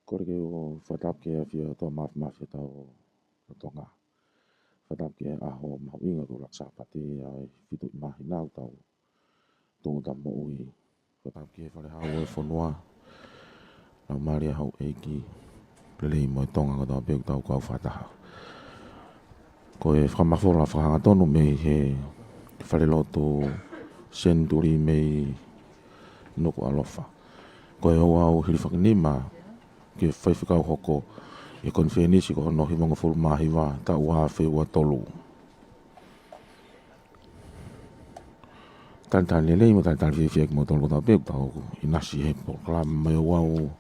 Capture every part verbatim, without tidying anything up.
Kole ke u fakatapu ki he ʻafio ʻa e ʻOtua Māfimafi ʻo e Tau ʻo Tonga. Fakatapu ki he ʻaho mahuʻinga ko e ʻuluaki Sāpate ʻa e fitu ʻi māhina ʻo e tau tūʻuta moʻui. Fakatapu ki he Fale Hau ʻo e fonua, Laumālie ʻa Houʻeiki, lelei mo e Tonga kotoa pē ʻoku tau kau fakataha. Ko e fakamafola fakahangatonu mei he Falelotu Senituli mei Nukuʻalofa. Ko e ouau hilifakinima ki he faifekau hoko ʻi he konifelenisi ko hono hivangofulu mā hiva taʻu ua afe ua tolu. Talitali lelei mo talitali fiefia kimoutolu kotoa pē ʻoku tau ʻinasi he polokalama mo e ouau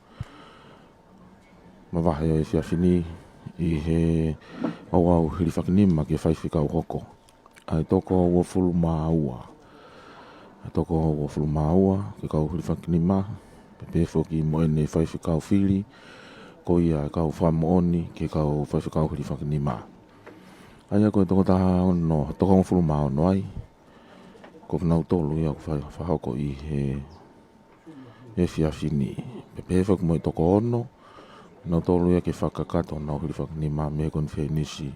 mavahe ʻo e efiafi ni ʻi he ouau hilifakinima ki he faifekau hoko ʻa e toko uofulu mā ua. ʻA e toko uofulu mā ua ki he kau hilifakinima, pea pehē foki mo ʻene faifekau fili, ko ia e kau fakamoʻoni ki he kau faifekau hilifakinima. ʻA ia ko e toko taha ono, toko hongofulu mā ono ai, ko kinautolu ia ʻoku fai fakahoko ʻi he efiafi ni. Pea pehē foki mo e toko ono, nautolu ia ke fakakakato honau hilifakinima mei he konifelenisi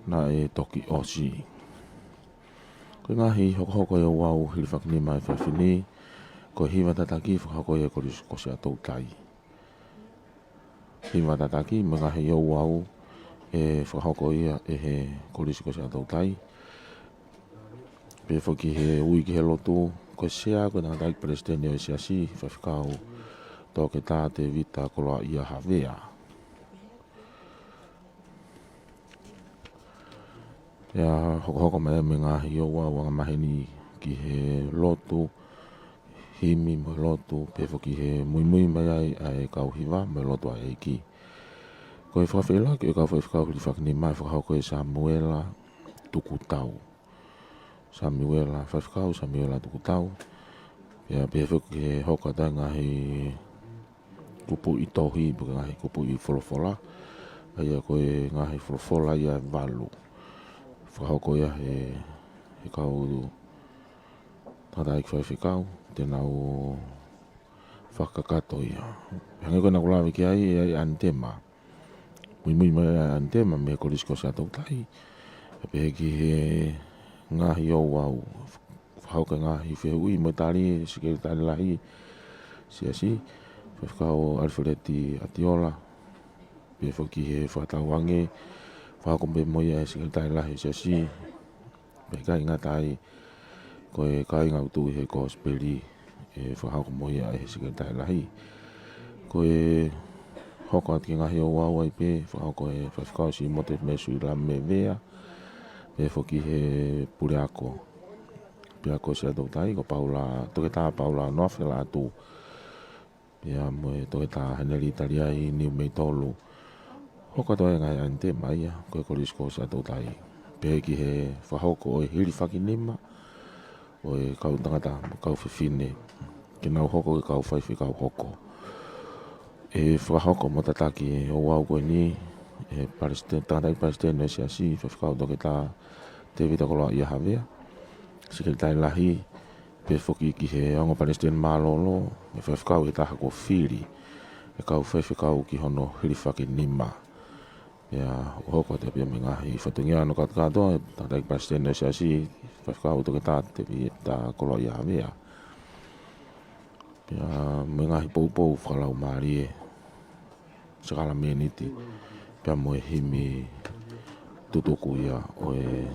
naʻe toki ʻosi. Ko e ngaahi hokohoko ʻo e ouau hilifakinima ʻo e efiafi ni, ko e hiva tataki fakahoko ia ʻe he Kolisi ko Siaʻatoutai. Hiva tataki mo e ngaahi ouau ʻe fakahoko ia ʻe he Kolisi ko Siaʻatoutai. Pehē foki he ui ki he lotu, ko e sea ko e tangataʻeiki palesiteni ʻo e Siasi, Faifekau Toketā Tēvita Koloaʻia Havea. Pea hokohoko mai mo e ngaahi ouau angamaheni ki he lotu, himi mo e lotu, pehē foki he muimui mai ai ʻa e kau hiva mo e lotu ʻa e ʻEiki. Ko e fakafeʻiloaki ʻo e kau faifekau hilifakinima ʻe fakahoko ʻe Samuela Tukutau. Samuela, Faifekau Samuela Tukutau. Pea pehē foki he hoko atu ʻa e ngaahi kupuʻi tohi, pe ko e ngaahi kupuʻi folofola. ʻA ia ko e ngaahi folofola ia ʻe valu. Fakahoko ia ʻe he, he kau tangataʻeiki faifekau, te nau fakakakato ia. Hangē ko ʻeku lave ki ai, ʻe ʻi ai e ʻanitema. Muimui mai e ʻanitema mei he Kolisi ko Siaʻatoutai. Pea pehē ki he ngaahi ouau, fakahoko e ngaahi fehuʻi mo e tali ʻe he Sekelitali Lahi Siasi, Faifekau ʻAlifeleti ʻAtiola. Pehē foki he fakatauange, fakahoko pē mo ia ʻe he Sekelitali Lahi Siasi. Pea ʻikai ngata ai, ko e kāinga ʻoku tuʻu ʻi he Kosipeli ʻe fakahoko mo ia ʻe he Sekelitali Lahi. Ko e hoko atu ki he ngaahi ouau ai pē, fakahoko ʻe Faifekau Simote Mesuila Mevea, pehē foki he puleako, puleako Siaʻatoutai, ko Paula, Toketā Paula Noafe Laʻatū. Pea mo e Toketā Heneli Taliai Niumeitolu. Hoko atu ʻa e ngaahi ʻanitema ia, ko e Kolisi ko Siaʻatoutai. Pehē ki he fakahoko ʻo e hilifakinima ʻo e kau tangata mo e kau fefine, ke nau hoko ko e kau faifekau hoko. ʻE fakahoko mo tataki e ouau ko eni ʻe he palesite-, tangataʻeiki palesiteni ʻo e Siasi, Faifekau Toketā Tēvita Koloaʻia Havea, Sekelitali Lahi, pehē foki ki he ongo palesiteni mālōlō, mo e faifekau ʻe taha kuo fili, e kau faifekau ki hono hilifakinima. Pea hokohoko atu pē ia mo e ngaahi fatongia hono kātoa, tangataʻeiki palesiteni ʻo e Siasi, Faifekau Toketā Tēvita Koloaʻia Havea. Pea mo e ngaahi poupou fakalaumālie, sākalamēniti, pea mo e himi tutuku ia ʻo e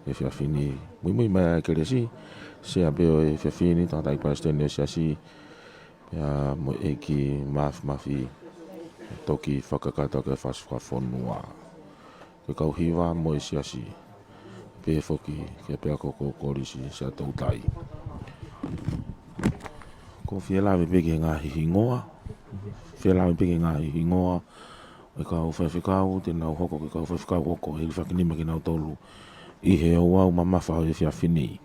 efiafi ni. Muimui mai ʻa e kelesi, sea pē ʻo e efiafi ni, tangataʻeiki palesiteni ʻo e Siasi, pea mo e ʻEiki Māfimafi, toki fakakakato ki he fakafonua. Ko e kau hiva mo e Siasi. Pehē foki ki he puleako ko Kolisi Siaʻatoutai. ʻOku ou fie lave pē ki he ngaahi hingoa. Fie lave pē ki he ngaahi hingoa ʻo e kau faifekau, te nau hoko ko e kau faifekau hoko, hilifakinima kinautolu ʻi he ouau mamafa ʻo e efiafi ni.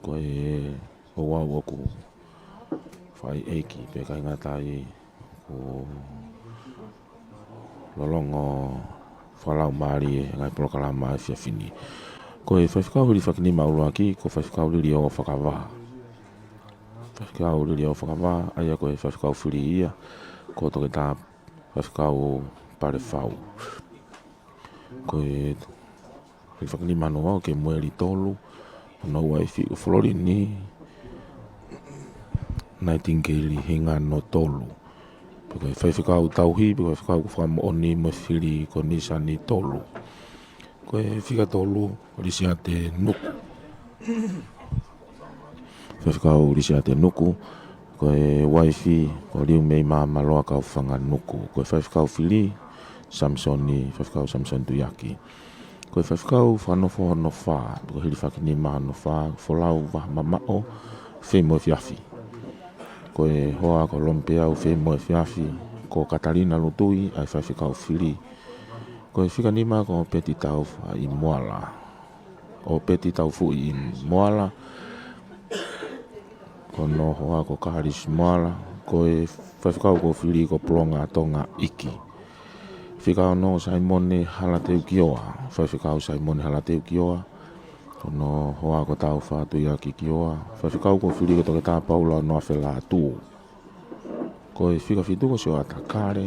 Ko e ouau ʻoku fai ʻaki, pea ʻikai ngata ai, ʻoku lolongo fakalaumālie e ngaahi polokalama ʻo e efiafi ni. Ko e faifekau hilifakinima ʻuluaki, ko Faifekau Liliofakavā. Faifekau Liliofakavā, ʻa ia ko e faifekau fili ia Ko Toketā Faifekau Palefau. Ko e hilifakinima hono valu ko Kemueli Tolu, hono uaifi ko Fololini Naitingeli Hingano Tolu. Pea ko e faifekau tauhi, pea ko e faifekau kuo fakamoʻoni mo e fili ko Nisani Tolu. Ko e fika tolu, Lisiate Nuku. Faifekau Lisiate Nuku, ko e uaifi ko Liumeimā Maloa Kaufanga Nuku. Ko e faifekau fili, Samisoni, faifekau Samisoni Tuiaki. Ko e faifekau fakanofo hono fā, ko e hilifakinima hono fā, Folau Vahamamaʻo Feimoefiafi. Ko e hoa ko Lomipeau Feimoefiafi, ko Katalina Lutui ʻa e faifekau fili. Ko e fika nima ko Peti Taufuʻi Moala. ʻO Peti Taufuʻi Moala, ko hono hoa ko Kalisi Moala, ko e faifekau kuo fili ko Polonga Tonga Iki. Fika ono, Saimone Halateukioa, faifekau Saimone Halateukioa, ko hono hoa ko Taufa Tuiaki Kioa, faifekau kuo fili ko Toketā Paula Noa Felātū. Ko e fika fitu ko Sioata Kale,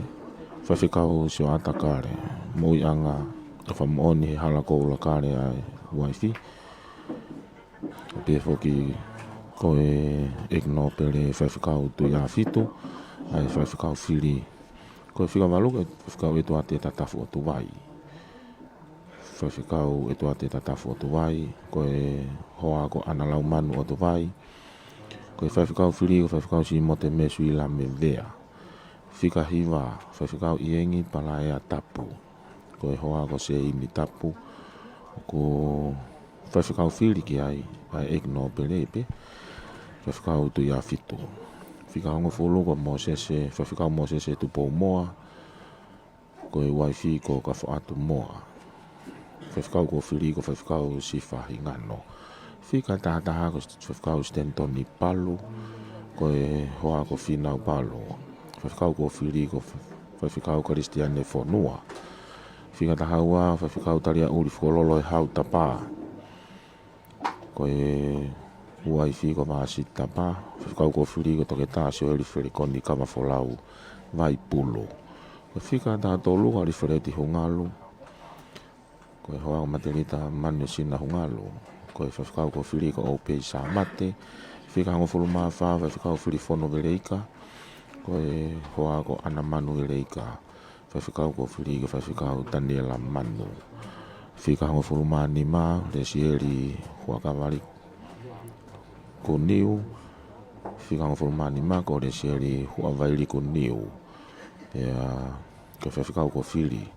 faifekau Sioata Kale, moʻuiʻanga ʻofa moʻoni he hala koula kale ʻa e uaifi. Pea foki ko e ʻEiki Nōpele Faifekau Tuʻiʻāfitu ʻa e faifekau fili. Ko e fika valu ko e faifekau ʻEtuate Tatafu ʻOtuvai. Faifekau ʻEtuate Tatafu ʻOtuvai, ko e hoa ko ʻAna Laumanu ʻOtuvai. Ko e faifekau fili ko e faifekau Simote Mesuila Mevea. Fika hiva, faifekau ʻIengi Palaea Tapu. Ko e hoa ko Seini Tapu, ko e faifekau fili ki ai ʻa e ʻEiki Nōpele pē, faifekau Tuʻiʻāfitu. Fika hongofulu ko Mōsese, faifekau Mōsese Tupoumoa, ko e uaifi ko Kafoʻatu Moa. Faifekau kuo fili ko faifekau Sifa Hingano. Fika taha taha ko faifekau Stenitoni Palu, ko e hoa ko Finau Palu. Faifekau kuo fili ko fa-, faifekau Kalisitiane Fonua. Fika taha ua, faifekau Taliaʻuli Fukololo ʻe Hau Tapa. Ko e uaifi ko Vasi Tapa, faifekau kuo fili ko Toketā Sioeli Felikoni Kavafolau Vaipulu. Ko e fika taha tolu ko Alifeleti Hungalu, ko e hoa ko Matelita Manuesina Hungalu. Ko e faifekau kuo fili ko ʻOupei Sāmate. Fika hongofulu mā fā, faifekau Filifono Veleika, ko e hoa ko ʻAna Manu Veleika. Faifekau kuo fili ko faifekau Taniela Manu. Fika hongofulu mā nima, Lesieli Huakavali Kuniu. Fika hongofulu mā nima ko Lesieli Huavaili Kuniu. Pea ko faifekau kuo fili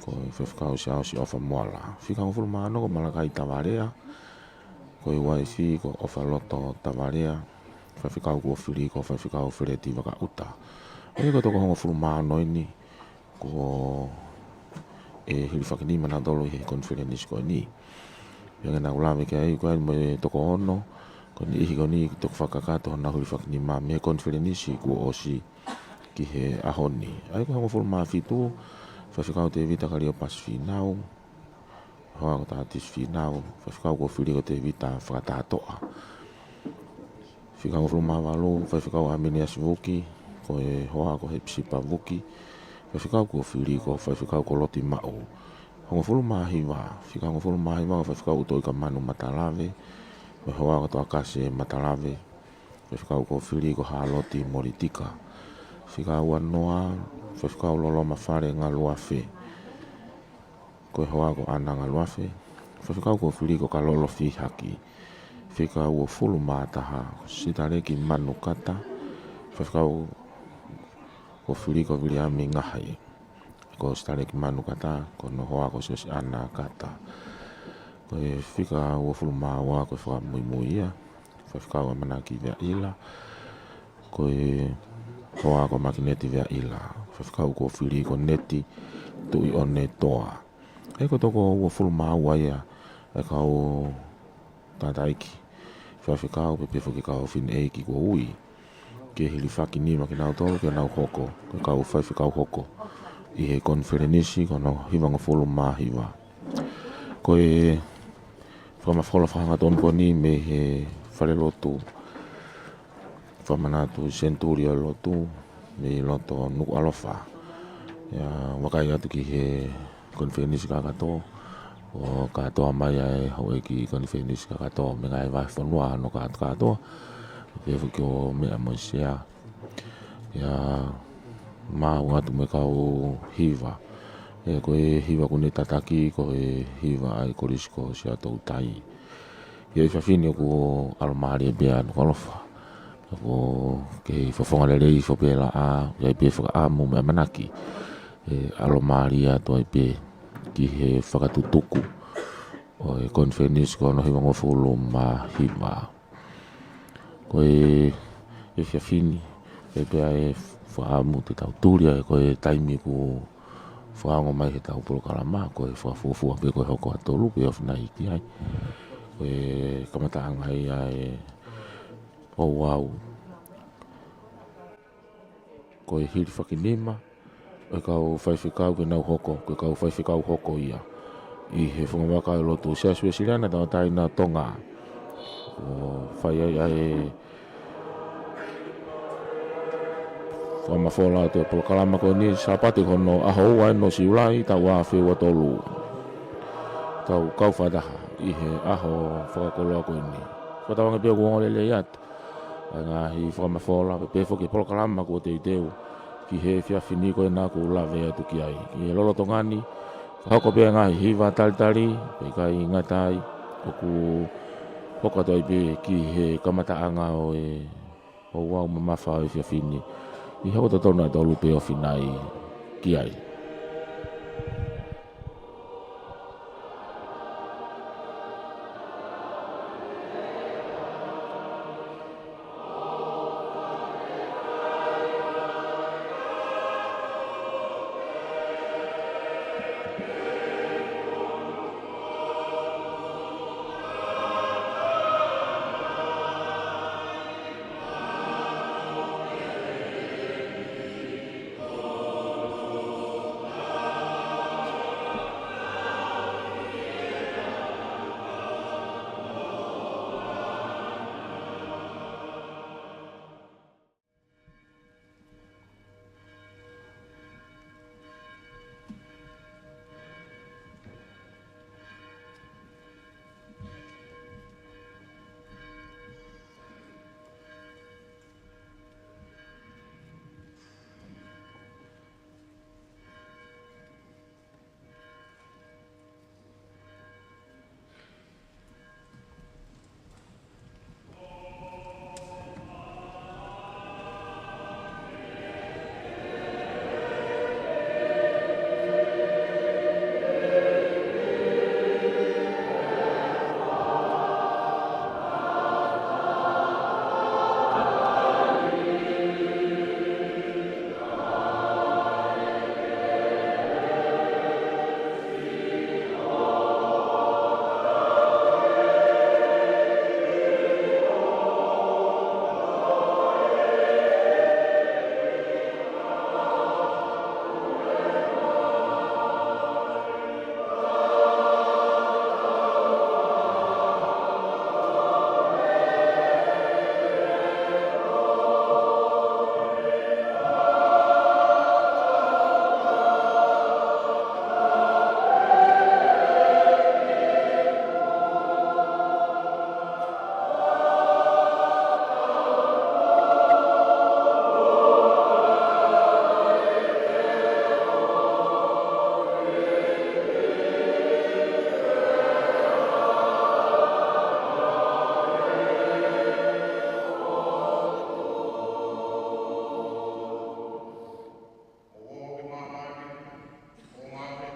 ko faifekau Siaosi ʻOfa Moala. Fika hongofulu mā ono ko Malakai Tavalea, ko e uaifi ko ʻOfaloto Tavalea. Faifekau kuo fili ko faifekau Feleti Vakaʻuta. ʻA ia ko e toko hongofulu mā ono eni kuo hilifakinima nautolu ʻi he konifelenisi ko eni. Pea ʻoku nau lave ki ai ko e mo e toko ono, ko e niʻihi ko eni toki fakakakato honau hilifakinima mei he konifelenisi kuo ʻosi ki he ʻaho ni. ʻA ia ko e hongofulu mā fitu, faifekau Tevita Kaliopasi Fīnau, hoa ko Tatisi Fīnau, faifekau kuo fili ko Tevita Fakatahatoʻa. Fika hongofulu mā valu, faifekau ʻAminiasi Vuki, ko e hoa ko Hepisipa Vuki, faifekau kuo fili ko faifekau Koloti Maʻu. Hongofulu mā hiva, fika hongofulu mā hiva ko faifekau ʻUtoʻi Kamanu Matalave, ko e hoa ko Toakase Matalave, faifekau kuo fili ko Haloti Molitika. Fika ua noa, faifekau Loloma Fale Ngaluafe, ko e hoa ko ʻAna Ngaluafe. Faifekau kuo fili ko Kalolo Fihaki. Fika uofulu mā taha, Sitaleki Manu Kata. Faifekau kuo fili ko Viliami Ngahe. Ko Sitaleki Manu Kata, ko hono hoa ko Siosiana Kata. Ko e fika uofulu mā ua ko e fakamuimui ia, faifekau ʻAmanaki Veaʻila, ko e hoa ko Makineti Veaʻila. Faifekau kuo fili ko Neti Tuʻiʻonetoa. ʻA ia ko e toko uofulu mā ua ia ʻa e kau tangataʻeiki faifekau pea pehē foki kau fineʻeiki kuo ui ke hilifakinima kinautolu ke nau hoko ko e kau faifekau hoko ʻi he konifelenisi ko hono hivangofulu mā hiva. Ko e fakamafola fakahangatonu ko eni mei he falelotu fakamanatu Senituli ʻo e Lotu, mei loto Nukuʻalofa. ʻIa, vakai atu ki he konifelenisi kakato, ʻo kātoa mai ʻa e houʻeiki konifelenisi kakato mei he ngaahi vahefonua ʻo kātoa, pea foki ʻo meʻa mo e sea. ʻIa, maʻu atu mo e kau hiva. ʻE, ko e hiva ʻoku ne tataki, ko e hiva ʻa e Kolisi ko Siaʻatoutai. ʻIa, ʻi he efiafi ni ʻoku ʻalomālie pē ʻa Nukuʻalofa. ʻOku kei fofonga lelei hifo pē laʻā, ʻi ai pē fakaʻamu mo e ʻamanaki ʻe ʻalomālie atu ai pē ki he fakatutuku ʻo e konifelenisi ko hono hivangofulu mā hiva. Ko e efiafi ni, ʻe pea ʻe fakaʻamu te tau tuli ai, ko e taimi ʻoku fakaongo mai heʻetau polokalama, ko e fakafuofua pē ko e hoko ʻa Tolu pē ʻo finai ki ai. Ko e kamataʻanga ia ʻe ouau. Ko e hilifakinima ʻo e kau faifekau ke nau hoko, ko e kau faifekau hoko ia ʻi he fungavaka ʻo e lotu Siasi Uēsiliana Tauʻatāina ʻo Tonga. ʻO fai ai ʻa e fakamafola atu ʻo e polokalama ko eni, Sāpate hono ʻaho ua eni ʻo Siulai, taʻu ua afe ua tolu. Tau kau fakataha ʻi he ʻaho fakakoloa ko eni. Fakatauange pē ʻoku ongo lelei atu ʻa e ngaahi fakamafola, pea pehē foki e polokalama kuo teuteu ki he efiafi ni ko ena ʻoku lave atu ki ai. ʻI he lolotonga ni, fakahoko pē ʻa e ngaahi hiva talitali, pea ʻikai ngata ai, ʻoku hoko atu ai pē ki he kamataʻanga ʻo e ouau mamafa ʻo e efiafi ni, ʻi he hoko totonu ʻa Tolu pē ʻo finai ki ai.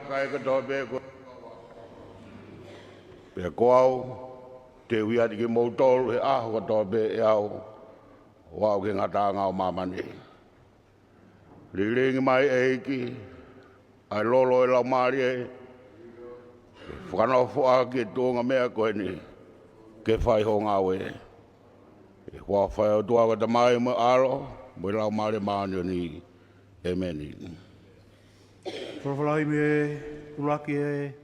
Kae kotoa pē ko, pea ko au, te u ʻiate kimoutolu he ʻaho kotoa pē ʻe au, ʻo aʻu ki he ngataʻanga ʻo māmani. Lilingi mai ʻEiki, ʻa e lolo ʻo e Laumālie, ke fakanofoʻaki e tuʻunga meʻa ko eni, ke fai hoʻo ngāue. ʻI he huafa ʻo e ʻOtua ko e Tamai mo e ʻAlo, mo e Laumālie Māʻoniʻoni. ʻEmeni. Folofola ʻi he ʻuluaki ʻo e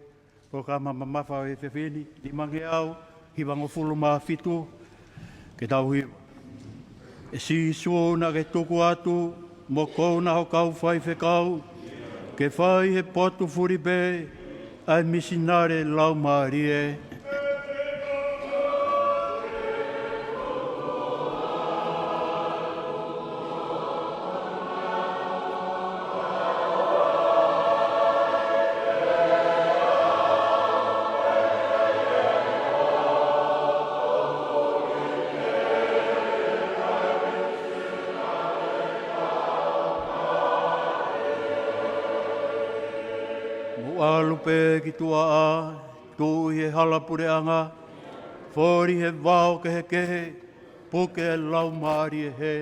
polokalama mamafa ʻo e efiafi ni, nimangeau hivangofulu mā fitu, ke tau hiva. ʻE Sīsū, naʻa ke tuku atu Mo kouna ho kau faifekau, ke fai he potu fulipē ʻa e misinale laumālie. Mou ʻalu pē ki tuʻa ʻa, tuʻu ʻi he hala puleʻanga, foli he vao kehekehe, puke laumālie hē.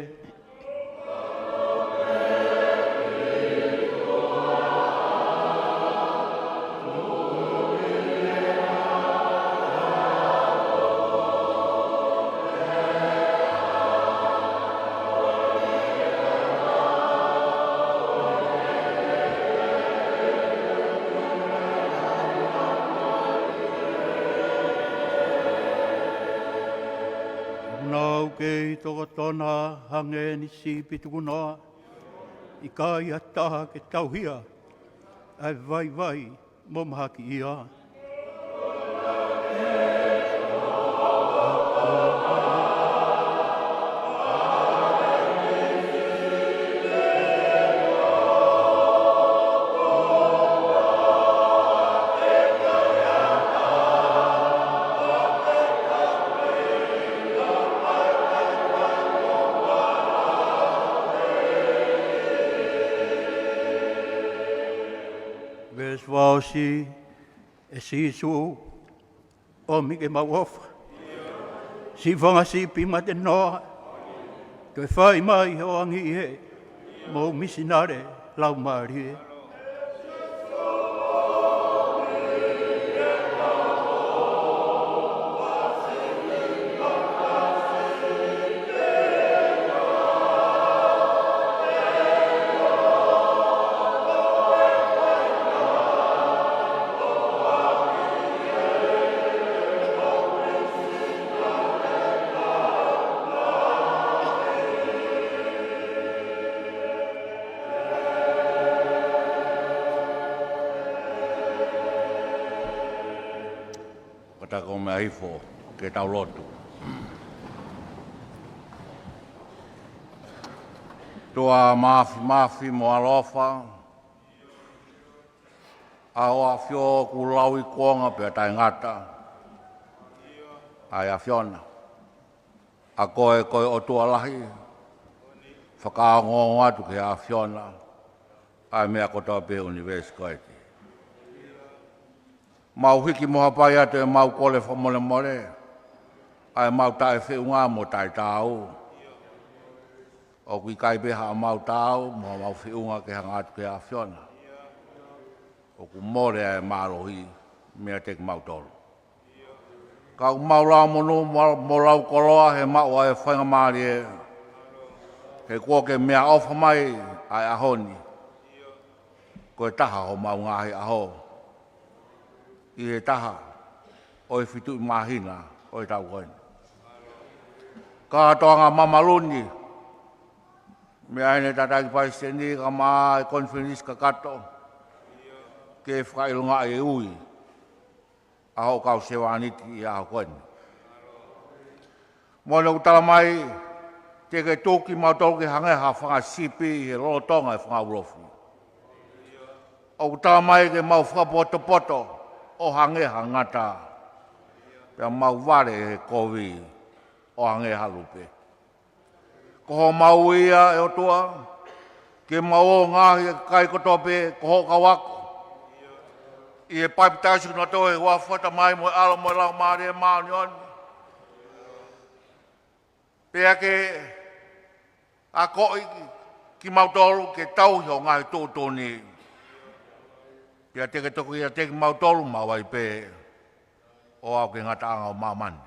Nau kei tokotona hangē ni sipi tukunoa, ʻikai ha taha ke tauhi ia, ʻa e vaivai mo mahaki ia. Veesi fakaʻosi, ʻe Sīsū, ʻomi ke mau ʻofa. Siʻi fanga sipi mate noa, toe fai mai ho ʻangiʻi hē, mo ho misinale laumālie. Ka ta ko e meʻa hifo ke tau lotu. ʻOtua mafimafi mo ʻaloʻofa, ʻa ʻAfiona kuo lau ʻi kuonga pea taʻengata, ʻa e ʻAfiona. ʻA koe ko e ʻOtua lahi, fakaongoongo atu ki he ʻAfiona ʻa e meʻa kotoa pē ʻi he ʻunivēsi ko eni. Mau hiki mo hapai atu ʻemau kole fakamolemole, ʻa ʻemau taʻefeʻunga mo taʻetaau. ʻOku ʻikai pē haʻamau taau mo haʻamau feʻunga ke hanga atu ki he ʻAfiona. ʻOku mole ʻa e mālohi meiate kimautolu. Ka ʻoku mau lau monū mo, mo lau koloa he maʻu ʻa e faingamālie, he kuo ke meʻaʻofa mai ʻa e ʻaho ni. Ko e taha homau ngaahi ʻaho ʻi he taha ʻo e fitu ʻi māhina ʻo e taʻu ko eni. Kātoanga mamalu ni, meʻa ʻa e Tangataʻeiki Palesiteni kae ʻumaʻā e konifelenisi kakato, ke fakaʻilongaʻi e ui ʻa hoʻo kau sevāniti ʻi he ʻaho ko eni. Moʻoni ʻoku tala mai, te ke tuku kimautolu ke hangē ha fanga sipi ʻi he lolotonga ʻo e fanga ulofi. ʻOku tala mai ke mau fakapotopoto ʻo hangē ha ngata, pea mau vale he kovi ʻo hangē ha lupe. Ko homau ui ia, ʻe ʻOtua, ke mau ō ʻo ngaohi e kakai kotoa pē ko hoʻo kau ako, ʻi he papitaiso kinautolu ʻi he huafa ʻo e Tamai mo e ʻAlo mo e Laumālie Māʻoniʻoni. Pea ke akoʻi kimautolu ke tauhi hoʻo ngaahi tuʻutuʻuni. Pea te ke toki ʻiate kimautolu maʻu ai pē ʻo aʻu ki he ngataʻanga ʻo māmani.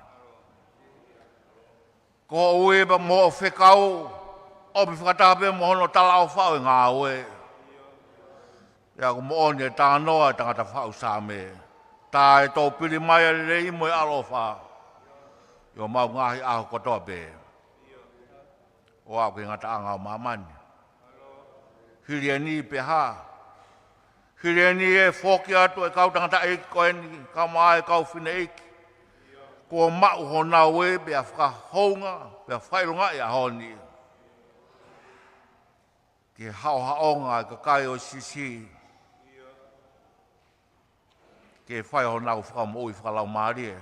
Ko hoʻo ui pea mo hoʻo fekau, ʻomi fakataha pē mo hono talaʻofa ʻo e ngāue. Pea ʻoku moʻoni e talanoa ʻa e tangata faʻu Saame, tā ʻe toupili mai ʻa e lelei mo e ʻaloʻofa ʻi homau ngaahi ʻaho kotoa pē, ʻo aʻu ki he ngataʻanga ʻo māmani. Hili ʻeni pē hā? Hili ʻeni ʻe foki atu e kau tangataʻeiki ko eni, kae ʻumaʻā e kau fineʻeiki, kuo maʻu honau ē pea fakahounga, pea fakaʻilongaʻi ʻa e ʻaho ni. Ke haʻohaʻonga e kakai ʻo Sisi, ke fai honau fakamoʻui fakalaumālie.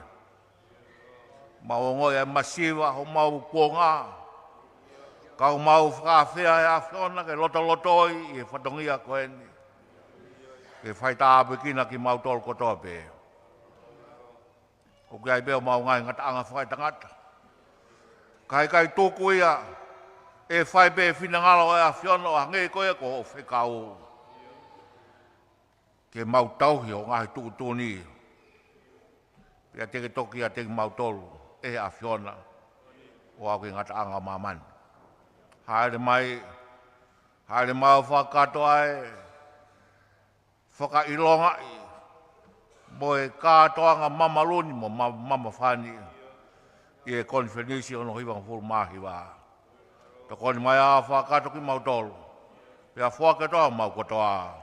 Mau ongoʻi ʻa e masiva homau kuonga, ka ʻoku mau fakaafeʻi ʻa e ʻAfiona ke lotolotoi ʻi he fatongia ko eni, ke faitāpuekina kimautolu kotoa pē. ʻOku ʻi ai pē homau ngaahi ngataʻanga fakaetangata, ka ʻikai tuku ia, ʻe fai pē finangalo ʻo e ʻAfiona ʻo hangē ko ia ko hoʻo fekau, ke mau tauhi hoʻo ngaahi tuʻutuʻuni, pea te ke toki ʻiate kimautolu ʻe he ʻAfiona ʻo aʻu ki he ngataʻanga ʻo māmani. Hāʻele mai, hāʻele mai ʻo fakakātoa e fakaʻilongaʻi mo e kātoanga mamalu ni mo ma-, mamafani ʻi he konifelenisi hono hivangofulu mā hiva. Tokoni mai ʻo fakakātoa kimautolu, pea foaki ʻa homau kotoa.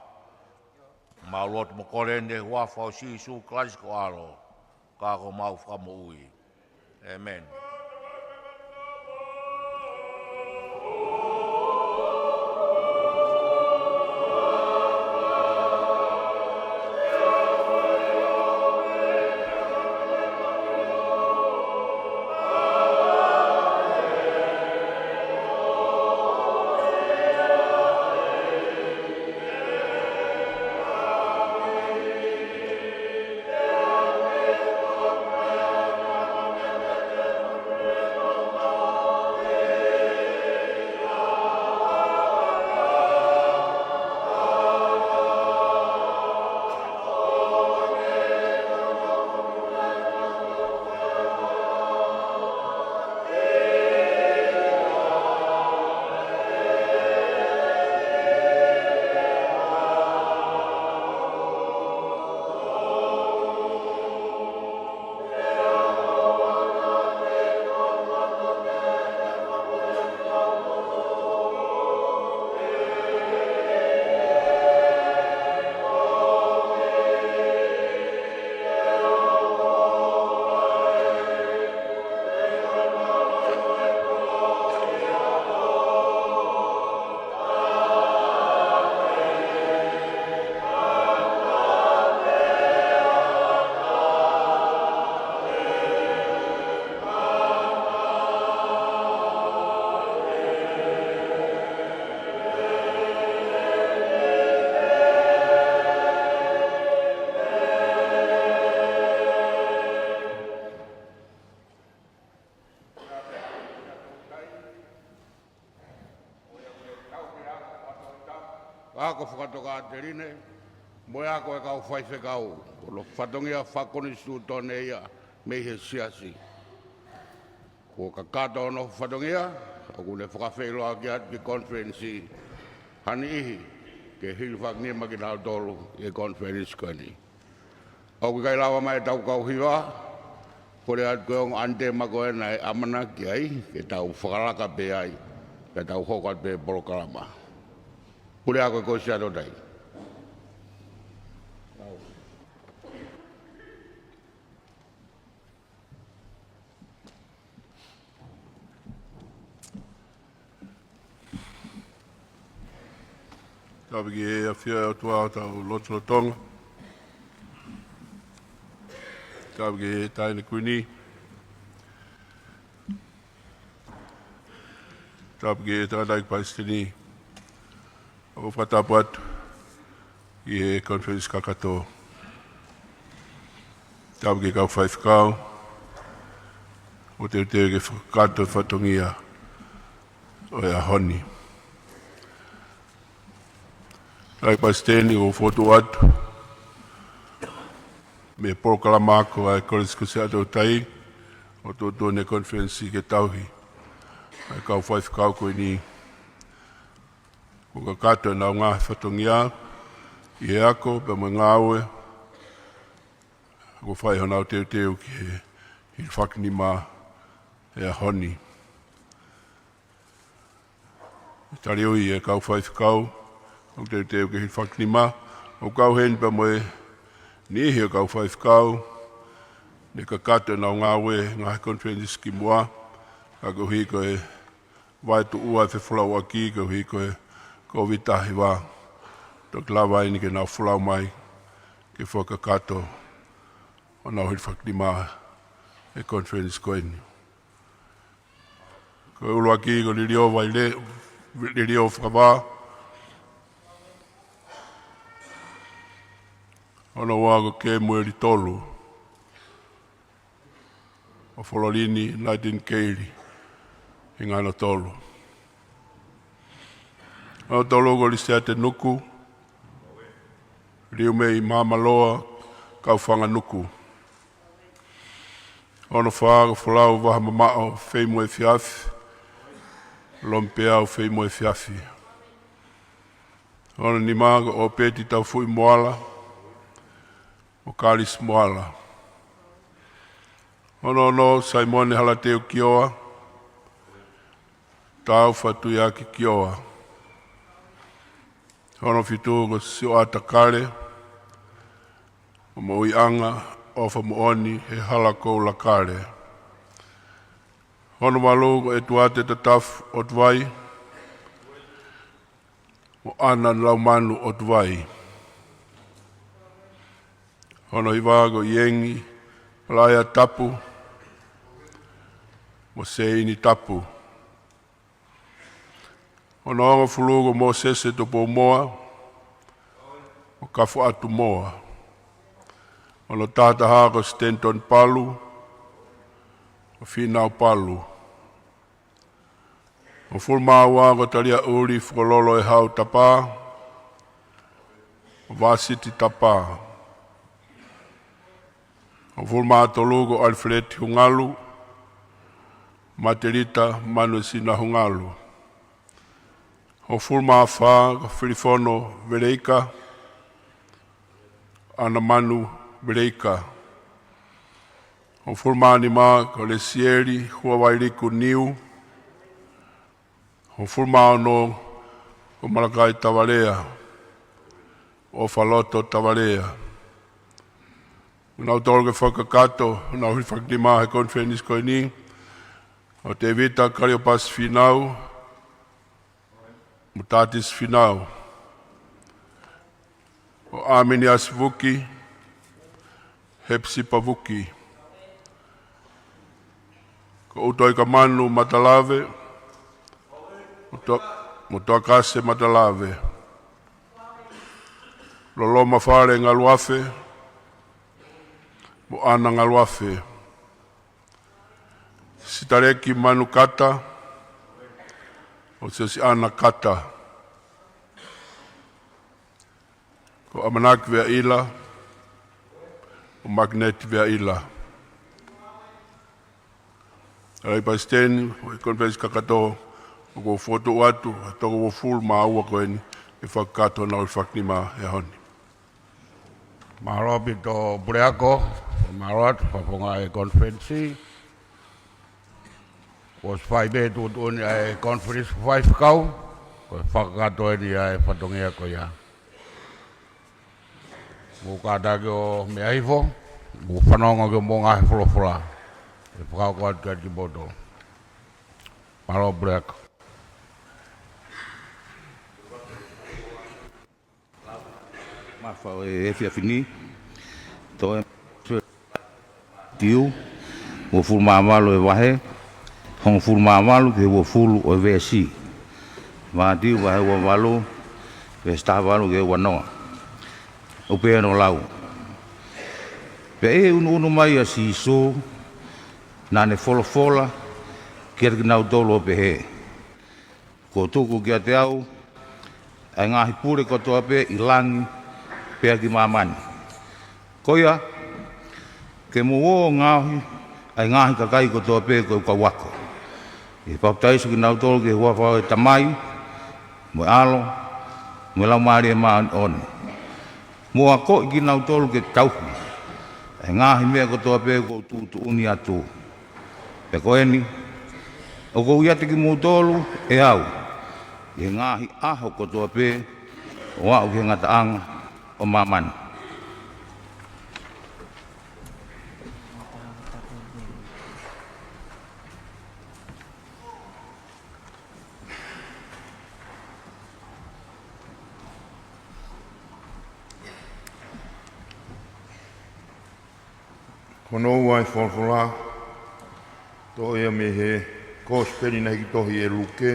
Mau lotu mo kole ʻeni ʻi he huafa ʻo Sīsū Kalaisi ko ho ʻAlo, ka ko homau Fakamoʻui. ʻĒmeni. Ako fakatokāteline, mo e ako e kau faifekau, ko hono fatongia fakakonisitūtone ia mei he siasi. Kuo kakato hono fatongia, ʻoku ne fakafeʻiloaki atu ki he konifelenisi ha niʻihi, ke hilifakinima kinautolu ʻi he konifelenisi ko eni. ʻOku ʻikai lava mai ʻetau kau hiva, kole atu ki he ongo ʻanitema ko ena ʻe ʻamanaki ai, ke tau fakalaka pē ai, ke tau hoko atu pē polokalama. Pule ako e kosi atu tai. Tapu ki he ʻafio ʻa e ʻOtua ʻi hotau lotolotonga. Tapu ki he Taʻahine Kuini. Tapu ki he Tangataʻeiki Palesiteni. ʻOku fakatapu atu ki he konifelenisi kakato. Tapu ki he kau faifekau ʻoku teuteu ke fakakakato e fatongia ʻo e ʻaho ni. Tangataʻeiki Palesiteni, ʻoku fokotuʻu atu mei he polokalama ako ʻa e Kolisi Kusi ʻAtautai, ʻoku tuʻutuʻuni ʻe he konifelenisi ke tauhi ʻa e kau faifekau ko eni. Kuo kakato ʻenau ngaahi fatongia ʻi he ako pea mo e ngāue kuo fai honau teuteu ki he hilifakinima he ʻaho ni. Taliui e kau faifekau, ʻOku teuteu ke hilifakinima, ʻoku kau heni pea mo e niʻihi ʻo e kau faifekau, ne kakato ʻenau ngāue, ngaahi konifelenisi kimuʻa, ka koeʻuhi ko e vaetuʻua e fefolauʻaki, koeʻuhi ko e Kōviti taha hiva. Toki lava eni ke nau folau mai, ke fakakakato ʻenau hilifakinima e konifelenisi ko eni. Ko e ʻuluaki ko Liliō Vaile, Liliō Fakavā. Hono ua ko Kemueli Tolu. ʻO Fololini Naitini Keili Hinganotolu. Hono tolu ko Lisiate Nuku, Liumei Māmaloa Kaufanga Nuku. Hono fā ko Folau Vahamamaʻo Feimoefiafi, Lomipeau Feimoefiafi. Hono nima ko ʻOpeti Taufuʻi Moala, mo Kalisi Moala. Hono ono Saimone Halateu Kioa, Tau Fatuiaki Kioa. Hono fitu ko Sioata Kale, mo Moʻuiʻanga ʻOfa Moʻoni he Hala Koula Kale. Hono valu ko ʻEtuate Tatafu ʻOtuvai, mo ʻAna Laumanu ʻOtuvai. Hono hiva ko ʻIengi Palaia Tapu, mo Seini Tapu. Hono hongofulu ko Mōsese Tupoumoa, mo Kafuʻatu Moa. Hono taha taha ko Stanton Palu, mo Fīnau Palu. Hongofulu mā ua ko Taliaʻuli Fukololo ʻEhau Tapa, mo Vasiti Tapa. Hongofulu mā tolu ko ʻAlifeleti Hungalu, Matelita Manuesina Hungalu. Hongofulu mā fā ko Filifono Veleika, ʻAna Manu Veleika. Hongofulu mā nima ko Lesieli Huavailiku Niu. Hongofulu mā ono ko Malakai Tavalea, ʻOfaloto Tavalea. Nautolu ke fakakakato ʻenau hilifakinima he konifelenisi ko eni, ko Tēvita Kaliopasi Fīnau, mo Tatisi Fīnau. Ko ʻAminiasi Vuki, Hepisipa Vuki. Ko ʻUtoikamanu Matalave, mo To-, mo Toakase Matalave. Loloma Fale Ngaluafe, mo ʻAna Ngaluafe. Sitaleki Manu Kata, mo Siosiʻana Kata. Ko ʻAmanaki Veaʻila, mo Makineti Veaʻila. ʻAi Palesiteni ʻo e konifelenisi kakato, ʻoku ou fokotuʻu atu ʻa e toko uofulu mā ua ko eni ke fakakakato ʻenau hilifakinima he ʻaho ni. Mālō ʻaupito Puleako, mālō atu fakafofonga e konifelenisi. Kuo ʻosi fai pē tuʻutuʻuni ʻa e konifelenisi faifekau, ko e fakakakato eni ʻa e fatongia ko ia. Mou kātaki ʻo meʻa hifo, mou fanongo ki hoʻomou ngaahi folofola. ʻE fakahoko atu kiate kimoutolu. Mālō Puleako. Mafa ʻo e efiafi ni. Toe Mātiu, uofulu mā valu e vahe, hongofulu mā valu ki he uofulu ʻo e veesi. Mātiu vahe ua valu, veesi taha valu ki he ua noa. ʻOku pehē hono lau. Pea ʻi he ʻunuʻunu mai ʻa Sīsū, naʻa ne folofola kiate kinautolu ʻo pehē, Kuo tuku kiate au ʻa e ngaahi pule kotoa pē ʻi langi pea ki māmani. Ko ia, ke mou ō ʻo ngaohi ʻa e ngaahi kakai kotoa pē ko ʻeku kau ako, ʻi he papitaiso kinautolu ki he huafa ʻo e Tamai, mo e ʻAlo, mo e Laumālie Māʻoniʻoni. Mou akoʻi kinautolu ke tauhi ʻa e ngaahi meʻa kotoa pē kuo u tuʻutuʻuni atu. Pea ko eni, ʻoku ou ʻiate kimoutolu ʻe au ʻi he ngaahi ʻaho kotoa pē, ʻo aʻu ki he ngataʻanga ʻo māmani. Ko hono ua ʻo e folofola, toʻo ia mei he Kosipeli naʻe hiki tohi ʻe Luke,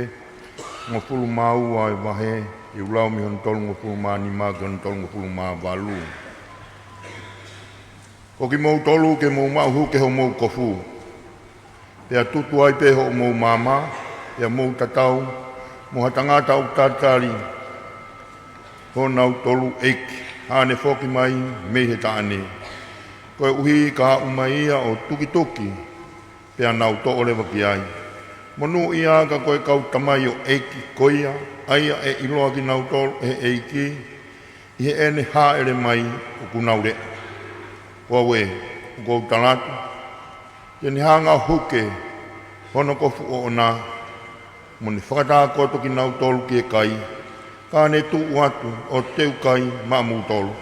hongofulu mā ua ʻo e vahe, ʻi he lau mei hono tolungofulu mā nima ki hono tolungofulu mā valu. Ko kimoutolu ke mou maʻu huke homou kofu, pea tutu ai pē hoʻomou maama, pea mou tatau mo ha tangata ʻoku tatali honau tolu ʻeiki, haʻane foki mai mei he taʻane. Koeʻuhi ka haʻu mai ia ʻo tukituki, pea nau toʻo leva ki ai. Monūʻia ka ko e kau tamaioʻeiki ko ia, ʻa ia ʻe ʻiloa kinautolu ʻe he ʻEiki ʻi heʻene hāʻele mai ʻoku nau leʻo. Ko au ē, ʻoku ou tala atu, te ne hanga ʻo huke hono kofu ʻoʻona, mo ne fakatākoto kinautolu ki he kai, ka ne tuʻu atu ʻo teu kai maʻamoutolu.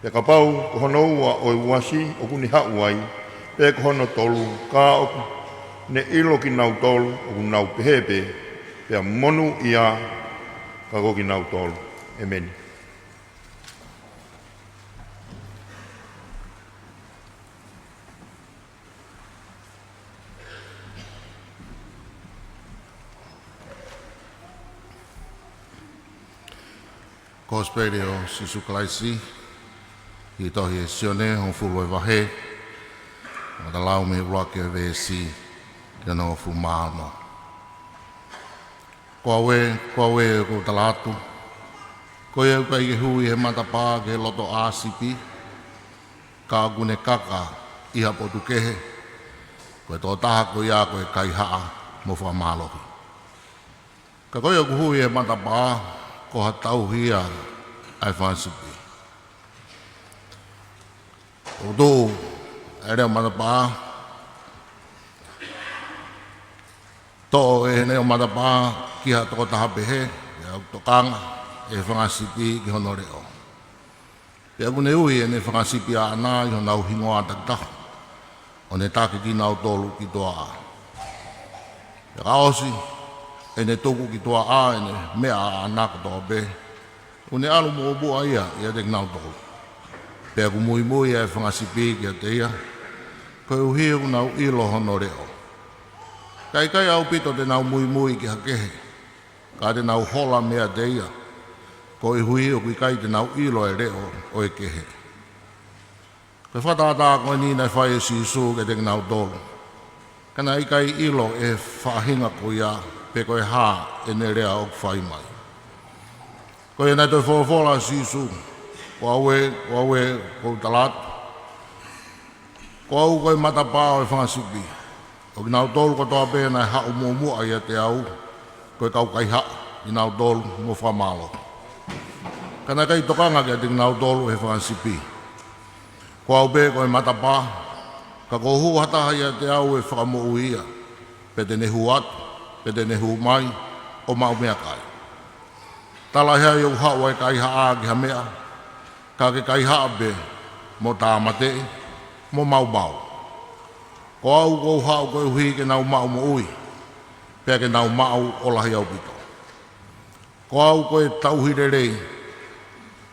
Pea kapau ko hono ua ʻo e uasi ʻoku ne haʻu ai, pe ko hono tolu, ka ʻoku ne ʻilo kinautolu ʻoku nau pehē pē, pea monūʻia ka ko kinautolu. ʻEmeni. Kosipeli ʻo Sīsū Kalaisi, ʻi he tohi ʻe Sione, hongofulu ʻo e vahe, ʻo ta lau mei he ʻuluaki ʻo e veesi, ki hono hongofulu mā ono. Ko au ē, ko au ē, ʻoku ou tala atu, ko ia ʻoku ʻikai ke hū ʻi he matapā ki he loto ʻāsipi, ka ʻoku ne kaka ʻi ha potu kehe, ko e tokotaha ko ia ko e kaihaʻa mo fakamālohi. Ka ko ia ʻoku hū ʻi he matapā, ko ha tauhi ia ʻa e fanga sipi. ʻOku tuʻu ʻa e leʻo matapā, toʻo ʻe he leʻo matapā ki ha tokotaha pehē, pea ʻoku tokanga ʻe he fanga sipi ki hono leʻo. Pea ʻoku ne ui ʻene fanga sipi ʻaʻana ʻi honau hingoa takitaha, ʻo ne taki kinautolu ki tuaʻā. Pea ka ʻosi ʻene tuku ki tuaʻā ʻene meʻa ʻaʻana kotoa pē, ʻoku ne ʻalu muʻomuʻa ia ʻiate kinautolu. Pea ʻoku muimui ʻa e fanga sipi kiate ia, koeʻuhi ʻoku nau ʻilo hono leʻo. Ka ʻikai ʻaupito te nau muimui ki ha kehe, ka te nau hola meiate ia, koeʻuhi ʻoku ʻikai te nau ʻilo ʻa e leʻo ʻo e kehe. Ko e fakatātā ko eni naʻe fai ʻe Sīsū kiate kinautolu, ka naʻe ʻikai ʻilo ʻe he faʻahinga ko ia pe ko e hā ʻene lea ʻoku fai mai. Ko ia naʻe toe folofola ʻa Sīsū, ko au ē, ko au ē, ʻoku ou tala atu, ko au ko e matapā ʻo e fanga sipi. ʻO kinautolu kotoa pē naʻe haʻu muʻomuʻa ʻiate au, ko e kau kaihaʻa kinautolu mo fakamālohi. Ka naʻe ʻikai tokanga kiate kinautolu ʻe he fanga sipi. Ko au pē ko e matapā, ka kuo hū ha taha ʻiate au ʻe fakamoʻui ia, pea te ne hū atu, pea te ne hū mai ʻo maʻu meʻakai. Talaʻehai ʻoku haʻu ʻa e kaihaʻa ki ha meʻa, ka ke kaihaʻa pē, mo tāmateʻi, mo maumau. Ko au ʻoku ou haʻu koeʻuhi ke nau maʻu moʻui, pea ke nau maʻu ʻo lahi ʻaupito. Ko au ko e tauhi lelei,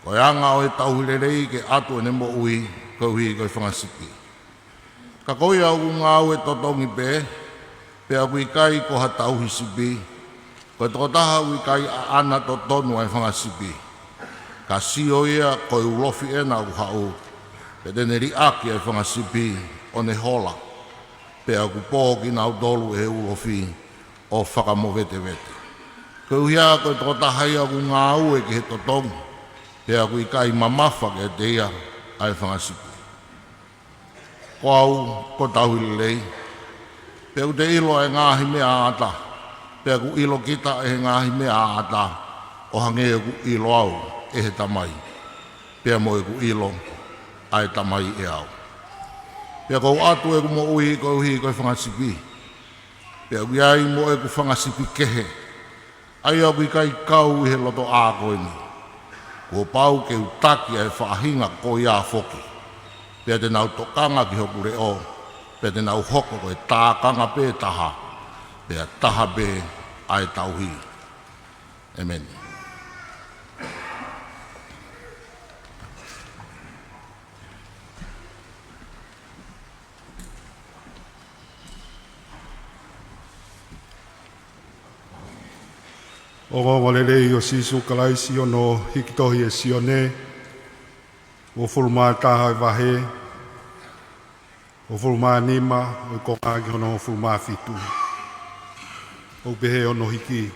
ko e anga ʻo e tauhi lelei ke ʻatu ʻene moʻui koeʻuhi ko e fanga sipi. Ka ko ia ʻoku ngāue totongi pē, pea ʻoku ʻikai ko ha tauhi sipi, ko e tokotaha ʻoku ʻikai ʻaʻana totonu ʻa e fanga sipi. Ka sio ia ko e ulofi ʻena ʻoku haʻu, pea te ne liʻaki ʻa e fanga sipi ʻo ne hola, pea ʻoku pō kinautolu ʻe he ulofi ʻo fakamovetevete. Koeʻuhi ko e tokotaha ia ʻoku ngāue ki he totongi, pea ʻoku ʻikai mamafa kiate ia ʻa e fanga sipi. Ko au ko e tauhi lelei, pea ʻoku te ʻilo ʻa e ngaahi meʻa ʻaʻata, pea ʻoku ʻilo kita ʻe he ngaahi meʻa ʻaʻata, ʻo hangē ʻoku ʻilo au ʻe he Tamai, pea mo ʻeku ʻilo ʻa e Tamai ʻe au. Pea ʻoku ou ʻatu ʻeku moʻui koeʻuhi ko e fanga sipi, pea ʻoku ʻi ai mo ʻeku fanga sipi kehe, ʻA ia ʻoku ʻikai kau ʻi he lotoʻā ko eni, kuo pau ke u taki ʻa e faʻahinga ko ia foki. Pea te nau tokanga ki hoku leʻo, pea te nau hoko ko e tākanga pē taha, pea taha pē ʻa e tauhi. ʻEmeni. Ongoongolelei ʻo Sīsū Kalaisi ʻi hono hiki tohi ʻe Sione, uofulu mā taha ʻo e vahe, uofulu mā nima ʻo e konga ki hono uofulu mā fitu. ʻOku pehē hono hiki: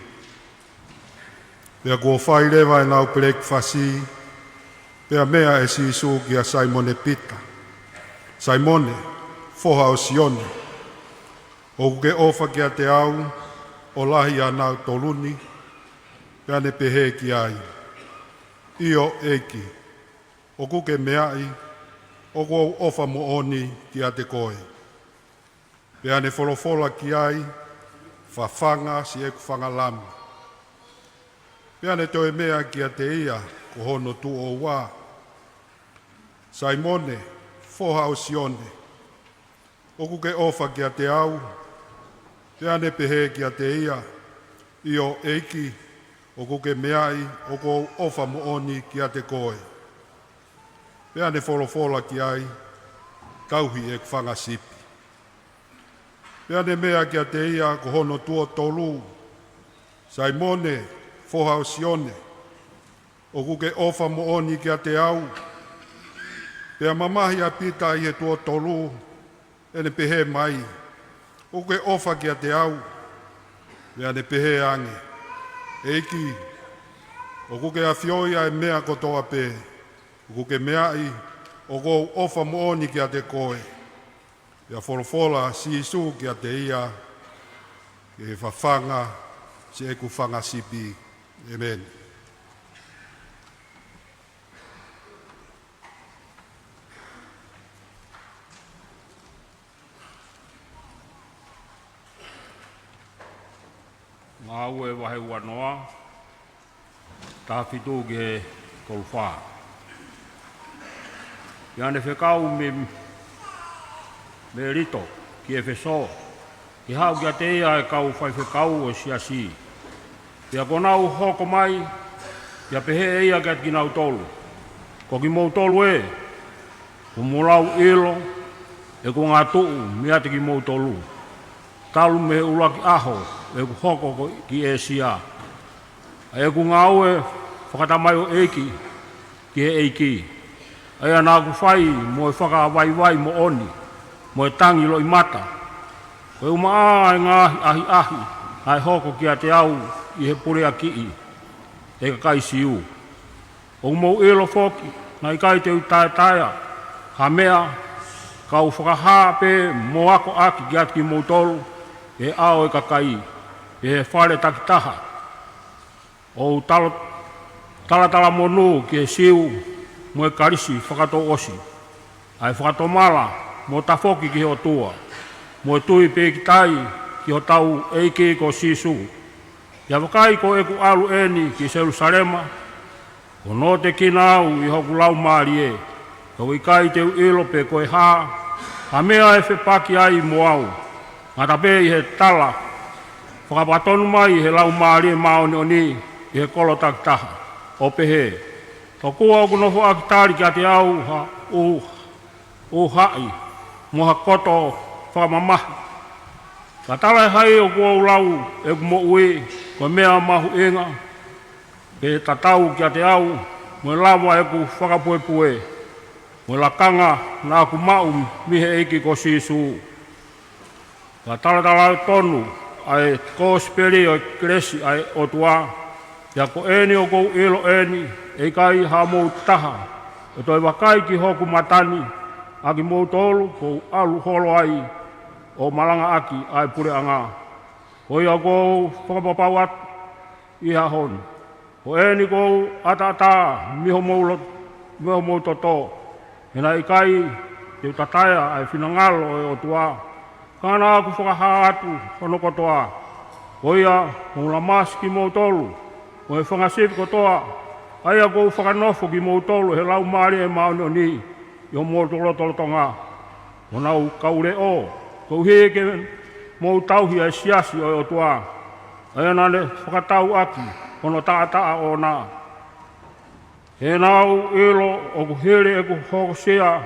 Pea kuo fai leva ʻenau pelekifasi, pea meʻa ʻe Sīsū kia Saimone Pita: Saimone, foha ʻo Sione, ʻoku ke ʻofa kiate au ʻo lahi ʻanautolu ni? Pea ne pehē ki ai: ʻIo, ʻEiki, ʻoku ke meaʻi ʻoku ou ʻofa moʻoni kiate koe. Pea ne folofola ki ai: Fafanga siʻeku fanga lami. Pea ne toe meʻa kiate ia ko hono tuʻo ua: Saimone, foha ʻo Sione, ʻoku ke ʻofa kiate au? Pea ne pehē kiate ia: ʻIo, ʻEiki, ʻoku ke meaʻi ʻoku ou ʻofa moʻoni kiate koe. Pea ne folofola ki ai: Tauhi ʻeku fanga sipi. Pea ne meʻa kiate ia ko hono tuʻo tolu: Saimone, foha ʻo Sione, ʻoku ke ʻofa moʻoni kiate au? Pea mamahi ʻa Pita ʻi he tuʻo tolu, ʻene pehē mai: ʻOku ke ʻofa kiate au? Pea ne pehē ange: ʻEiki, ʻoku ke ʻafioʻi ʻa e meʻa kotoa pē. ʻOku ke meaʻi ʻoku ou ʻofa moʻoni kiate koe. Pea folofola ʻa Sīsū kiate ia: Ke fafanga siʻeku fanga sipi. ʻEmeni. Ngāue vahe uanoa, taha fitu ki he tolu fā. Pea ne fekau mei Melito ki ʻEfesō, ke haʻu kiate ia ʻa e kau faifekau ʻo e siasi. Pea kuo nau hoko mai, pea pehē ʻe ia kiate kinautolu: Ko kimoutolu ē, kuo mou lau ʻilo ʻeku angatuʻu meiate kimoutolu, talu mei he ʻuluaki ʻaho ʻeku hoko ko ē ki ʻĒsia, ʻa ʻeku ngāue fakatamaioʻeiki ki he ʻEiki, ʻa ia naʻa ku fai mo e fakavaivai moʻoni, mo e tangi loʻimata, ko e ʻumaʻā ʻa e ngaahi ʻahiʻahi naʻe hoko kiate au ʻi he puleakiʻi ʻe he kakai Siu. ʻOku mou ʻilo foki, naʻe ʻikai te u taetaea ha meʻa, ka u fakahā pē mo akoʻaki kiate kimoutolu ʻi he ʻao ʻo e kakai, ʻi he fale takitaha, ʻo u talo-, talatalamonū ki he Siu mo e Kalisi fakatouʻosi, ʻa e fakatomala mo tafoki ki he ʻOtua, mo e tui pīkitai ki hotau ʻEiki ko Sīsū. Pea vakai, ko ʻeku ʻalu ʻeni ki Selūsalema, kuo notekina au ʻi hoku laumālie, ka ʻoku ʻikai te u ʻilo pe ko e hā ha meʻa ʻe fepaki ai mo au, ngata pē ʻi he tala fakapatonu mai ʻe he Laumālie Māʻoniʻoni ʻi he kolo takitaha, ʻo pehē: Tokua ʻoku nofoʻaki tali kiate au ha ʻū, ʻū haʻi mo ha koto fakamamahi. Ka talaʻehai ʻoku ou lau ʻeku moʻui ko e meʻa mahuʻinga, ke tatau kiate au mo e lava ʻeku fakapuepue mo e lakanga naʻa ku maʻu mei he ʻEiki ko Sīsū. Ka talatala tonu ʻa e kosipeli ʻo e kelesi ʻa e ʻOtua. Pea ko eni ʻoku ou ʻilo ʻeni, ʻe ʻikai haʻamou taha ʻe toe vakai ki hoku mata ni ʻa kimoutolu kuo u ʻalu holo ai ʻo malangaʻaki ʻa e puleʻanga. Ko ia ʻoku ou fakapapau atu ʻi he ʻaho ni, ko eni ʻoku ou ʻataʻatā mei homou lo-, mei homou toto, he naʻe ʻikai te u tataea ʻa e finangalo ʻo e ʻOtua, ka naʻa ku fakahā atu hono kotoa. Ko ia, mou lamasi kimoutolu mo e fanga sipi kotoa, ʻa ia kuo u fakanofo kimoutolu ʻe he Laumālie Māʻoniʻoni ʻi hoʻomou lotolotonga. Ko honau kau leʻo, koeʻuhi ke mou tauhi ʻa e siasi ʻo e ʻOtua, ʻa ia naʻa ne fakatau ʻaki hono taʻataʻa ʻoʻona. He naʻa ku ʻilo ʻoku hili ʻeku hokosia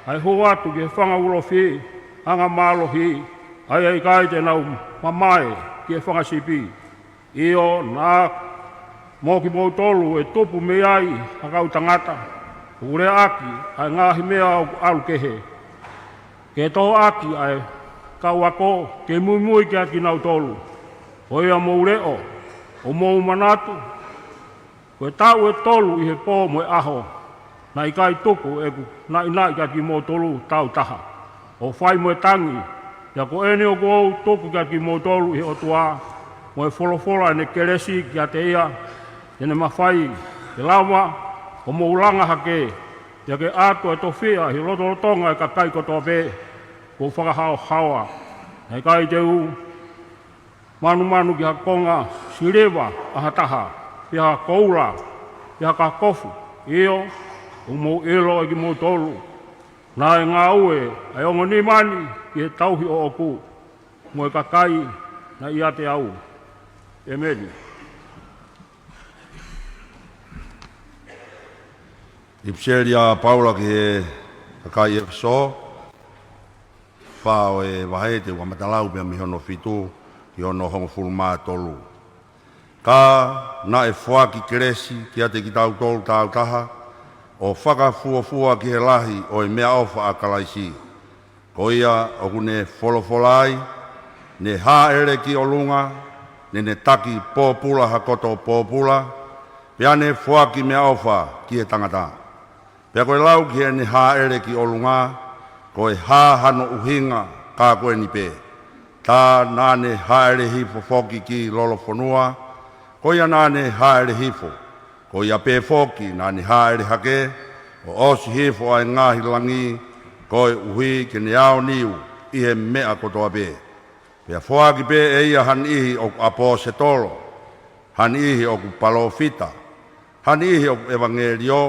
ʻa e hū atu ki he fanga ulofi angamālohi, ʻa ia ʻikai te nau mamae ki he fanga sipi. ʻIo, naʻa mo kimoutolu ʻe tupu mei ai ha kau tangata ʻoku lea ʻaki ʻa e ngaahi meʻa ʻoku ʻalu kehe, ke tohoakiʻi ʻa e kau ako ke muimui kiate kinautolu. Ko ia, mou leʻo, ʻo mou manatu, ko e taʻu ʻe tolu ʻi he pō mo e ʻaho, naʻe ʻikai tuku ʻeku naʻinaʻi kiate kimoutolu tautaha, ʻo fai mo e tangi. Pea ko eni ʻoku ou tuku kiate kimoutolu ʻe he ʻOtua mo e folofola ʻene kelesi kiate ia, te ne mafai ke lava ʻo mou langa hake, pea ke ʻatu ʻa e tofiʻa ʻi he lotolotonga ʻo e kakai kotoa pē kuo u fakahaohaoa. Naʻe ʻikai te u manumanu ki ha konga siliva ʻa ha taha, pe ha koula, pe ha kakofu. ʻIo, ʻoku mou ʻilo ʻe kimoutolu naʻe ngāue ʻa e ongo nima ni ki he tauhi ʻoʻoku mo e kakai naʻe ʻiate au. ʻEmeni. ʻIpiseli ʻa Paula ki he kakai ʻEfesō, fā ʻo e vahe, te u kamata lau pē mei hono fitu ki hono hongofulu mā tolu. Ka naʻe foaki kelesi kiate kitautolu tautaha, ʻo fakafuofua ki he lahi ʻo e meʻaʻofa ʻa Kalaisi. Ko ia ʻoku ne folofola ai, ne hāʻele ki ʻolunga, ne ne taki pōpula ha koto pōpula, pea ne foaki meʻaʻofa ki he tangata. Pea ko e lau ki heʻene hāʻele ki ʻolunga, ko e hā hano ʻuhinga ka ko eni pē? Tā naʻa ne hāʻele hifo foki ki lolofonua, ko ia naʻa ne hāʻele hifo. Ko ia pē foki naʻa ne hāʻele hake, ʻo ʻosi hifo ʻa e ngaahi langi, koeʻuhi ke ne aoniu ʻi he meʻa kotoa pē. Pea foaki pē ʻe ia ha niʻihi ʻoku ʻaposetolo, ha niʻihi ʻoku palōfita, ha niʻihi ʻoku ʻevangeliō,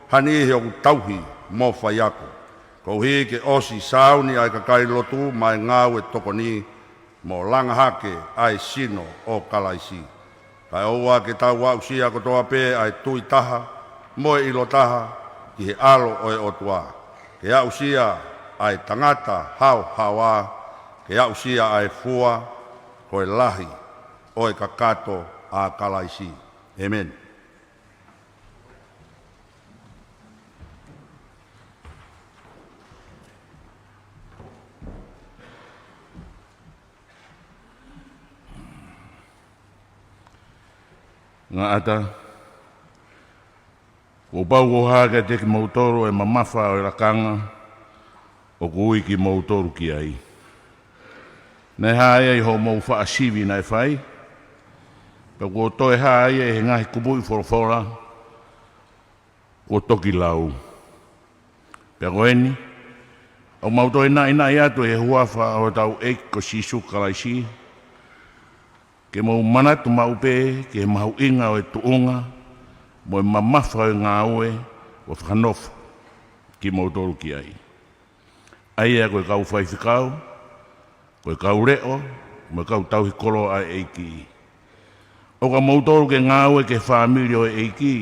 ha niʻihi ʻoku tauhi mo faiako, koeʻuhi ke ʻosi sāuni ʻa e kakai lotu maʻa e ngāue tokoni, mo langa hake ʻa e sino ʻo Kalaisi. Kae ʻoua ke tau aʻusia kotoa pē ʻa e tui taha mo e ʻilo taha ki he ʻAlo ʻo e ʻOtua, ke aʻusia ʻa e tangata haohaoa, ke aʻusia ʻa e fua, ko e lahi ʻo e kakato ʻa Kalaisi. ʻEmeni. Ngata, kuo pau ke hā kiate kimoutolu ʻa e mamafa ʻo e lakanga ʻoku ui kimoutolu ki ai. Naʻe hā ia ʻi hoʻomou faʻa sivi naʻe fai, pea kuo toe hā ia ʻi he ngaahi kupuʻi folofola kuo toki lau. Pea ko eni, ʻoku mau toe naʻinaʻi atu ʻi he huafa ʻo hotau ʻEiki ko Sīsū Kalaisi, ke mou manatu maʻu pē ki he mahuʻinga ʻo e tuʻunga mo e mamafa ʻo e ngāue kuo fakanofo kimoutolu ki ai, ʻa ia ko e kau faifekau, ko e kau leʻo, mo e kau tauhi koloa ʻa e ʻEiki. ʻOka moutolu ke ngāue ki he fāmili ʻo e ʻEiki,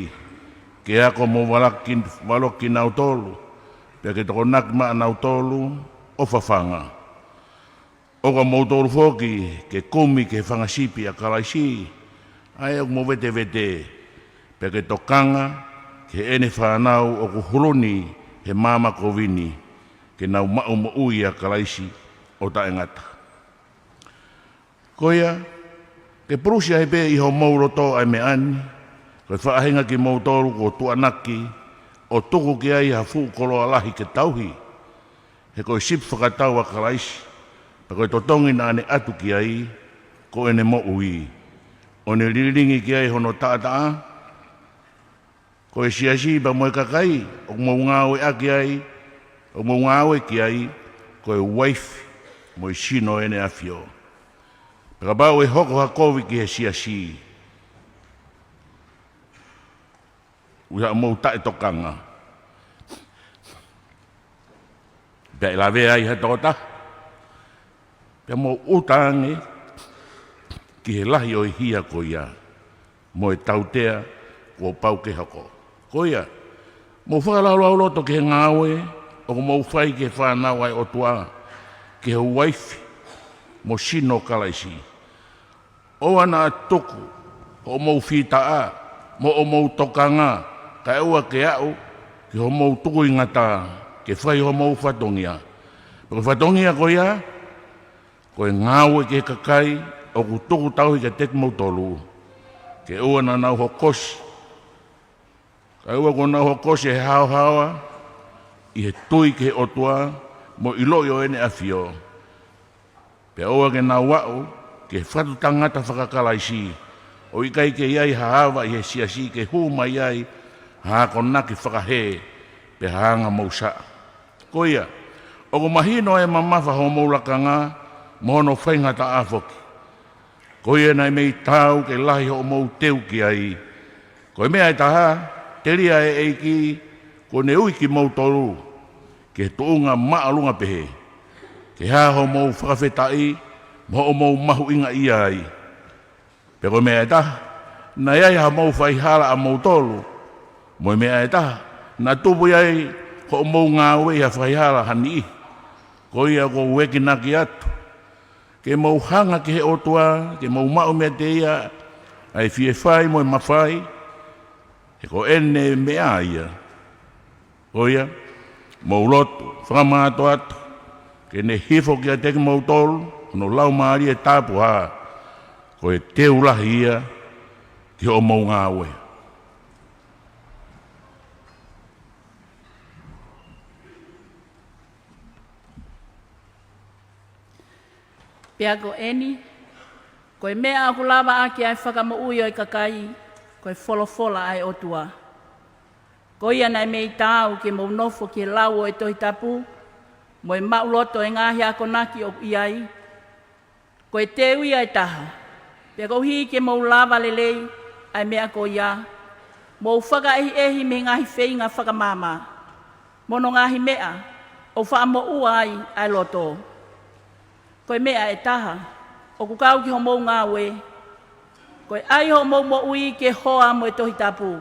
ke ako mo valoki, valoki kinautolu, pea ke tokonaki maʻanautolu ʻo fafanga. ʻOka moutolu foki ke kumi ki he fanga sipi ʻa Kalaisi, ʻa ia ʻoku mo vetevete, pea ke tokanga ki heʻene fānau ʻoku huluni he maama kovi ni, ke nau maʻu moʻui ʻia Kalaisi ʻo taʻengata. Ko ia, ke pulusi ai pē ʻi homou loto ʻa e meʻa ni, ko e faʻahinga kimoutolu kuo tuʻanaki ʻo tuku ki ai ha fuʻu koloa lahi ke tauhi, he ko e sipi fakatau ʻa Kalaisi, pea ko e totongi naʻa ne ʻatu ki ai, ko ʻene moʻui, ʻo ne lilingi ki ai hono taʻataʻa. Ko e siasi pea mo e kakai ʻoku mou ngāueʻaki ai, ʻoku mou ngāue ki ai, ko e uaifi mo e sino ʻo ʻEne ʻAfio. Kapau ʻe hoko ha kovi ki he siasi, ʻi haʻamou taʻetokanga, pea ʻe lavea ai ha tokotaha, pea mou ʻuta ange ki he lahi ʻo e hia ko ia mo e tautea kuo pau ke hoko. Ko ia, mou fakalaulauloto ki he ngāue ʻoku mou fai ki he fānau ʻa e ʻOtua, ki he uaifi mo sino ʻo Kalaisi. ʻOua naʻa tuku hoʻomou fītaʻa mo hoʻomou tokanga, kae ʻoua ke aʻu ki hoʻomou tukuingata ke fai hoʻomou fatongia. Ko e fatongia ko ia, ko e ngāue ki he kakai ʻoku tuku tauhi kiate kimoutolu, ke ʻoua naʻa nau hokosi, kae ʻoua kuo nau hokosi ʻe he haohaoa ʻi he tui ki he ʻOtua mo e ʻiloʻi ʻo ʻene ʻafio. Pea ʻoua ke nau aʻu ki he fatu tangata faka-Kalaisi, ʻo ʻikai ke ʻi ai ha ava ʻi he siasi ke hū mai ai ha akonaki fakahē pe ha anga mousaʻa. Ko ia, ʻoku mahino ʻa e mamafa hoʻomou lakanga mo hono faingataʻa foki. Ko ia naʻe mei taau ke lahi hoʻomou teu ki ai. Ko e meʻa ʻe taha, telia ʻe he ʻEiki kuo ne ui kimoutolu ki he tuʻunga māʻolunga pehē, ke hā hoʻomou fakafetaʻi mo hoʻomou mahuʻingaʻia ai. Pea ko e meʻa ʻe taha, naʻe ʻi ai hamou faihala ʻamoutolu, mo e meʻa ʻe taha, naʻa tupu ʻi ai hoʻomou ngāue ʻi ha faihala ha niʻihi. Ko ia ʻoku ou ekinaki atu ke mou hanga ki he ʻOtua, ke mou maʻu meiate ia ʻa e fie fai mo e mafai, he ko ʻene meʻa ia. Ko ia, mou lotu fakamātoato ke ne hifo kiate kimoutolu hono Laumālie Tapu, ʻa ia ko e teu lahi ia ki hoʻomou ngāue. Pea ko eni, ko e meʻa ʻoku lava ʻaki ʻa e fakamoʻui ʻo e kakai, ko e folofola ʻa e ʻOtua. Ko ia naʻe mei taau ke mou nofo ki he lau ʻo e Tohi Tapu, mo e maʻuloto ʻo e ngaahi akonaki ʻoku ʻi ai, ko e teu ia ʻe taha. Pea koeʻuhi ke mou lava lelei ʻa e meʻa ko ia, mou fakaʻehiʻehi mei he ngaahi feinga fakamaama mo hono ngaahi meʻa ʻoku faʻa moʻua ai ʻa e loto. Ko e meʻa ʻe taha ʻoku kau ki hoʻomou ngāue, ko e ʻai hoʻomou moʻui ke hoa mo e Tohi Tapu.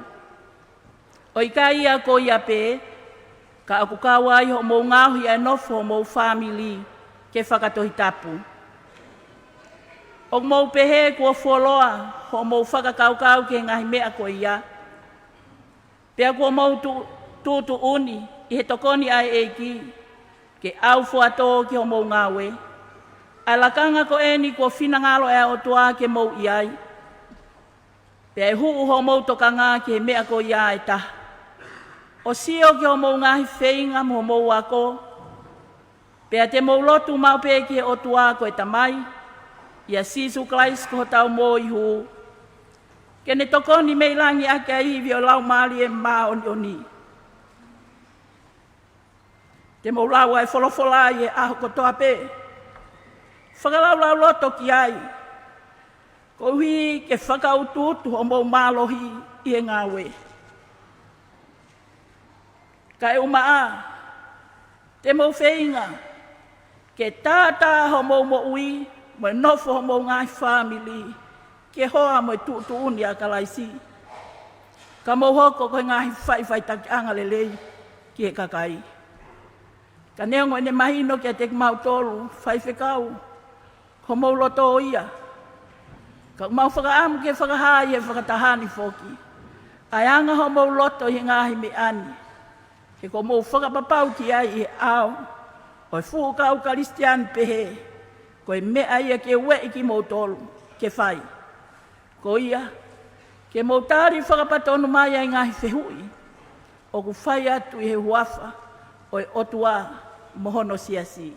ʻO ʻikai ia ko ia pē, ka ʻoku kau ai hoʻomou ngaohi ʻa e nofo hoʻomou fāmili ke fakatohitapu. ʻOku mou pehē kuo fuoloa hoʻomou fakakaukau ki he ngaahi meʻa ko ia, pea kuo mou tu-, tuʻutuʻuni ʻi he tokoni ʻa e ʻEiki, ke ʻaufuatō ki hoʻomou ngāue ʻa e lakanga ko eni kuo finangalo ʻa e ʻOtua ke mou ʻi ai. Pea ʻe huʻu hoʻomou tokanga ki he meʻa ko ia ʻe taha, ʻo sio ki hoʻomou ngaahi feinga mo hoʻomou ako, pea te mou lotu maʻu pē ki he ʻOtua ko e Tamai, ʻia Sīsū Kalaisi ko hotau Moihū, ke ne tokoni mei langi ʻaki ʻa e ivi ʻo e Laumālie Māʻoniʻoni. Te mou lau ʻa e folofola ʻi he ʻaho kotoa pē. Fakalaulauloto ki ai, koeʻuhi ke fakautuutu hoʻomou mālohi ʻi he ngāue. Kae ʻumaʻā, te mou feinga ke tātā hoʻomou moʻui mo e nofo hoʻomou ngaahi fāmili ke hoa mo e tuʻutuʻuni ʻa Kalaisi, ka mou hoko ko e ngaahi faʻifaʻitakiʻanga lelei ki he kakai. Ka neongo ʻene mahino kiate kimautolu, faifekau, ko homou loto ia, ka ʻoku mau fakaʻamu ke fakahā ʻi he fakataha ni foki ʻa e anga hoʻomou loto ʻi he ngaahi meʻa ni, he ʻoku mou fakapapau ki ai ʻi he ʻao ʻo e fuʻu kau Kalisitiane pehē, ko e meʻa ia ke ueʻi kimoutolu ke fai. Ko ia, ke mou tali fakapatonu mai ʻa e ngaahi fehuʻi ʻoku fai atu ʻi he huafa ʻo e ʻOtua mo hono siasi.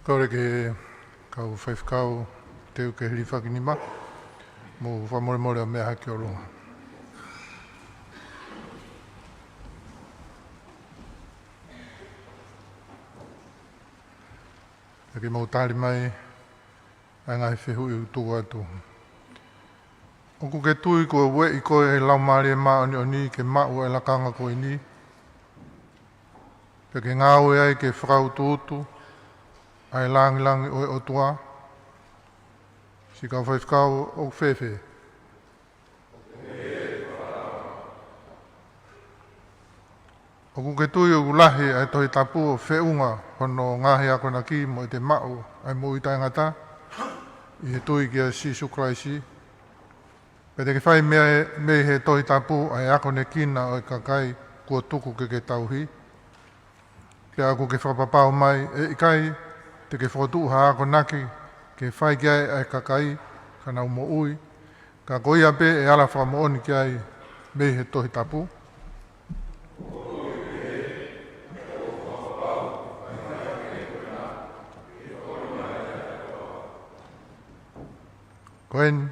Kole ki he kau faifekau teu ke hilifaki nima, mou fakamolemole ʻo meʻa hake ʻo ʻolunga. Ke mau tali mai ʻa e ngaahi fehuʻi ʻoku tuku atu. ʻOku ke tui kuo ueʻi koe ʻe he Laumālie Māʻoniʻoni ke maʻu ʻa e lakanga ko eni, pea ke ngāue ai ke fakautuutu ʻa e lāngilangi ʻo e ʻOtua? Siʻi kau faifekau, ʻoku fēfē? ʻOku ke tui ʻoku lahi ʻa e Tohi Tapu ʻo feʻunga hono ngaahi akonaki mo ʻete maʻu ʻa e moʻui taʻengata ʻi he tui kia Sīsū Kalaisi? Pea te ke fai mei, mei he Tohi Tapu ʻa e akonekina ʻo e kakai kuo tuku ke ke tauhi? Pea ʻoku ke fakapapau mai ʻe ʻikai te ke fokotuʻu ha akonaki ke fai ki ai ʻa e kakai ka nau moʻui, ka ko ia pē ʻe ala fakamoʻoni ki ai mei he Tohi Tapu? Ko eni,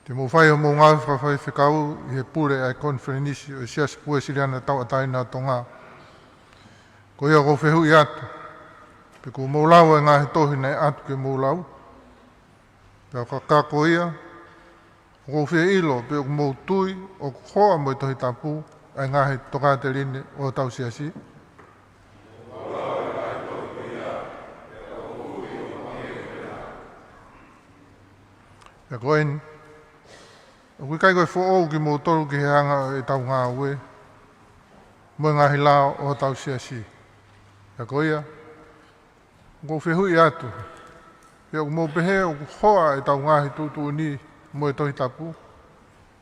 te mou fai hoʻomou ngāue fakafaifekau ʻi he pule ʻa e konifelenisi ʻo e Siasi Uēsiliana Tauʻatāina ʻo Tonga. Ko ia ʻoku ou fehuʻi atu, pe kuo mou lau ʻa e ngaahi tohi naʻe ʻatu ke mou lau? Pea ka, ka ko ia, ʻoku ou fie ʻilo pe ʻoku mou tui ʻoku hoa mo e Tohi Tapu ʻa e ngaahi tokāteline ʻo hotau siasi? Pea ko eni, ʻoku ʻikai ko e foʻou kimoutolu ki he anga ʻo ʻetau ngāue mo e ngaahi lao ʻo hotau siasi. Pea ko ia, ʻoku ou fehuʻi atu, pe ʻoku mou pehē ʻoku hoa ʻetau ngaahi tuʻutuʻuni mo e Tohi Tapu,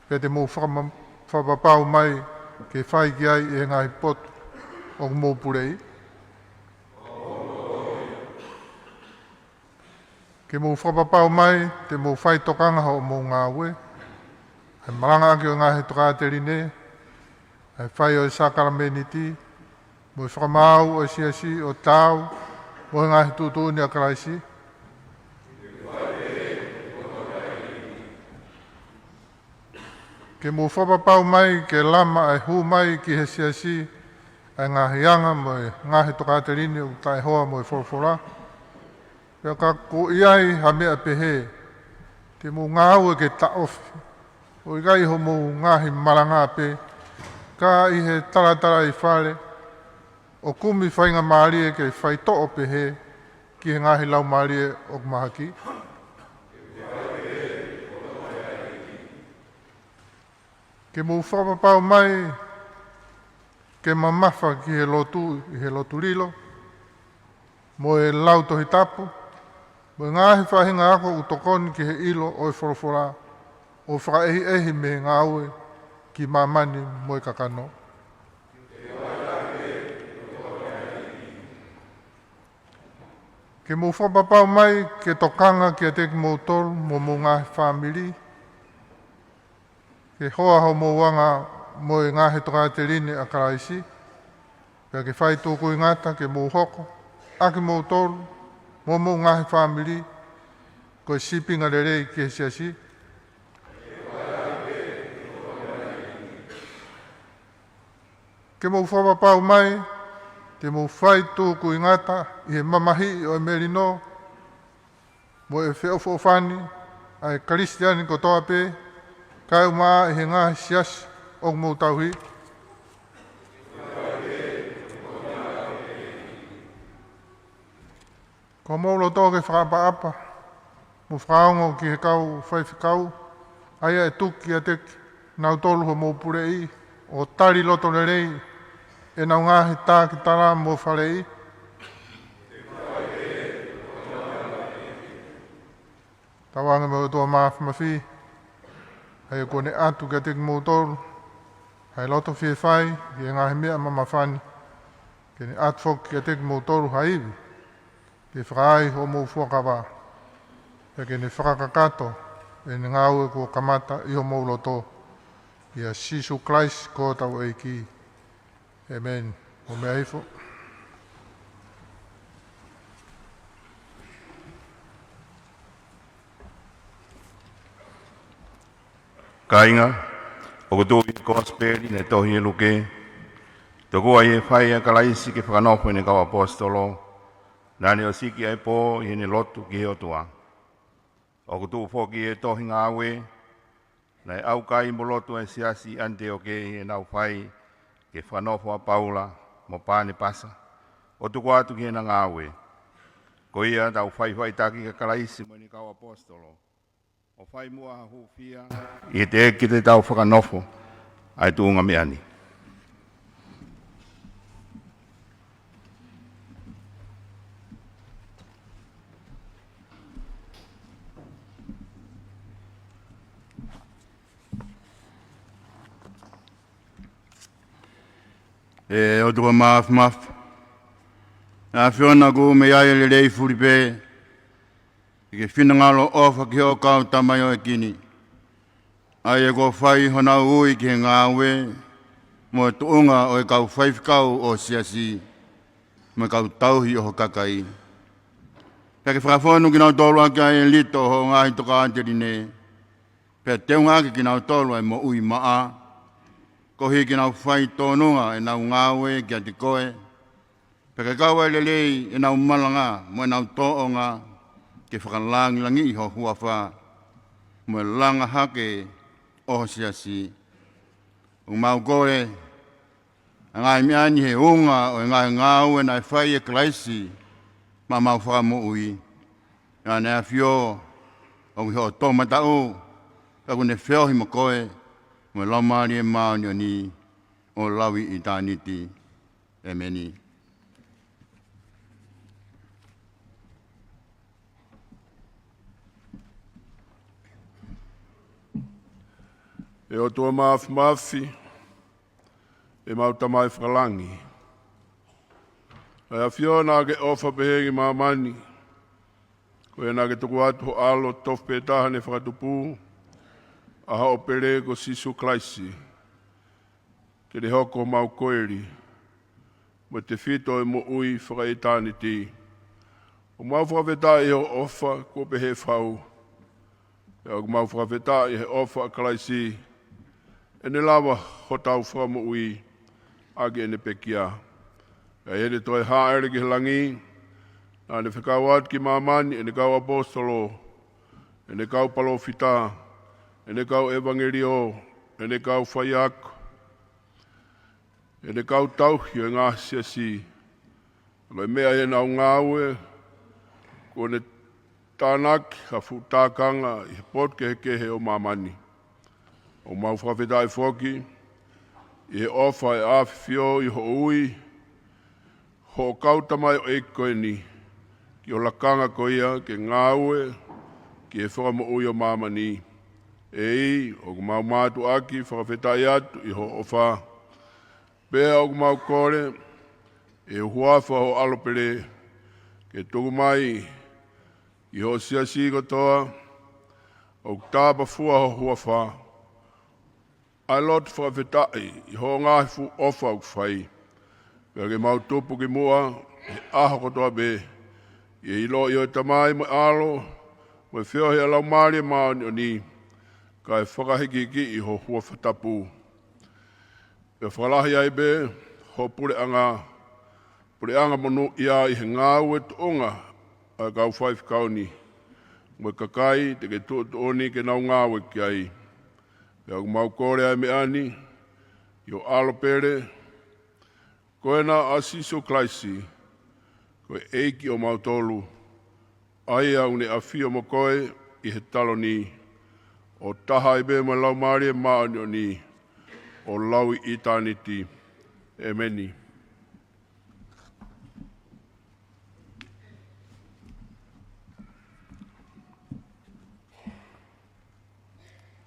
pea te mou fakama-, fakapapau mai ke fai ki ai ʻi he ngaahi potu ʻoku mou puleʻi? Ke mou fakapapau mai te mou fai tokanga hoʻomou ngāue, ʻa e malangaʻaki ʻo e ngaahi tokāteline, ʻa e fai ʻo e sākalamēniti, mo e fakamaau ʻo e siasi ʻo taau mo e ngaahi tuʻutuʻuni ʻa Kalaisi? Ke mou fakapapau mai ke lama ʻa e hū mai ki he siasi ʻa e ngaahi anga mo e ngaahi tokāteline ʻoku taʻehoa mo e folofola? Pea ka ʻoku ʻi ai ha meʻa pehē, te mou ngāue ke taʻofi, ʻo ʻikai hoʻomou ngaahi malanga pē, ka ʻi he talatalaifale, ʻo kumi faingamālie ke faitoʻo pehē ki he ngaahi laumālie ʻoku mahaki? Ke mou fakapapau mai ke mamafa ki he lotu, ʻi he lotu lilo, mo e lau Tohi Tapu, mo e ngaahi faʻahinga ako ʻoku tokoni ki he ʻilo ʻo e folofola, ʻo fakaʻehiʻehi mei he ngāue ki māmani mo e kakano? Ke mou fakapapau mai ke tokanga kiate kimoutolu mo hoʻomou ngaahi fāmili, ke hoa hoʻomou anga mo e ngaahi tokāteline ʻa Kalaisi, pea ke fai tūkuingata ke mou hoko ʻa kimoutolu mo hoʻomou ngaahi fāmili ko e sīpinga lelei ki he siasi? Ke mou fakapapau mai te mou fai tūkuingata ʻi he mamahiʻi ʻo e melino mo e feʻofoʻofani ʻa e Kalisitiane kotoa pē, kae ʻumaʻā ʻi he ngaahi siasi ʻoku mou tauhi? Ko hoʻomou loto ke fakaʻapaʻapa mo fakaongo ki he kau faifekau, ʻa ia ʻe tuku kiate kinautolu hoʻomou puleʻi, ʻo tali loto lelei ʻenau ngaahi tākitala mo faleʻi? Tauange mo e ʻOtua Māfimafi, ʻa ia kuo ne ʻatu kiate kimoutolu ha loto fie fai ki he ngaahi meʻa mamafa ni, ke ne ʻatu foki kiate kimoutolu ha ivi ke fakaai hoʻomou fuakava, pea ke ne fakakakato ʻene ngāue kuo kamata ʻi homou loto, ʻia Sīsū Kalaisi ko hotau ʻEiki. ʻĒmeni. Mou meʻa hifo. Kāinga, ʻoku tuʻu ʻi he Kosipeli naʻe tohi ʻe Luke: Tokua ʻi he fai ʻa Kalaisi ke fakanofo ʻene kau ʻaposetolo, Naʻa ne ʻosiki ʻa e pō ʻi heʻene lotu ki he ʻOtua. ʻOku tuʻu foki ʻi he tohi Ngāue, naʻe ʻaukai mo lotu ʻa e siasi ʻi ʻAniteoke ʻi heʻenau fai ki he fakanofo ʻa Paula mo Panepasa, ʻo tuku atu ki heʻena ngāue. Ko ia tau faʻifaʻitaki kia Kalaisi mo ʻene kau ʻaposetolo, ʻo fai muʻa ha hūfia ʻi he teʻeki te tau fakanofo ʻa e tuʻunga meʻa ni. ʻE ʻOtua Māfimafi, ʻe ʻAfiona, ʻoku mei ai e lelei fuli pē ʻi he finangalo ʻofa ki hoʻo kau tamaioʻeiki ni, ʻa ia kuo fai honau ui ki he ngāue mo e tuʻunga ʻo e kau faifekau ʻo e siasi mo e kau tauhi ʻo ho kakai. Pea ke fakafonu kinautolu ʻaki ʻa e lito ʻo hoʻo ngaahi tokāteline, pea teunga ʻaki kinautolu ʻa e moʻui maʻa, koeʻuhi ke nau fai tōnunga ʻenau ngāue kiate koe, pea ke kau ai lelei ʻenau malanga mo ʻenau tōʻonga ke fakalangilangiʻi ho huafa mo e langa hake ʻo ho siasi. ʻOku mau kole ʻa e ngaahi meʻa ni he ʻuhinga ʻo e ngaahi ngāue naʻe fai ʻe Kalaisi maʻa homau fakamoʻui, ʻa ia naʻe ʻafio ʻo ki hoʻo toʻomataʻu, pea ʻoku ne feohi mo koe mo e Laumālie Māʻoniʻoni ʻo lauʻitāniti. ʻEmeni. ʻE ʻOtua Māfimafi, ʻemau Tamai fakalangi, ʻe ʻAfiona, ke ʻofa pehē ki māmani, ko ia naʻa ke tuku atu ho ʻAlo tofu pē taha ne fakatupu, ʻa hoʻo pele ko Sīsū Kalaisi, ke ne hoko ko homau koeli mo e tefito ʻo e moʻui fakaʻitāniti. ʻOku mau fakafetaʻi ʻi hoʻo ʻofa kuo pehē fau. Pea ʻoku mau fakafetaʻi ʻi he ʻofa ʻa Kalaisi, ʻene lava hotau fakamoʻui ʻaki ʻene pekia. Pea ʻi heʻene toe hāʻele ki he langi, naʻa ne fekau atu ki māmani ʻene kau ʻaposetolo, ʻene kau palōfita, ʻene kau ʻevangeliō, ʻene kau faiako, ʻene kau tauhi ʻo e ngaahi siasi. Ko e meʻa ʻi heʻenau ngāue, kuo ne tānaki ha fuʻu tākanga ʻi he potu kehekehe ʻo māmani. ʻOku mau fakafetaʻi foki ʻi he ʻofa ʻa e ʻAfio ʻi hoʻo ui hoʻo kau tamaioʻeiki ko eni ki ho lakanga ko ia ke ngāue ki he fakamoʻui ʻo māmani. ʻEiki, ʻoku mau mātuʻaki fakafetaʻi atu ʻi hoʻo ʻofa. Pea ʻoku mau kole ʻi he huafa ho ʻAlo pele, ke tuku mai ki hoʻo siasi kotoa ʻoku tāpafua ho huafa, ʻa e lotu fakafetaʻi ʻi hoʻo ngaahi fuʻu ʻofa ʻoku fai. Pea ke mau tupu ki muʻa he ʻaho kotoa pē, ʻi he ʻiloʻi ʻo e Tamai mo e ʻAlo mo e feohi ʻa e Laumālie Māʻoniʻoni, kae fakahikihikiʻi ho huafa tapu. Pea fakalahi ai pē ho puleʻanga, puleʻanga monūʻia ʻi he ngāue tuʻunga ʻa e kau faifekau ni mo e kakai te ke tuʻutuʻuni ke nau ngāue ki ai. Pea ʻoku mau kole ʻa e meʻa ni ʻi ho ʻAlo pele, ko ena ʻa Sīsū Kalaisi, ko e ʻEiki ʻo mautolu, ʻa ia ʻoku ne ʻafio mo koe ʻi he taloni, ʻo taha ai pē mo e Laumālie Māʻoniʻoni, ʻo lauʻitāniti. ʻEmeni.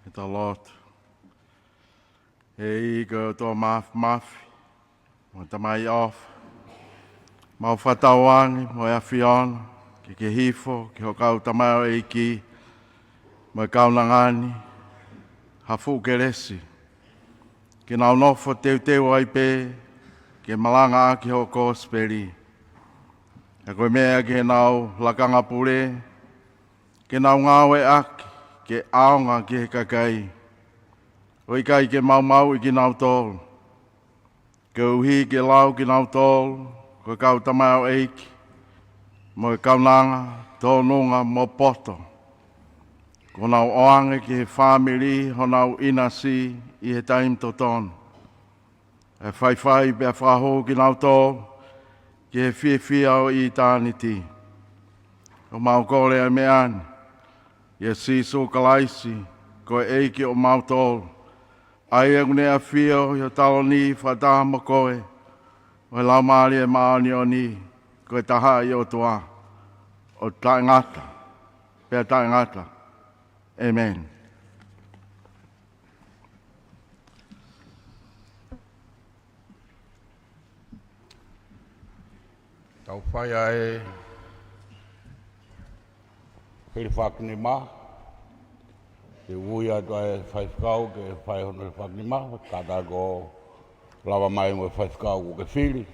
Ke tau lotu. ʻEiki ko e ʻOtua Māfimafi mo e Tamai ʻofa, mau fakatauange mo e ʻAfiona ke ke hifo ki ho kau tamaioʻeiki mo e kaunanga ni ha fuʻu kelesi, ke nau nofo teuteu ai pē ke malangaʻaki hoʻo kosipeli. Pea ko e meʻa ki heʻenau lakanga pule, ke nau ngāueʻaki ke ʻaonga ki he kakai, ʻo ʻikai ke maumauʻi kinautolu, koeʻuhi ke lau kinautolu ko e kau tamaioʻeiki mo e kaunanga, tōnunga mo poto. Kuo nau ʻoange ki he fāmili honau ʻinasi ʻi he taimi totonu. ʻE faifai pea fakahū kinautolu ki he fiefia ʻo ʻitāniti. ʻOku mau kole ʻa e meʻa ni ʻia Sīsū Kalaisi, ko e ʻEiki ʻo mautolu, ʻa ia ʻoku ne ʻafio ʻi ho taloni fakataha mo koe, mo e Laumālie Māʻoniʻoni, ko e taha ʻi ʻOtua, ʻo taʻengata pea taʻengata. ʻĒmeni. Tau fai ʻa e hilifakinima. Ke ui atu ʻa e faifekau ke fai hono hilifakinima, kātaki ʻo lava mai mo e faifekau kuo ke fili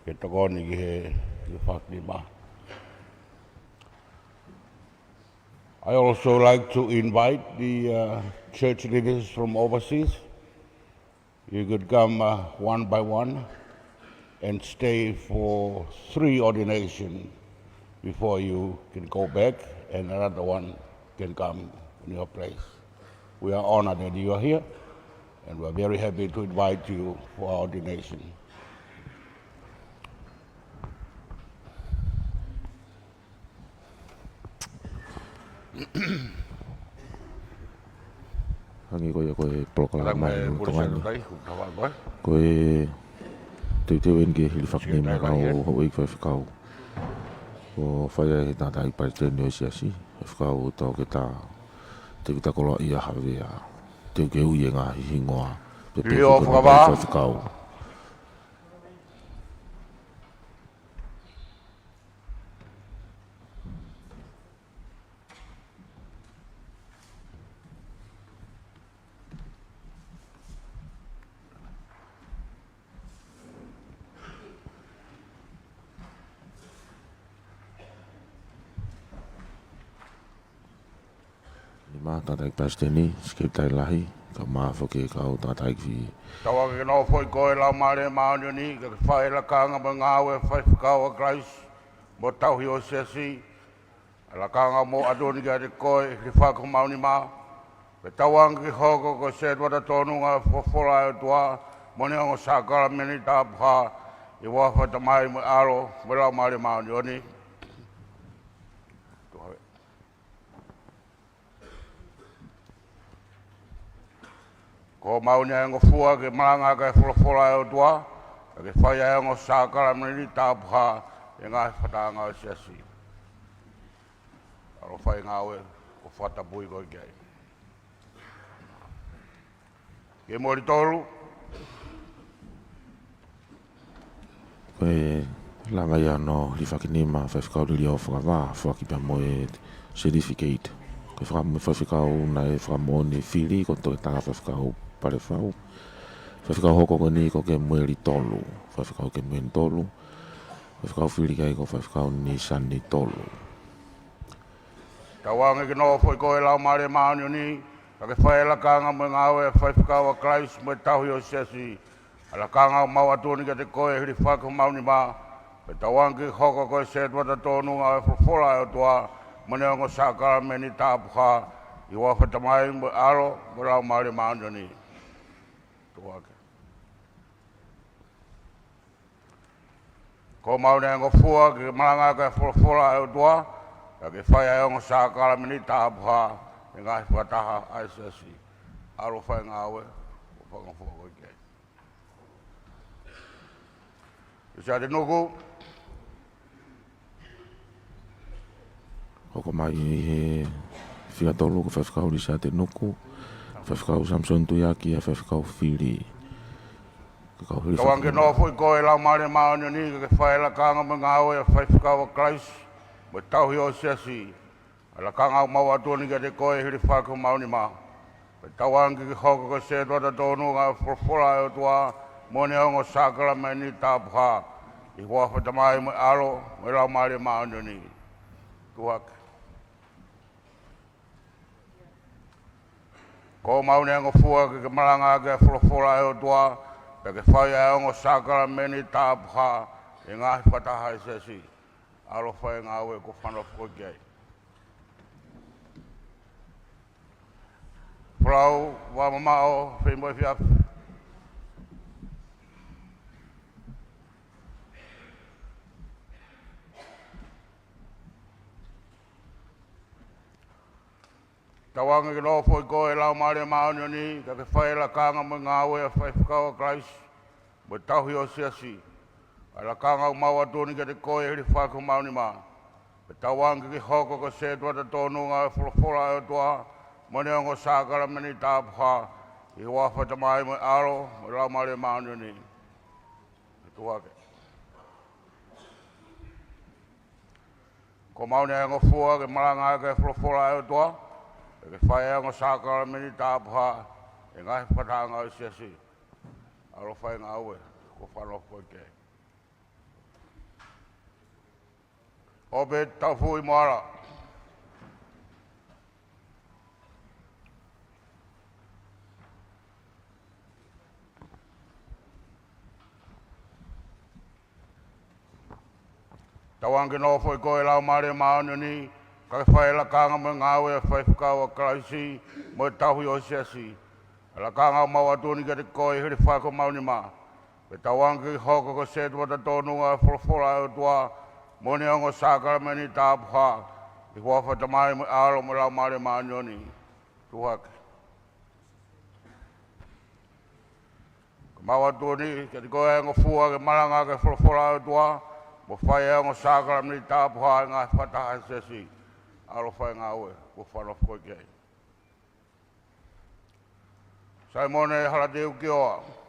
ke tokoni ki he hilifakinima. I also like to invite the, uh, church leaders from overseas. You could come, uh, one by one and stay for three ordination before you can go back, and another one can come in your place. We are honored that you are here, and we are very happy to invite you for our ordination. Hangē ko ia ko e polokalama ʻi Tonga ni. Ko e teuteu eni ki he hilifakinima ʻa e kau houʻeiki faifekau. ʻOku fai ʻe he tangataʻeiki palesiteni ʻo e siasi, Faifekau Toketā Tevita Koloaʻia Havea. Teu ke ui e ngaahi hingoa. Pea pehē ki he kau faifekau. Nima, tangataʻeiki palesiteni, sekelitali lahi, kae ʻumaʻā foki e kau tangataʻeiki fili. Tauange ke nofo ʻi koe Laumālie Māʻoniʻoni, ka ke fai e lakanga mo e ngāue ʻa e faifekau ʻa Kalaisi mo e tauhi ʻo e siasi. ʻA e lakanga ʻoku mau ʻatu ni kiate koe, hilifaki homau nima. Pea tauange ke hoko ko e setuata tōnunga ʻo e folofola ʻa e ʻOtua, mo ʻene ongo sākalamēniti tapuhā, ʻi he huafa ʻo e Tamai mo e ʻAlo, mo e Laumālie Māʻoniʻoni. Ko homau neongo fua ke malanga ʻaki ʻa e folofola ʻa e ʻOtua, ka ke fai ʻa e ongo sākalamēniti tapuhā ʻi he ngaahi fakatahaʻanga ʻo e siasi. ʻAlu ʻo fai e ngāue kuo fakatapui koe ki ai. Ke muʻa ʻi tolu. Ko e langa ia hono hilifakinima ʻa e faifekau Liliofo Fakavā, foaki pea mo e certificate. Ko e faka-, mo e faifekau naʻe fakamoʻoni fili ko Toketā Faifekau Palefau. Faifekau hoko ko eni ko Kemueli Tolu. Faifekau Kemueli Tolu. Faifekau fili ki ai ko Faifekau Nisani Tolu. Tauange ke nofo ʻi koe Laumālie Māʻoniʻoni, ka ke fai e lakanga mo e ngāue ʻa e faifekau ʻa Kalaisi mo e tauhi ʻo e siasi. ʻA e lakanga ʻoku mau ʻatu ni kiate koe, hilifaki homau nima. Pea tauange ke hoko ko e setuata tōnunga ʻo e folofola ʻa e ʻOtua, mo ʻene ongo sākalamēniti tapuhā, ʻi he huafa ʻo e Tamai mo e ʻAlo, mo e Laumālie Māʻoniʻoni. Tuʻu hake. Ko homau neongo fua ke malanga ʻaki ʻa e folofola ʻa e ʻOtua, ka ke fai ʻa e ongo sākalamēniti tapuhā ʻi he ngaahi fakatahaʻanga ʻo e siasi. ʻAlu ʻo fai e ngāue kuo fakangofua koe ki ai. Lisiate Nuku. Hoko mai ʻi he fika tolu ko Faifekau Lisiate Nuku, Faifekau Samisoni Tuiaki ʻa e faifekau fili. Ko e kau hili Tauange ke nofo ʻi koe Laumālie Māʻoniʻoni, ka ke fai e lakanga mo e ngāue ʻa e faifekau ʻa Kalaisi mo e tauhi ʻo e siasi. ʻA e lakanga ʻoku mau ʻatu ni kiate koe, hilifaki homau nima. Pea tauange ke hoko ko e setuata tōnunga ʻo e folofola ʻa e ʻOtua, mo ʻene ongo sākalamēniti tapuhā, ʻi he huafa ʻo e Tamai mo e ʻAlo, mo e Laumālie Māʻoniʻoni. Tuʻu hake. Ko homau neongo fua ke ke malanga ʻaki ʻa e folofola ʻa e ʻOtua, pea ke fai ʻa e ongo sākalamēniti tapuhā ʻi he ngaahi fakatahaʻanga ʻo e siasi. ʻAlo fai ngāue kuo fanofo koe ki ai. Folau, vā mamaʻo, fei mo e fiafi. Tauange ke nofo ʻi koe ʻa e Laumālie Māʻoniʻoni, ka ke fai ʻa e lakanga mo e ngāue ʻa e faifekau ʻa Kalaisi, mo e tauhi ʻo e siasi. ʻA e lakanga ʻoku mau ʻatu ni kiate koe ʻi he hilifaiko maunima. Pea tauange ke hoko ko e setuata tōnunga ʻo e folofola ʻa e ʻOtua, mo ʻene ongo sākalamēniti tapuhā, ʻi he huafa ʻo e Tamai mo e ʻAlo, mo e Laumālie Māʻoniʻoni. Tuʻu hake. Ko ʻemau ngofua ke malanga ʻaki e folofola ʻa e ʻOtua, pea ke fai ʻa e ongo sākalamēniti tapuhā ʻi he ngaahi fakatahaʻanga ʻo e siasi. ʻAlo fai ngāue kuo fanofo koe ki ai. ʻOpe, taufuʻi mo ala. Tauange ke nofo ʻi koe ʻa e Laumālie Māʻoniʻoni, ka ke fai ʻa e lakanga mo e ngāue ʻa e faifekau ʻa Kalaisi, mo e tauhi ʻo e siasi. ʻA e lakanga ʻoku mau ʻatu ni kiate koe ʻi he hilifaiko maunima. Pea tauange ke hoko ko e setuata tōnunga ʻo e folofola ʻa e ʻOtua, mo ʻene ongo sākalamēniti tapuhā, ʻi he huafa ʻo e Tamai mo e ʻAlo mo e Laumālie Māʻoniʻoni. Tuʻu hake. Ko ʻemau ʻatu ni kiate koe ʻa e ngofua ke malanga ʻaki e folofola ʻa e ʻOtua, mo fai ʻa e ongo sākalamēniti tapuhā ʻi he ngaahi fakatahaʻanga ʻo e siasi. ʻAlo fai ngāue kuo fanofo koe ki ai. Saimone Halateukiʻoa.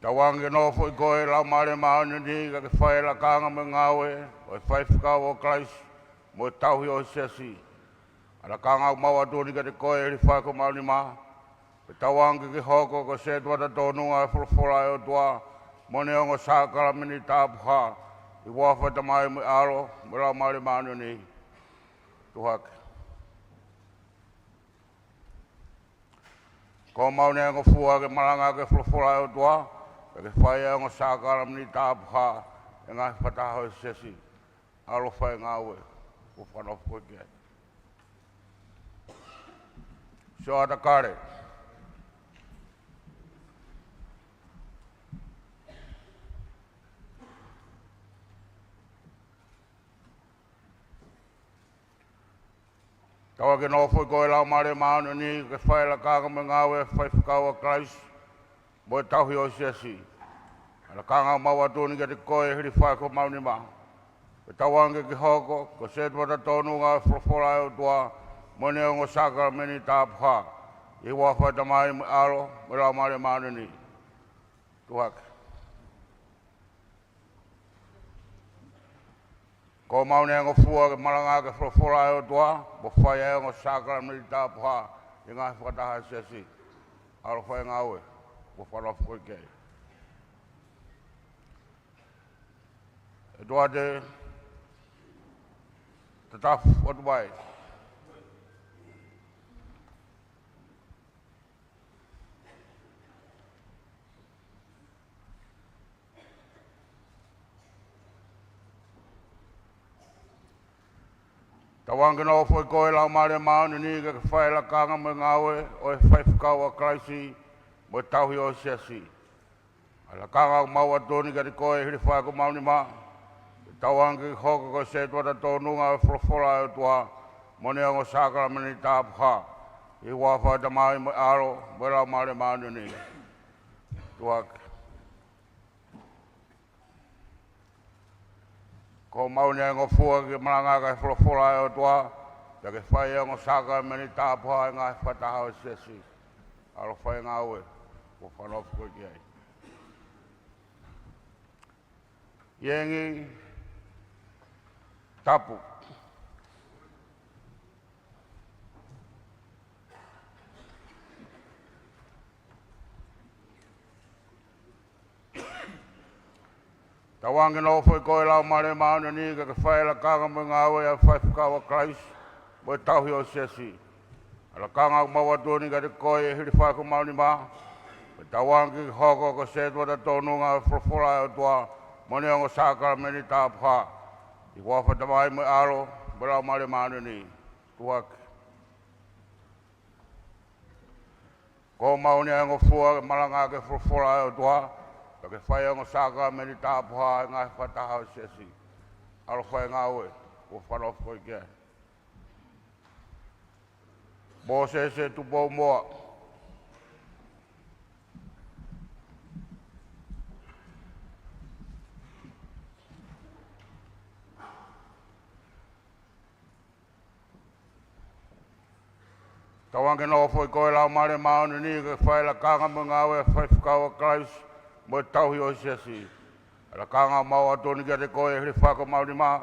Tauange ke nofo ʻi koe ʻa e Laumālie Māʻoniʻoni, ka ke fai ʻa e lakanga mo e ngāue ʻo e faifekau ʻa Kalaisi, mo e tauhi ʻo e siasi. ʻA e lakanga ʻoku mau ʻatu ni kiate koe ʻi he hilifaiko maunima. Pea tauange ke hoko ko e setuata tōnunga ʻo e folofola ʻa e ʻOtua, mo ʻene ongo sākalamēniti tapuhā, ʻi he huafa ʻo e Tamai mo e ʻAlo mo e Laumālie Māʻoniʻoni. Tuʻu hake. Ko ʻemau ngofua ke malanga ʻaki e folofola ʻa e ʻOtua, pea ke fai ʻa e ongo sākalamēniti tapuhā ʻi he ngaahi fakatahaʻanga ʻo e siasi. ʻAlo fai ngāue kuo fanofo koe ki ai. Sio ʻatakale. Tauange ke nofo ʻi koe ʻa e Laumālie Māʻoniʻoni, ke fai ʻa e lakanga mo e ngāue ʻa e faifekau ʻa Kalaisi, mo e tauhi ʻo e siasi. ʻA e lakanga ʻoku mau ʻatu ni kiate koe ʻi he hilifaiko maunima. Pea tauange ke hoko ko e setuata tōnunga ʻo e folofola ʻa e ʻOtua, mo ʻene ongo sākalamēniti tapuhā, ʻi he huafa ʻo e Tamai mo e ʻAlo mo e Laumālie Māʻoniʻoni. Tuʻu hake. Ko ʻemau ngofua ke malanga ʻaki e folofola ʻa e ʻOtua, mo fai ʻa e ongo sākalamēniti tapuhā ʻi he ngaahi fakatahaʻanga ʻo e siasi. ʻAlo fai ngāue kuo fanofo koe ki ai. ʻEtuate Tatafu atu mai. Tauange ke nofo ʻi koe ʻa e Laumālie Māʻoniʻoni, ke ke fai ʻa e lakanga mo e ngāue ʻo e faifekau ʻa Kalaisi, mo e tauhi ʻo e siasi. ʻA e lakanga ʻoku mau ʻatu ni kiate koe ʻi he hilifaiko maunima. Pea tauange ke hoko ko e setuata tōnunga ʻo e folofola ʻa e ʻOtua, mo ʻene ongo sākalamēniti tapuhā, ʻi he huafa ʻo e Tamai mo e ʻAlo mo e Laumālie Māʻoniʻoni. Tuʻu hake. Ko ʻemau ngofua ke malanga ʻaki e folofola ʻa e ʻOtua, pea ke fai ʻa e ongo sākalamēniti tapuhā ʻi he ngaahi fakatahaʻanga ʻo e siasi. ʻAlo fai ngāue kuo fanofo koe ki ai. ʻIengi Tapu. Tauange ke nofo ʻi koe Laumālie Māʻoniʻoni, ka ke fai ʻa e lakanga mo e ngāue ʻa e faifekau ʻa Kalaisi mo e tauhi ʻo e siasi. ʻA e lakanga ʻoku mau ʻatu ʻeni kiate koe ʻi he hilifaki ʻo homau nima. Pea tauange ke ke hoko ko e setuata tōnunga ʻo e folofola ʻa e ʻOtua mo ʻene ongo sākalamēniti tapuhā. ʻI he huafa ʻo e Tamai mo e ʻAlo mo e Laumālie Māʻoniʻoni. Tuʻu hake. Ko homau ʻeni ʻa e ongo fua ke malanga ki he folofola ʻa e ʻOtua, pea ke fai ʻa e ongo sākalamēniti tapuhā ʻi he ngaahi fakataha ʻo e siasi. ʻAlu ʻo fai e ngāue kuo fakanofo koe ki ai. Mōsese Tupou Moa. Tauange ke nofo ʻi koe Laumālie Māʻoniʻoni, ka ke fai ʻa e lakanga mo e ngāue ʻa e faifekau ʻa Kalaisi mo e tauhi ʻo e siasi. ʻA e lakanga ʻoku mau ʻatu ʻeni kiate koe ʻi he hilifaki ʻo homau nima.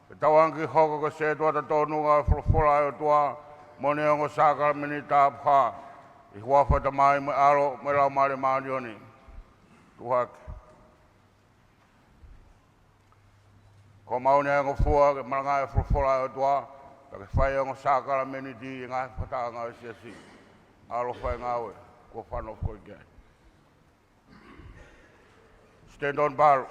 Pea tauange ke ke hoko ko e setuata tōnunga ʻo e folofola ʻa e ʻOtua mo ʻene ongo sākalamēniti tapuhā. ʻI he huafa ʻo e Tamai mo e ʻAlo mo e Laumālie Māʻoniʻoni. Tuʻu hake. Ko homau ʻeni ʻa e ongo fua ke malanga ki he folofola ʻa e ʻOtua, pea ke fai ʻa e ongo sākalamēniti ʻi he ngaahi fakataha ʻo e siasi. ʻAlu ʻo fai e ngāue kuo fakanofo koe ki ai. Stand on ball.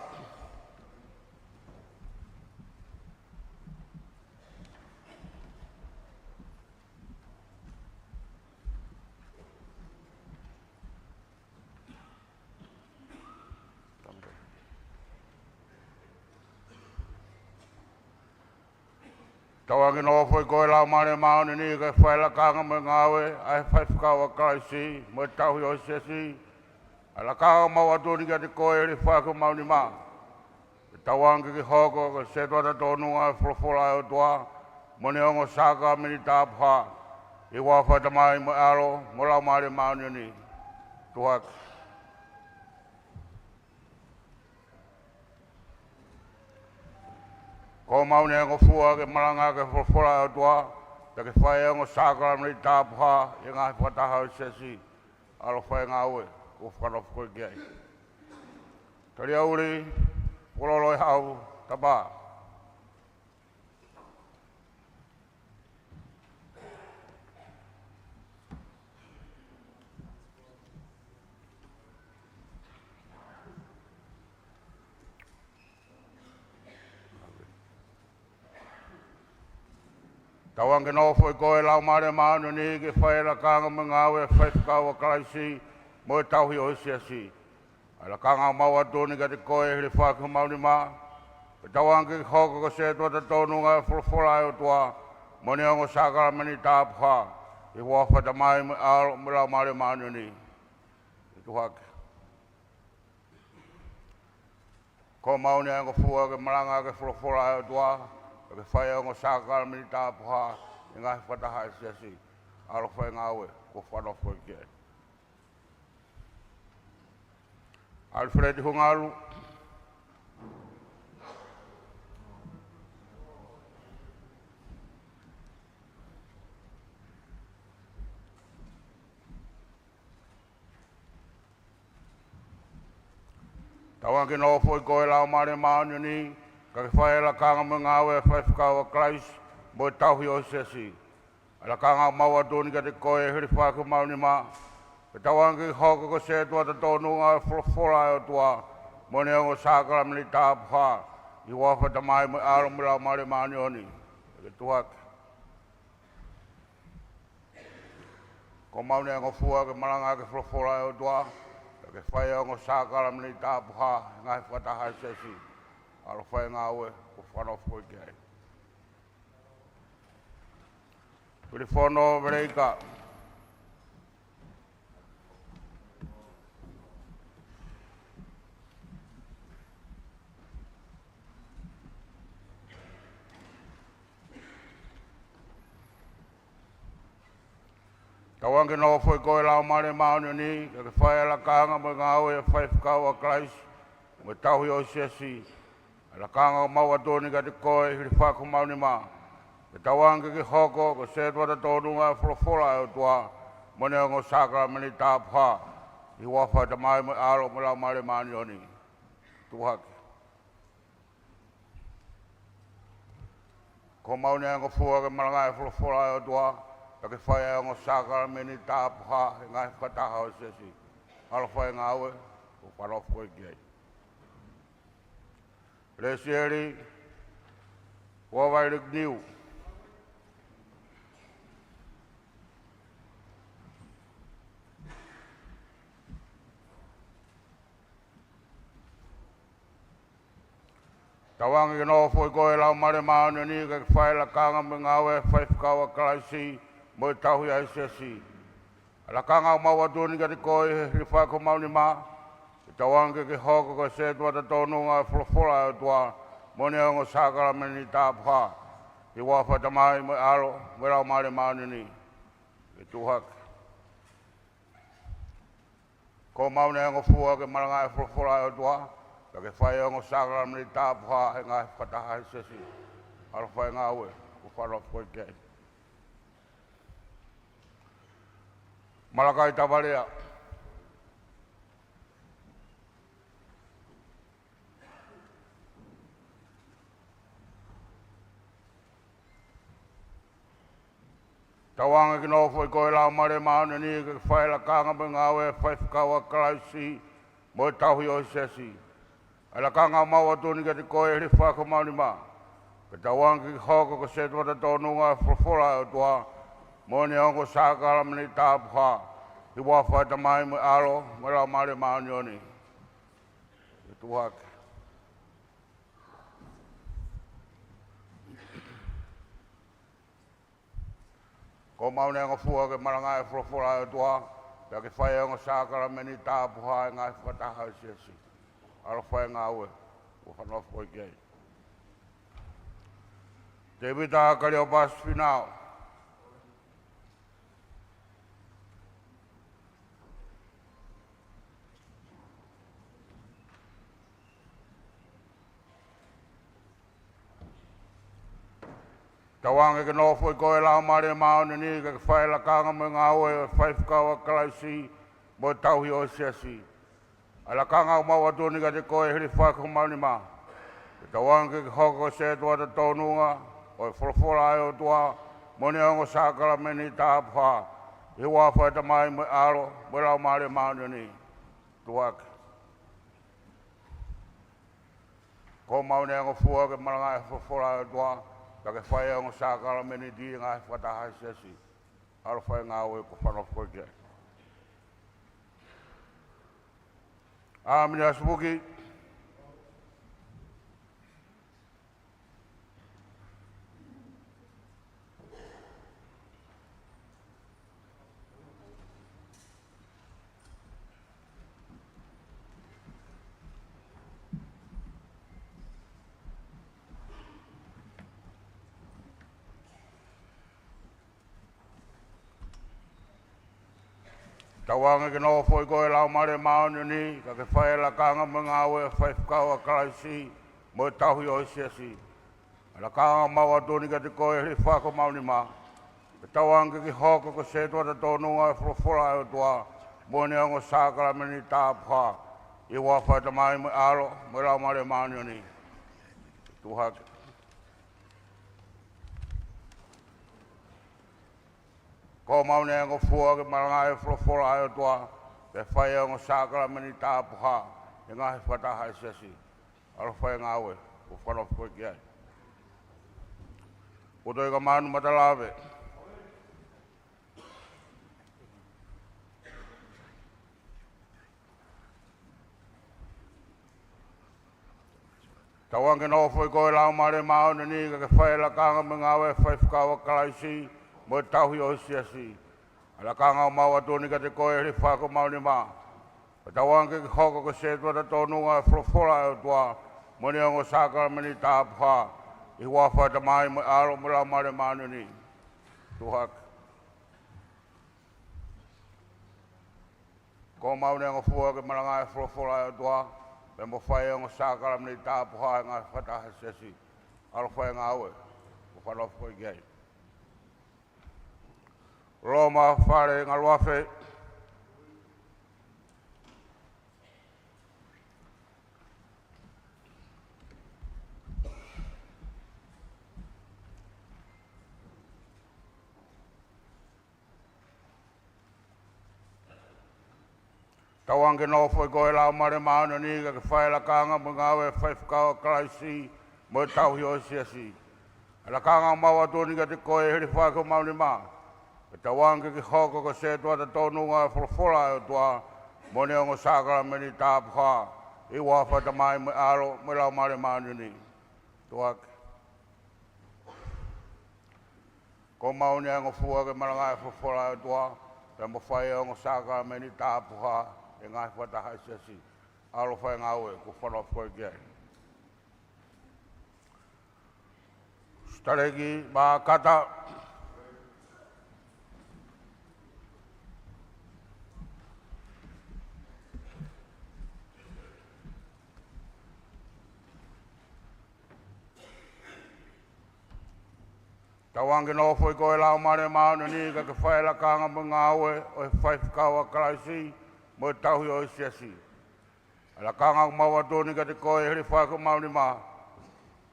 Tauange ke nofo ʻi koe Laumālie Māʻoniʻoni, ka ke fai ʻa e lakanga mo e ngāue ʻa e faifekau ʻa Kalaisi mo e tauhi ʻo e siasi. ʻA e lakanga ʻoku mau ʻatu ʻeni kiate koe ʻi he hilifaki ʻo homau nima. Pea tauange ke ke hoko ko e setuata tōnunga ʻo e folofola ʻa e ʻOtua mo ʻene ongo sākalamēniti tapuhā. ʻI he huafa ʻo e Tamai mo e ʻAlo mo e Laumālie Māʻoniʻoni. Tuʻu hake. Ko homau ʻeni ʻa e ongo fua ke malanga ki he folofola ʻa e ʻOtua, pea ke fai ʻa e ongo sākalamēniti tapuhā ʻi he ngaahi fakataha ʻo e siasi. ʻAlu ʻo fai e ngāue kuo fakanofo koe ki ai. Taliauli Pololo ʻi he ʻau tapa. Tauange ke nofo ʻi koe Laumālie Māʻoniʻoni, ke fai ʻa e lakanga mo e ngāue ʻa e faifekau ʻa Kalaisi mo e tauhi ʻo e siasi. ʻA e lakanga ʻoku mau ʻatu ʻeni kiate koe ʻi he hilifaki ʻo homau nima. Pea tauange ke ke hoko ko e setuata tōnunga ʻo e folofola ʻa e ʻOtua mo ʻene ongo sākalamēniti tapuhā. ʻI he huafa ʻo e Tamai mo e ʻAlo mo e Laumālie Māʻoniʻoni. Tuʻu hake. Ko homau ʻeni ʻa e ongo fua ke malanga ki he folofola ʻa e ʻOtua, pea ke fai ʻa e ongo sākalamēniti tapuhā ʻi he ngaahi fakataha ʻo e siasi. ʻAlu ʻo fai e ngāue kuo fakanofo koe ki ai. ʻAlifeleti Hungalu. Tauange ke nofo ʻi koe Laumālie Māʻoniʻoni, ka ke fai ʻa e lakanga mo e ngāue ʻa e faifekau ʻa Kalaisi mo e tauhi ʻo e siasi. ʻA e lakanga ʻoku mau ʻatu ʻeni kiate koe ʻi he hilifaki ʻo homau nima. Pea tauange ke ke hoko ko e setuata tōnunga ʻo e folofola ʻa e ʻOtua mo ʻene ongo sākalamēniti tapuhā. ʻI he huafa ʻo e Tamai mo e ʻAlo mo e Laumālie Māʻoniʻoni. Ke tuʻu hake. Ko homau ʻeni ʻa e ongo fua ke malanga ki he folofola ʻa e ʻOtua, pea ke fai ʻa e ongo sākalamēniti tapuhā ʻi he ngaahi fakataha ʻo e siasi. ʻAlu ʻo fai e ngāue kuo fakanofo koe ki ai. Pilifono Veleika. Tauange ke nofo ʻi koe Laumālie Māʻoniʻoni, ka ke fai ʻa e lakanga mo e ngāue ʻa e faifekau ʻa Kalaisi mo e tauhi ʻo e siasi. ʻA e lakanga ʻoku mau ʻatu ʻeni kiate koe ʻi he hilifaki ʻo homau nima. Pea tauange ke ke hoko ko e setuata tōnunga ʻo e folofola ʻa e ʻOtua mo ʻene ongo sākalamēniti tapuhā. ʻI he huafa ʻo e Tamai mo e ʻAlo mo e Laumālie Māʻoniʻoni. Tuʻu hake. Ko homau neongo fua ke malanga e folofola ʻa e ʻOtua, pea ke fai e ongo sākalamēniti tapuhā he ngaahi fakataha ʻo e siasi. ʻAlu ʻo fai e ngāue kuo fanongo koe ki ai. Lesieli Uavaileki Niu. Tauange ke nofo ʻi koe ʻa e Laumālie Māʻoniʻoni, ke ke fai e lakanga mo e ngāue ʻa e faifekau ʻa Kalaisi mo e tauhi ʻa e siasi. ʻA e lakanga ʻoku mau ʻatu ni kiate koe he hilifaaki homau nima, ke tauange ke ke hoko ko e setuata tōnunga ʻo e folofola ʻa e ʻOtua mo ʻene ongo sākalamēniti tapuhā, ʻi he huafa ʻo e Tamai mo e ʻAlo mo e Laumālie Māʻoniʻoni. Ke tuʻu hake. Ko homau neongo fua ke malanga e folofola ʻa e ʻOtua, pea ke fai e ongo sākalamēniti tapuhā he ngaahi fakataha ʻo e siasi. ʻAlu ʻo fai e ngāue kuo fanongo koe ki ai. Malakai Tavalea. Tauange ke nofo ʻi koe ʻa e Laumālie Māʻoniʻoni, ke ke fai e lakanga mo e ngāue ʻa e faifekau ʻa Kalaisi mo e tauhi ʻo e siasi. ʻA e lakanga ʻoku mau ʻatu ni kiate koe he hilifaaki homau nima, ke tauange ke ke hoko ko e setuata tōnunga ʻo e folofola ʻa e ʻOtua mo ʻene ongo sākalamēniti tapuhā, ʻi he huafa ʻo e Tamai mo e ʻAlo mo e Laumālie Māʻoniʻoni. Ke tuʻu hake. Ko homau neongo fua ke malanga e folofola ʻa e ʻOtua, pea ke fai e ongo sākalamēniti tapuhā he ngaahi fakataha ʻo e siasi. ʻAlu ʻo fai e ngāue kuo fanongo koe ki ai. Tēvita Kaliopasi Finau. Tauange ke nofo ʻi koe ʻa e Laumālie Māʻoniʻoni, ke ke fai e lakanga mo e ngāue ʻa e faifekau ʻa Kalaisi mo e tauhi ʻo e siasi. ʻA e lakanga ʻoku mau ʻatu ni kiate koe he hilifaaki homau nima, ke tauange ke ke hoko ko e setuata tōnunga ʻo e folofola ʻa e ʻOtua mo ʻene ongo sākalamēniti tapuhā, ʻi he huafa ʻo e Tamai mo e ʻAlo mo e Laumālie Māʻoniʻoni. Tuʻu hake. Ko homau neongo fua ke malanga e folofola ʻa e ʻOtua, pea ke fai e ongo sākalamēniti he ngaahi fakataha ʻo e siasi. ʻAlu ʻo fai e ngāue kuo fanongo koe ki ai. ʻĀmini ʻa Supuki. Tauange ke nofo ʻi koe ʻa e Laumālie Māʻoniʻoni, ka ke fai e lakanga mo e ngāue ʻa e faifekau ʻa Kalaisi mo e tauhi ʻo e siasi. ʻA e lakanga ʻoku mau ʻatu ni kiate koe he hilifaaki homau nima, ke tauange ke ke hoko ko e setuata tōnunga ʻo e folofola ʻa e ʻOtua mo ʻene ongo sākalamēniti tapuhā, ʻi he huafa ʻo e Tamai mo e ʻAlo mo e Laumālie Māʻoniʻoni. Tuʻu hake. Ko homau neongo fua ke malanga e folofola ʻa e ʻOtua, pea fai e ongo sākalamēniti tapuhā he ngaahi fakataha ʻo e siasi. ʻAlu ʻo fai e ngāue kuo fanongo koe ki ai. Putoika Manu Matalave. Tauange ke nofo ʻi koe ʻa e Laumālie Māʻoniʻoni, ka ke fai e lakanga mo e ngāue ʻa e faifekau ʻa Kalaisi mo e tauhi ʻo e siasi. ʻA e lakanga ʻoku mau ʻatu ni kiate koe he hilifaaki homau nima, ke tauange ke ke hoko ko e setuata tōnunga ʻo e folofola ʻa e ʻOtua mo ʻene ongo sākalamēniti tapuhā, ʻi he huafa ʻo e Tamai mo e ʻAlo mo e Laumālie Māʻoniʻoni. Tuʻu hake. Ko homau neongo fua ke malanga e folofola ʻa e ʻOtua, pea mo fai e ongo sākalamēniti tapuhā he ngaahi fakataha ʻo e siasi. ʻAlu ʻo fai e ngāue kuo fanongo koe ki ai. Loma valu, ngaluafe. Tauange ke nofo ʻi koe ʻa e Laumālie Māʻoniʻoni, ka ke fai ʻa e lakanga mo e ngāue ʻo e faifekau ʻa Kalaisi mo e tauhi ʻo e siasi. ʻA e lakanga ʻoku mau ʻatu ni kiate koe, hilifaaki ki homau nima. Pea tauange ke hoko ko e sētuata tōnunga ʻo e folofola ʻa e ʻOtua mo ʻene ongo sākalamēniti tapuhā, ʻi he huafa ʻo e Tamai mo e ʻAlo mo e Laumālie Māʻoniʻoni. Tuʻake. Ko homau ʻuhinga ʻo e ngofua ke malangaʻi e folofola ʻa e ʻOtua, pea mo fai ʻa e ongo sākalamēniti tapuhā ʻi he ngaahi fakataha ʻa e siasi. ʻAlo fai ngāue, kuo fanongo koe ki ai. Sitaleki Mākata. Tauange ke nofo ʻi koe ʻa e Laumālie Māʻoniʻoni, ka ke fai ʻa e lakanga mo e ngāue ʻo e faifekau ʻa Kalaisi mo e tauhi ʻo e siasi. ʻA e lakanga ʻoku mau ʻatu ni kiate koe, hilifaaki ki homau nima.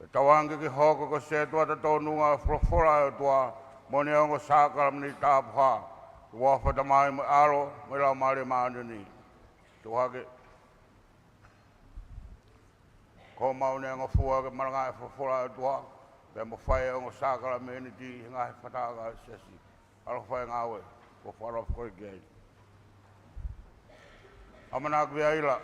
Pea tauange ke hoko ko e sētuata tōnunga ʻo e folofola ʻa e ʻOtua mo ʻene ongo sākalamēniti tapuhā, ʻi he huafa ʻo e Tamai mo e ʻAlo mo e Laumālie Māʻoniʻoni. Tuʻu hake. Ko homau ʻuhinga ʻo e ngofua ke malangaʻi e folofola ʻa e ʻOtua, pea mo fai ʻa e ongo sākalamēniti ʻi he ngaahi fakataha ʻa e siasi. ʻAlo fai ngāue, kuo fanongo koe ki ai. ʻAmanaki Veaila.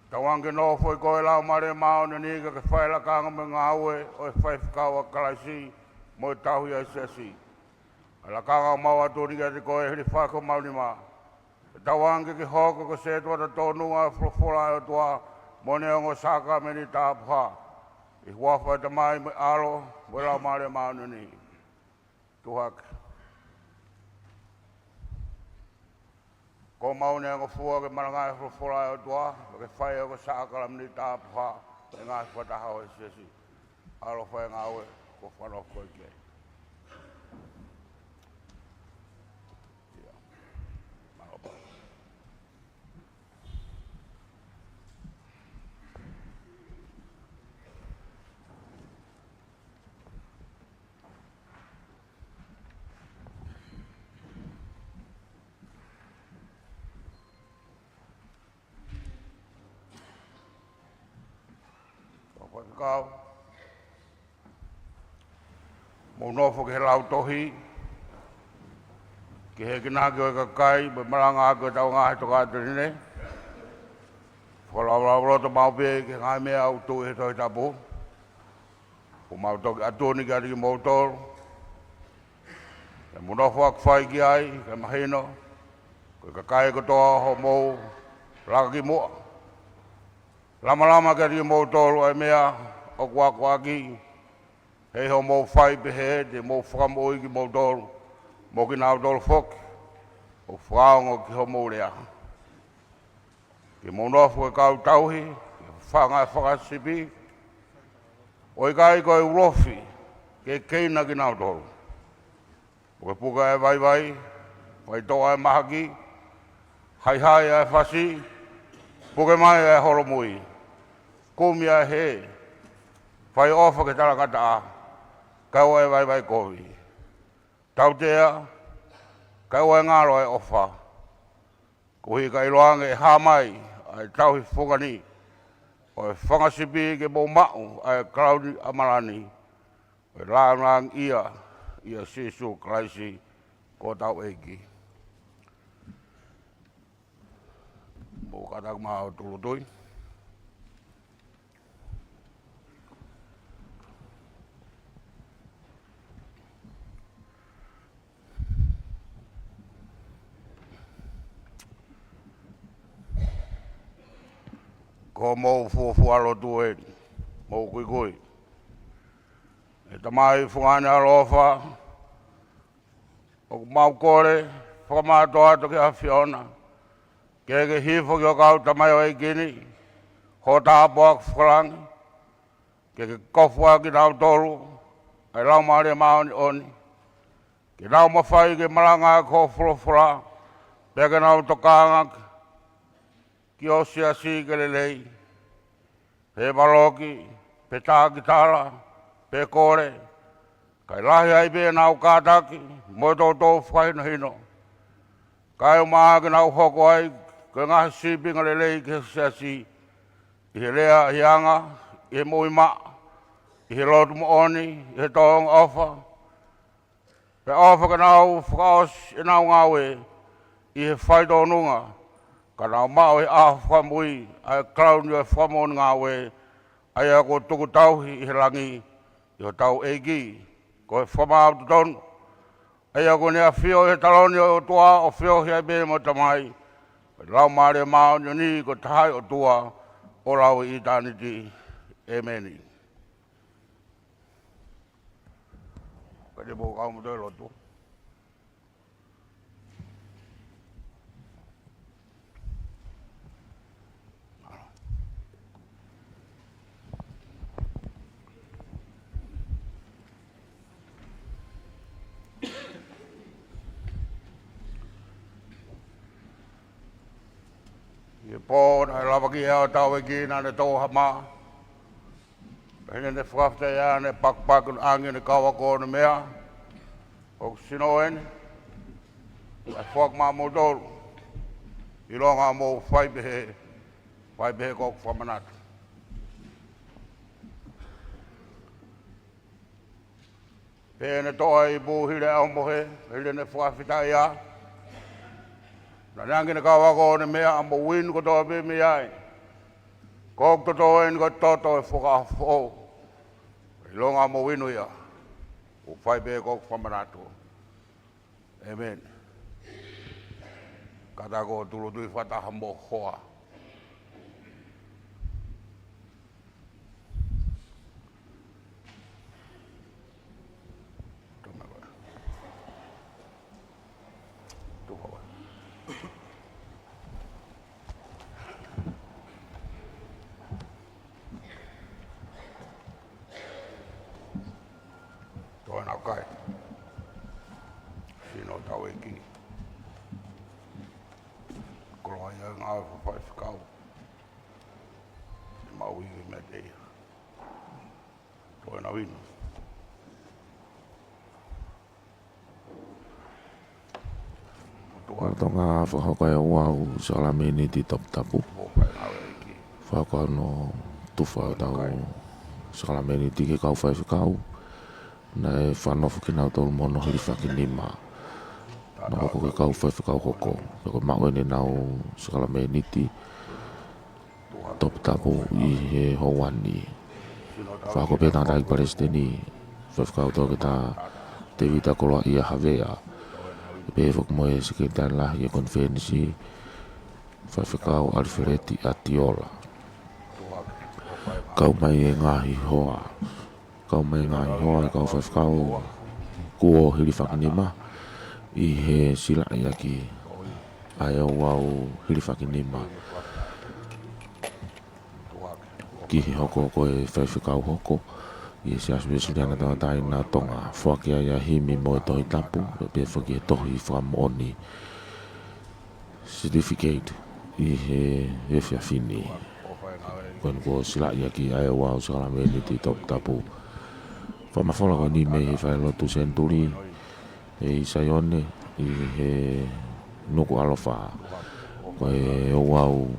Tauange ke nofo ʻi koe ʻa e Laumālie Māʻoniʻoni, ka ke fai ʻa e lakanga mo e ngāue ʻo e faifekau ʻa Kalaisi mo e tauhi ʻa e siasi. ʻA e lakanga ʻoku mau ʻatu ni kiate koe, hilifaaki ki homau nima. Pea tauange ke hoko ko e sētuata tōnunga ʻo e folofola ʻa e ʻOtua mo ʻene ongo sākalamēniti tapuhā, ʻi he huafa ʻo e Tamai mo e ʻAlo mo e Laumālie Māʻoniʻoni. Tuʻu hake. Ko homau ʻuhinga ʻo e ngofua ke malangaʻi e folofola ʻa e ʻOtua, pea ke fai ʻa e ongo sākalamēniti tapuhā ʻi he ngaahi fakataha ʻo e siasi. ʻAlo fai ngāue, kuo fanongo koe ki ai. ʻIo. Mālō. Faifekau. Mou nofo ki he lautohi, ki he enginaki ʻo e kakai, mo e malangaʻaki ʻo ʻetau ngaahi tokāteline. Fakalaulauloto maʻu pē ki he ngaahi meʻa ʻoku tuʻu ʻi he Tohi Tapu. ʻOku mau toki ʻatu ni kiate kimoutolu. Ke mou nofo ʻo fai ki ai, ke mahino ko e kakai kotoa ʻoku mou laka ki muʻa. Lamalama kiate kimoutolu ʻa e meʻa ʻoku akoʻaki, heiʻilo ʻoku mou fai pehē te mou fakamoʻui kimoutolu mo kinautolu foki ʻoku fakaongo ki hoʻomou lea. Ke mou nofo ko e kau tauhi ki he fanga ʻo e fanga sipi, ʻo ʻikai ko e ulofi ke keina kinautolu. Pukepuke ʻa e vaivai, faitoʻo ʻa e mahaki, haihai ʻa e fasi, puke mai ʻa e holomui, kumi ʻa e hē, fai ʻofa ki he talangataʻa, kae ʻoua ʻe vaivai kovi. Tautea, kae ʻoua ʻe ngalo ʻa e ʻofa. Koeʻuhi ka ʻiloange ʻe hā mai ʻa e tauhi fungani ʻo e fanga sipi, ke mou maʻu ʻa e kalauni ʻamalani ʻo e lāngilangiʻia ʻia Sīsū Kalaisi ko hotau ʻEiki. Mou kātaki maʻu ʻo tūʻulutui. Ko homou fuofua lotu eni, mou kuikui. ʻE Tamai, fungani ʻaloʻofa, ʻoku mau kole fakamātoato ki he ʻAfiona, ke ke hifo ki ho kau tamaioʻeiki ni ho tāpuaki fakalangi, ke ke kofuʻaki kinautolu ʻe he Laumālie Māʻoniʻoni, ke nau mafai ke malangaʻaki ho folofola, pea ke nau tokanga ki ho siasi ke lelei. pe valoki, pe taki tala, pe kole, kae lahi ai pē ʻenau kātaki mo e toutou fakahinohino. Kae ʻumaʻā ke nau hoko ai ko e ngaahi sīpinga lelei ki he siasi, ʻi he lea, ʻi he anga, ʻi he moʻui maʻa, ʻi he lotu moʻoni, ʻi he tōʻonga ʻofa, pea ʻofa ke nau fakaʻosi ʻenau ngāue ʻi he faitōnunga, ka nau maʻu ʻi he ʻaho fakamui ʻa e kalauni ʻo e fakamoʻoni ngāue, ʻa ia kuo tuku tauhi ʻi he langi ʻi hotau ʻEiki, ko e fakamaau totonu, ʻa ia kuo ne ʻafio ʻi he taloni ʻo e ʻOtua ʻo feohi ai pē mo e Tamai, mo e Laumālie Māʻoniʻoni, ko e taha ʻOtua, ʻo lau ʻi ʻitāniti. ʻĒmeni. Ka te mou kau mo toe lotu. ʻI he pō naʻe lavaki ai hotau ʻEiki, naʻa ne tō ha mā. Pea hili ʻene fakafetaʻi ʻa ʻene pakipaki, ʻange ʻene kau ako ʻene meʻa, ʻoku sino eni, ʻa e foaki maʻamoutolu. ʻIlonga mou fai pehē, fai pehē ko hoku fakamanatu. Pea ne toʻo ʻa e ipu hili ʻa e ʻaho mohe, hili ʻene fakafetaʻi ʻa, naʻa ne ʻange ʻene kau ako ʻene meʻa, ʻa mou inu kotoa pē mei ai. Ko hoku toto eni ko e toto ʻo e fuakava foʻou. ʻIlonga mou inu ia, ʻo fai pehē ko hoku fakamanatu. ʻĒmeni. Kātaki ʻo tūʻulutui fakataha mo hoa. Toe nau kai. Sino hotau ʻEiki. Koloa ia ngāue fakafaifekau. Mau iwi mea te ia. Toe nau inu. Lolotonga fakahoko ʻa e ouau sākalamēniti toputapu. Fakahoko hono tufa ʻetau sākalamēniti ki he kau faifekau. Naʻe fakanofo kinautolu mo hono hilifakinima. Nau hoko ko e kau faifekau hoko. Pea kuo maʻu ʻenau sākalamēniti toputapu ʻi he houa ni. Fakahoko pē tangataʻeiki palesiteni, Faifekau Toketā Tēvita Koloaʻia Havea. Pehē foki mo e Sekelitali Lahi ʻo e konifelenisi, Faifekau ʻAlifeleti ʻAtiola. Kau mai e ngaahi hoa. Kau mai e ngaahi hoa ʻo e kau faifekau kuo hilifakinima ʻi he silaʻi ʻaki ʻa e ouau hilifakinima ki he hoko ko e faifekau hoko ʻi he Siasi Uēsiliana Tauʻatāina ʻo Tonga. Foaki ai ʻa e himi mo e Tohi Tapu, pea pehē foki e tohi fakamoʻoni, certificate, ʻi he efiafi ni. Ko eni kuo silaʻi ʻaki ʻa e ouau sākalamēniti toputapu. Fakamafola ko eni mei he falelotu Senituli ʻi Saione ʻi he Nukuʻalofa. Ko e ouau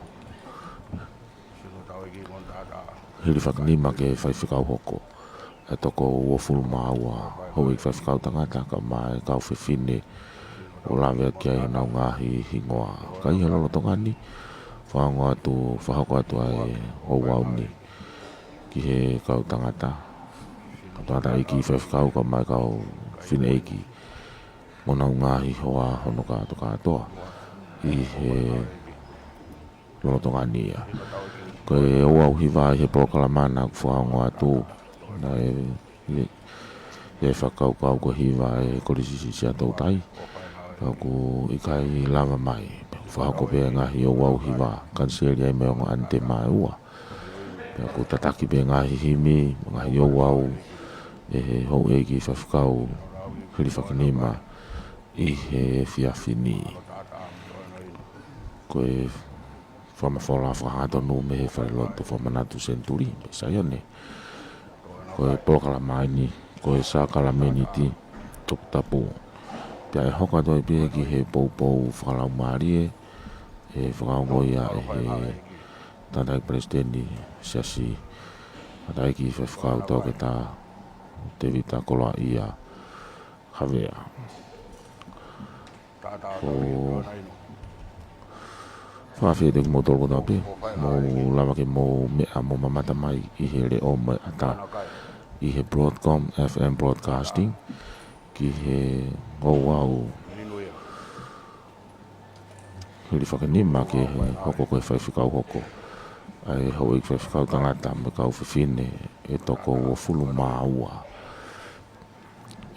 hilifakinima ki he faifekau hoko. ʻE toko uofulu mā ua houʻeiki faifekau tangata kae ʻumaʻā e kau fefine ʻoku lave atu ki ai honau ngaahi hingoa. Ka ʻi he lolotonga ni, fakaongo atu, fakahoko atu ʻa e ouau ni ki he kau tangata, kau tangataʻeiki faifekau kae ʻumaʻā e kau fineʻeiki mo honau ngaahi hoa hono kātokātoa ʻi he lolotonga ni ia. Ko e ouau hiva ʻi he polokalama naʻa ku fakaongo atu, naʻe, ʻi, ʻi he fakakaukau ko e hiva ʻa e Kolisi Siasi ʻa Toutai. Pea ʻoku ʻikai lava mai. Pea ʻoku fakahoko pē ngaahi ouau hiva, kaniseli ai mo e ongo ʻanitema ʻe ua. Pea ʻoku tataki pē ngaahi himi, ngaahi ouau, ʻe he houʻeiki faifekau hilifakinima ʻi he efiafi ni. Ko e fakamafola fakahangatonu mei he falelotu fakamanatu Senituli mei Saione. Ko e polokalama ʻeni, ko e Sākalamēniti Toputapu. Pea ʻe hoko atu ai pē ki he poupou fakalaumālie, ʻe fakaongo ia ʻe he tangataʻeiki palesiteni Siasi, tangataʻeiki faifekau Toketā Tēvita Koloaʻia Havea. Ko fakafeʻiloaki kimoutolu kotoa pē, mou lava ke mou meʻa mo mamata mai ʻi he leʻo mo e ʻatā ʻi he Broadcom F M Broadcasting ki he ouau hilifakinima ke hoko ko e faifekau hoko ʻa e houʻeiki faifekau tangata mo e kau fefine ʻe toko uofulu mā ua.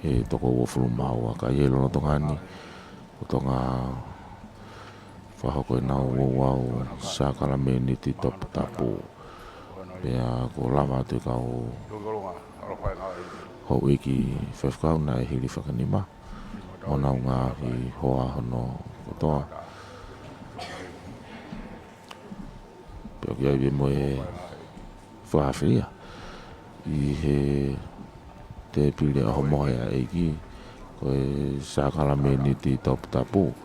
ʻE toko uofulu mā ua, ka ʻi he lolotonga ni, ʻoku tau fakahoko ʻenau ouau Sākalamēniti Toputapu. Pea kuo lava atu e kau houʻeiki faifekau naʻe hilifakinima mo ʻenau ngaahi hoa hono kotoa. Pea ʻoku ʻi ai pē mo e fakaafe ia ʻi he tēpile ʻa Homohe ʻa e ʻEiki, ko e Sākalamēniti Toputapu,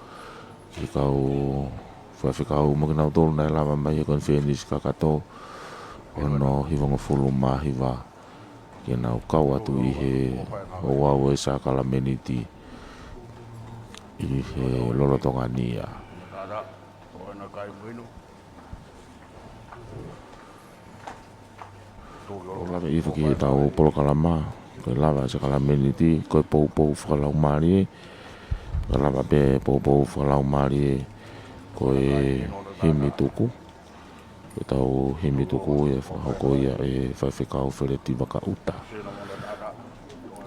ki he kau faifekau mo kinautolu naʻe lava mai he konifelenisi kakato hono hivangofulu mā hiva, ke nau kau atu ʻi he ouau e Sākalamēniti ʻi he lolotonga ni ia. ʻOku lava ifo ki heʻetau polokalama, ko e lava e Sākalamēniti, ko e poupou fakalaumālie, ko e lava pē poupou fakalaumālie, ko e himi tuku, ko ʻetau himi tuku ia ʻe fakahoko ia ʻe Faifekau Feleti Vakaʻuta.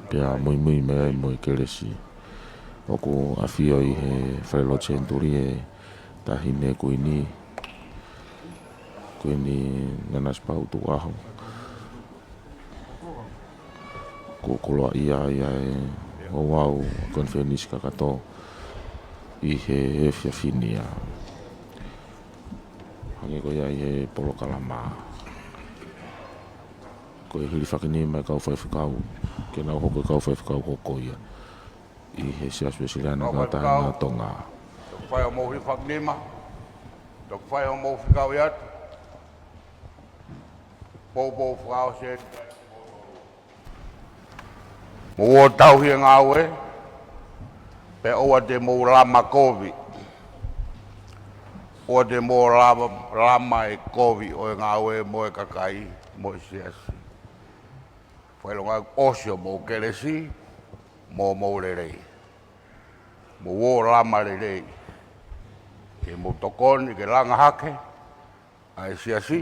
Pea muimui mai ai mo e kelesi ʻoku ʻafio ʻi he falelotu Senituli e Taʻahine Kuini, Kuini Nanasipauʻu Tukuʻaho. Kuo koloaʻia ia ʻe he ouau konifelenisi kakato ʻi he efiafi ni ia. Hangē ko ia ʻi he polokalama, ko e hilifakinima e kau faifekau ke nau hoko ko e kau faifekau hoko ia ʻi he Siasi Uēsiliana Kau Tangata Tonga. Toki fai hoʻomou hilifakinima, toki fai hoʻomou fekau atu. Poupou fakaʻosi eni. Mou ō ʻo tauhi e ngāue, pea ʻoua te mou lama kovi. ʻOua te mou lama, lama e kovi ʻo e ngāue mo e kakai, mo e siasi. Fakaʻilonga ʻosi hoʻomou kelesi mo hoʻomou lelei. Mou ō ʻo lama lelei. Ke mou tokoni ke langa hake ʻa e siasi,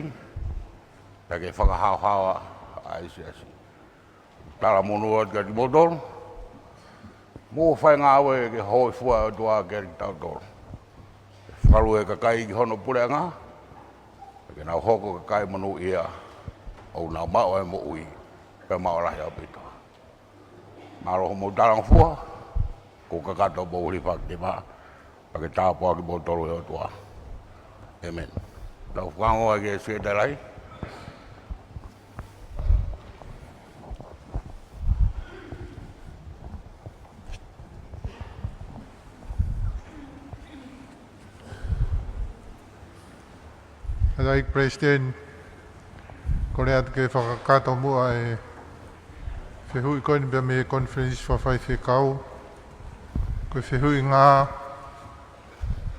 pea ke fakahaohaoa ʻa e siasi. Talamonū atu kiate kimoutolu, mou fai e ngāue ke hōifua e ʻOtua kiate kitautolu. Fakalue e kakai ki hono puleʻanga, ke nau hoko ko e kakai monūʻia, ʻo nau maʻu ʻa e moʻui, pea maʻu lahi ʻaupito. Mālō hoʻomou talangofua, ko e kakato hoʻomou hilifakinima, pea ke tāpuakiʻi kimoutolu ʻe he ʻOtua. ʻĒmeni. Tau fakaongo ki he Sekelitali. Tangataʻeiki Palesiteni, kole atu ke fakakakato muʻa e fehuʻi ko eni pea mei he konifelenisi fakafaifekau. Ko e fehuʻi ngā,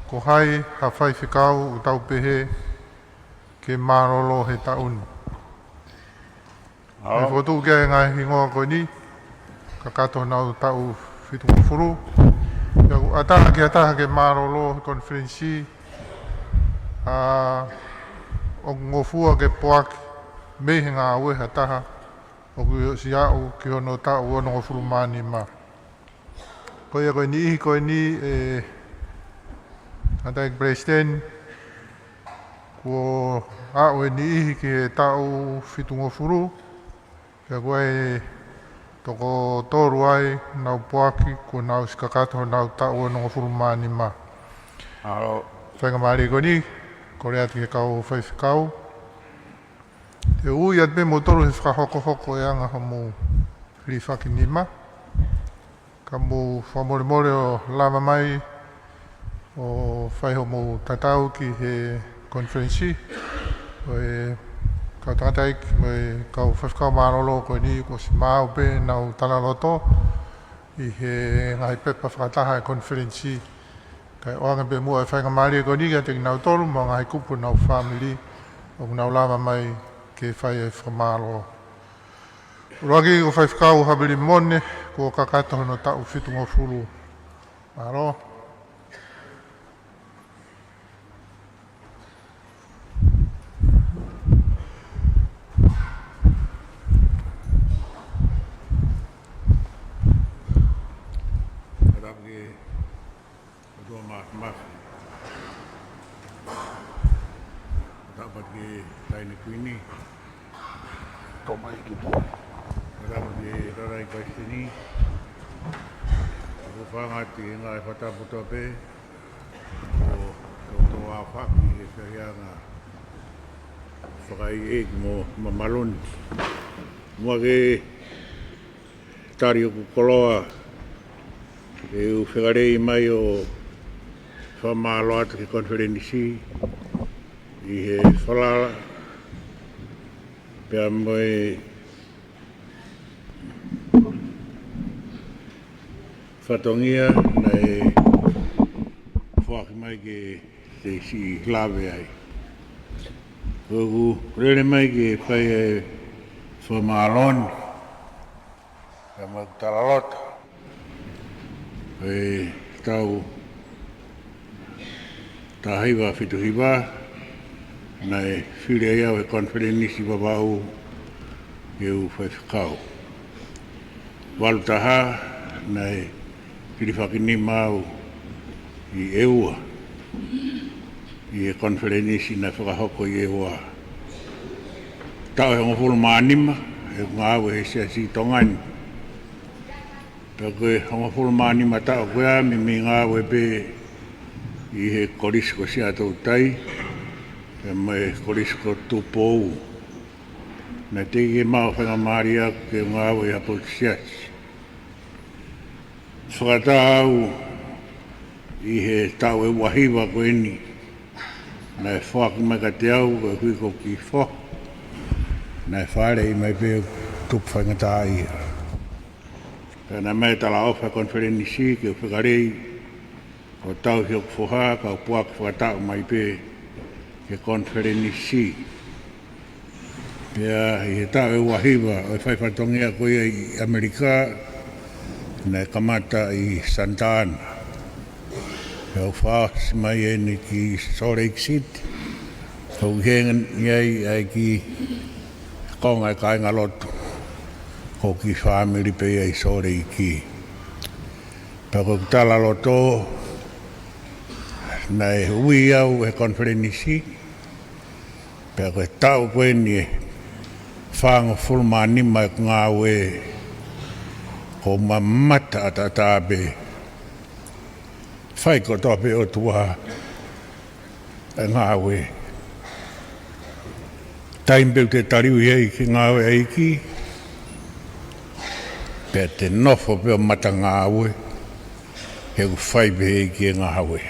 ko hai ha faifekau ʻoku tau pehē ke mālōlō he taʻu ni? ʻE fokotuʻu ki ai e ngaahi hingoa ko eni, kakato honau taʻu fitungofulu. Pea ʻoku ʻatā ki ha taha ke mālōlō he konifelenisi, ʻa, ʻoku ngofua ke poaki mei he ngāue ha taha ʻoku ʻosi aʻu ki hono taʻu onongofulu mā nima. Ko ia ko e niʻihi ko eni, ʻe Tangataʻeiki Palesiteni, kuo aʻu e niʻihi ki he taʻu fitungofulu, pea ko e toko tolu ai ʻoku nau poaki kuo nau ʻosi kakato honau taʻu onongofulu mā nima. Mālō. Faingamālie ko eni, Kole atu ki he kau faifekau, te u ui atu pē kimoutolu he fakahokohoko e anga hoʻomou hilifakinima. Ka mou fakamolemole ʻo lava mai ʻo fai hoʻomou tatau ki he konifelenisi ʻo e kau tangataʻeiki mo e kau faifekau mālōlō ko eni, kuo ʻosi maau pē ʻenau talaloto ʻi he ngaahi pepa fakataha e konifelenisi. Kae ʻoange pē muʻa e faingamālie ko eni kiate kinautolu mo e ngaahi kupu ʻenau fāmili ʻoku nau lava mai ke fai e fakamālō. ʻUluaki ko Faifekau Havili Mone, kuo kakato hono taʻu fitungofulu. Mālō. Tapu ki he ʻOtua Māfimafi. Tapu ki he Taʻahine Kuini. Tō mai ki pō. Tapu ki he Lalahi Palesiteni. ʻOku ou fakaʻatā ʻa e ngaahi fakatapu kotoa pē ʻoku tau aofaki he fehiʻanga fakaʻeiʻeiki mo māmani. Muʻa ke tali hoku koloa, ʻoku ou fie lea mai ʻo fakamālō atu ki he konifelenisi ʻi he falala pea mo e fatongia naʻe foaki mai ke te siʻi lave ai. ʻOku ou lele mai ke fai e fakamālō ni pea mo e talaloto. ʻI he taʻu taha hiva fitu hiva, naʻe fili ai au he konifelenisi Vavaʻu ke u faifekau. Valu taha, naʻe hilifakinima au ʻi ʻEua, ʻi he konifelenisi naʻe fakahoko ʻi ʻEua. Taʻu ʻe hongofulu mā nima ʻeku ngāue he Siasi ʻi Tonga ni. Pea ko e hongofulu mā nima taʻu ko ia, meimei ngāue pē ʻi he Kolisi ko Siaʻatoutai, pea mo e Kolisi ko Tupou. Naʻe teʻeki ke maʻu ha faingamālie ke ngāue ʻi ha potu siasi. Fakatatau ʻi he taʻu ʻe ua hiva ko eni, naʻe foaki mai kiate au, koeʻuhi ko e kiʻi foha naʻe fāʻeleʻi mai pē, tupu faingataʻaʻia. Pea naʻe ʻomai e talaʻofa ʻa e konifelenisi ke u fie lea ʻo tauhi hoku foha, kau puaki fakataʻu mai pē ki he konifelenisi. Pea ʻi he taʻu ʻe ua hiva ʻo e fai fatongia ko ia ʻi ʻAmelika, naʻe kamata ʻi Santa Ana. Pea u fakaʻosi mai eni ki Salt Lake City. ʻOku ʻi heni ai ʻa e kiʻi konga e kāingalotu, ko e kiʻi fāmili pē ia ʻi Salt Lake. Pea ko e talaloto, naʻe ui au he konifelenisi, pea ko e taʻu ko eni ʻe fāngofulu mā nima ʻeku ngāue, ʻoku ou mamata ʻataʻatā pē. Fai kotoa pē ʻe he ʻOtua e ngāue. Taimi pē ʻoku te taliui ai ki he ngāue ʻa e ʻEiki, pea te nofo pē ʻo mata ngāue, he ʻoku fai pē ʻe he ʻEiki e ngāue.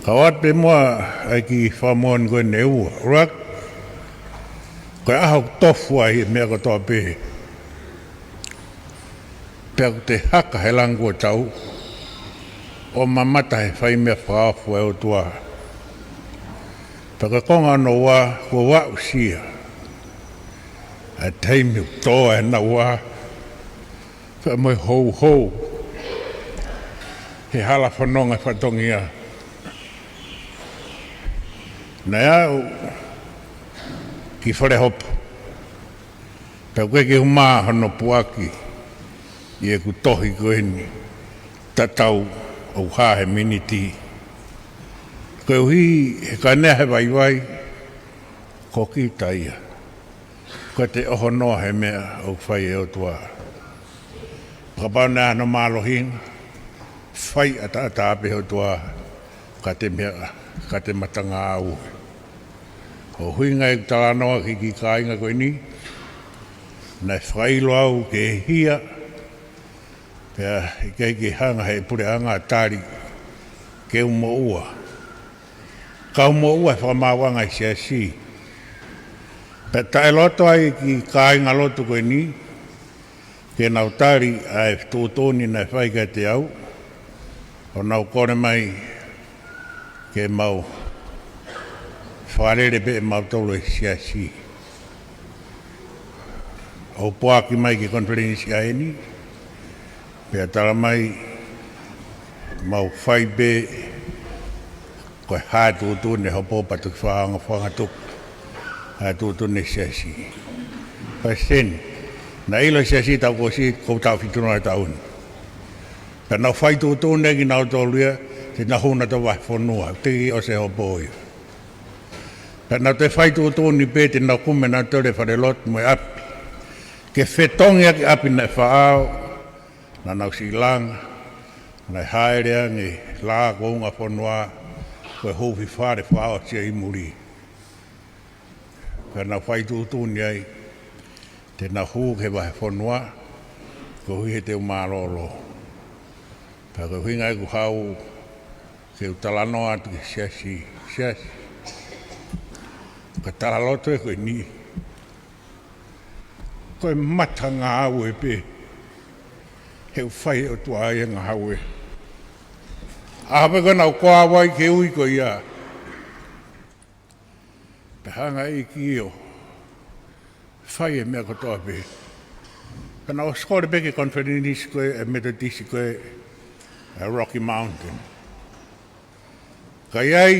Kau ʻoatu pē muʻa ʻa e kiʻi fakamoʻoni ko eni ʻe ua. ʻUluaki, ko e ʻaho ʻoku tofu ai e meʻa kotoa pē, pea ʻoku te haka he langi kuo tau, ʻo mamata he fai meʻa fakaofo ʻa e ʻOtua. Pea ko e konga hono ua, kuo u aʻusia ʻa e taimi ʻoku tō ai e naua, pea mo e houhou he hala fononga fatongia. Naʻe aʻu ki Falehopo, pea ʻoku ʻikai ke u mā hono puʻaki ʻi heʻeku tohi ko eni, tatau ʻo hā he miniti. Koeʻuhi he kanea he vaivai, ko kita ia. Ko e te ʻohonoa he meʻa ʻoku fai ʻe he ʻOtua. Kapau naʻe ʻi ai hano mālohinga, fai ʻataʻatā pē ʻe he ʻOtua, Ka te meʻa, ka te matangāue. ʻUhinga ʻeku talanoa ki he kiʻi kāinga ko eni, naʻe fakaʻilo au ke hia, pea ʻikai ke hanga he puleʻanga ʻo tali ke u moʻua. Kau moʻua he fakamaauʻanga ʻi he siasi. Pea taʻeloto ai e kiʻi kāingalotu ko eni, ke nau tali ʻa e tuʻutuʻuni naʻe fai kiate au, ʻo nau kole mai ke mau fakalele pē ʻe mautolu e siasi. ʻOku poaki mai ki he konifelenisi ʻa eni, pea tala mai mau fai pē ko e hā e tuʻutuʻuni ʻe hopo pea toki fakaanga fanga tuku ʻa e tuʻutuʻuni ʻa e siasi. Palesiteni, naʻe ʻilo ʻe he siasi taʻu kuo ʻosi, ko e taʻu fitu noa e taʻu ni. Pea nau fai tuʻutuʻuni kinautolu ia, te nau hū nautolu vahefonua, teʻeki ʻosi e hopo ia. Pea nau toe fai tuʻutuʻuni pē te nau kumi nautolu e falelotu mo e ʻapi. Ke fetongi ʻaki e ʻapi naʻe faʻao, naʻa nau siʻi langa, naʻe hāʻele ange e lā ko e unga fonua, ko e huufi fale fakaʻosi ia ʻi muli. Pea nau fai tuʻutuʻuni ai, te nau hū ki he vahefonua, koeʻuhi he te u mālōlō. Pea ko e ʻuhinga ʻeku haʻu ke u talanoa atu ki he siasi, siasi. Ka talaloto ē ko eni. Ko e matangāue pē, he ʻoku fai ʻe he ʻOtua ia e ngāue. ʻAho pē ko ē naʻa ku ʻave ai ke ui ko ia, pea hanga ʻe he ʻEiki ʻo fai e meʻa kotoa pē. Pea naʻa ku ʻosi kole pē ki he konifelenisi ko ē ʻa e Metotisi ko ē ʻa Rocky Mountain. Ka ʻi ai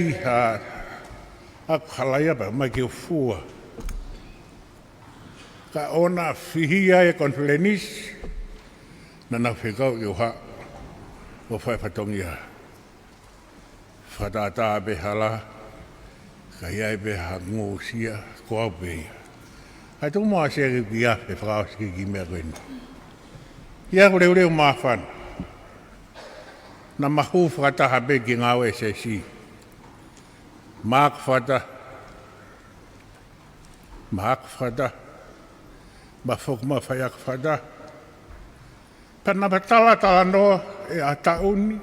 haʻaku hala ia pea ʻomai ke u fua. Ka ʻoua naʻa fihi ai e konifelenisi, naʻa nau fekau ke u haʻu ʻo fai fatongia. Fakatātā pē hala, ka ʻi ai pē ha ngūsia, ko au pē ia. ʻAi tuku muʻa ʻa e siasi ke u kiʻi afe fakaʻosi ki he kiʻi meʻa ko eni. ʻI heʻeku leuleu māfana, naʻa ma hū fakataha pē ki he ngāue ʻa e siasi. Ma ako fakataha, ma ako fakataha, ma foki ma faiako fakataha. Pea naʻa ma talatalanoa ʻe ʻa taʻu ni,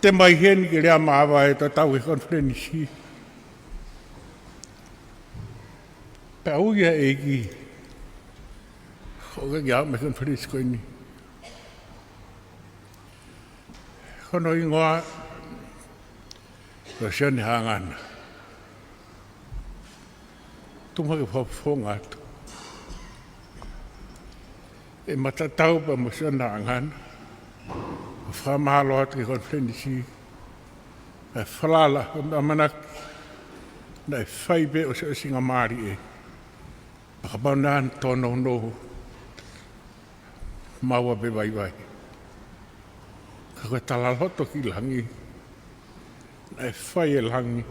te ma ʻi heni ke lea maʻa e tatau e konifelenisi. Pea ui ʻa e ʻEiki ʻo ʻeke kiate au mei he konifelenisi ko eni. Ko hono hingoa ko Sione Haʻangana. Tuku muʻa ke u fakafofonga atu. ʻE ma tatau pē mo Sione Haʻangana, ʻo fakamālō atu ki he konifelenisi, ʻa e falala, ʻo ʻamanaki naʻe fai pē ʻosiʻosingamālie. Pea kapau naʻe ʻi ai hano tōnounou, maua pē vaivai. Ka ko e talaloto ki langi, naʻe fai ʻe langi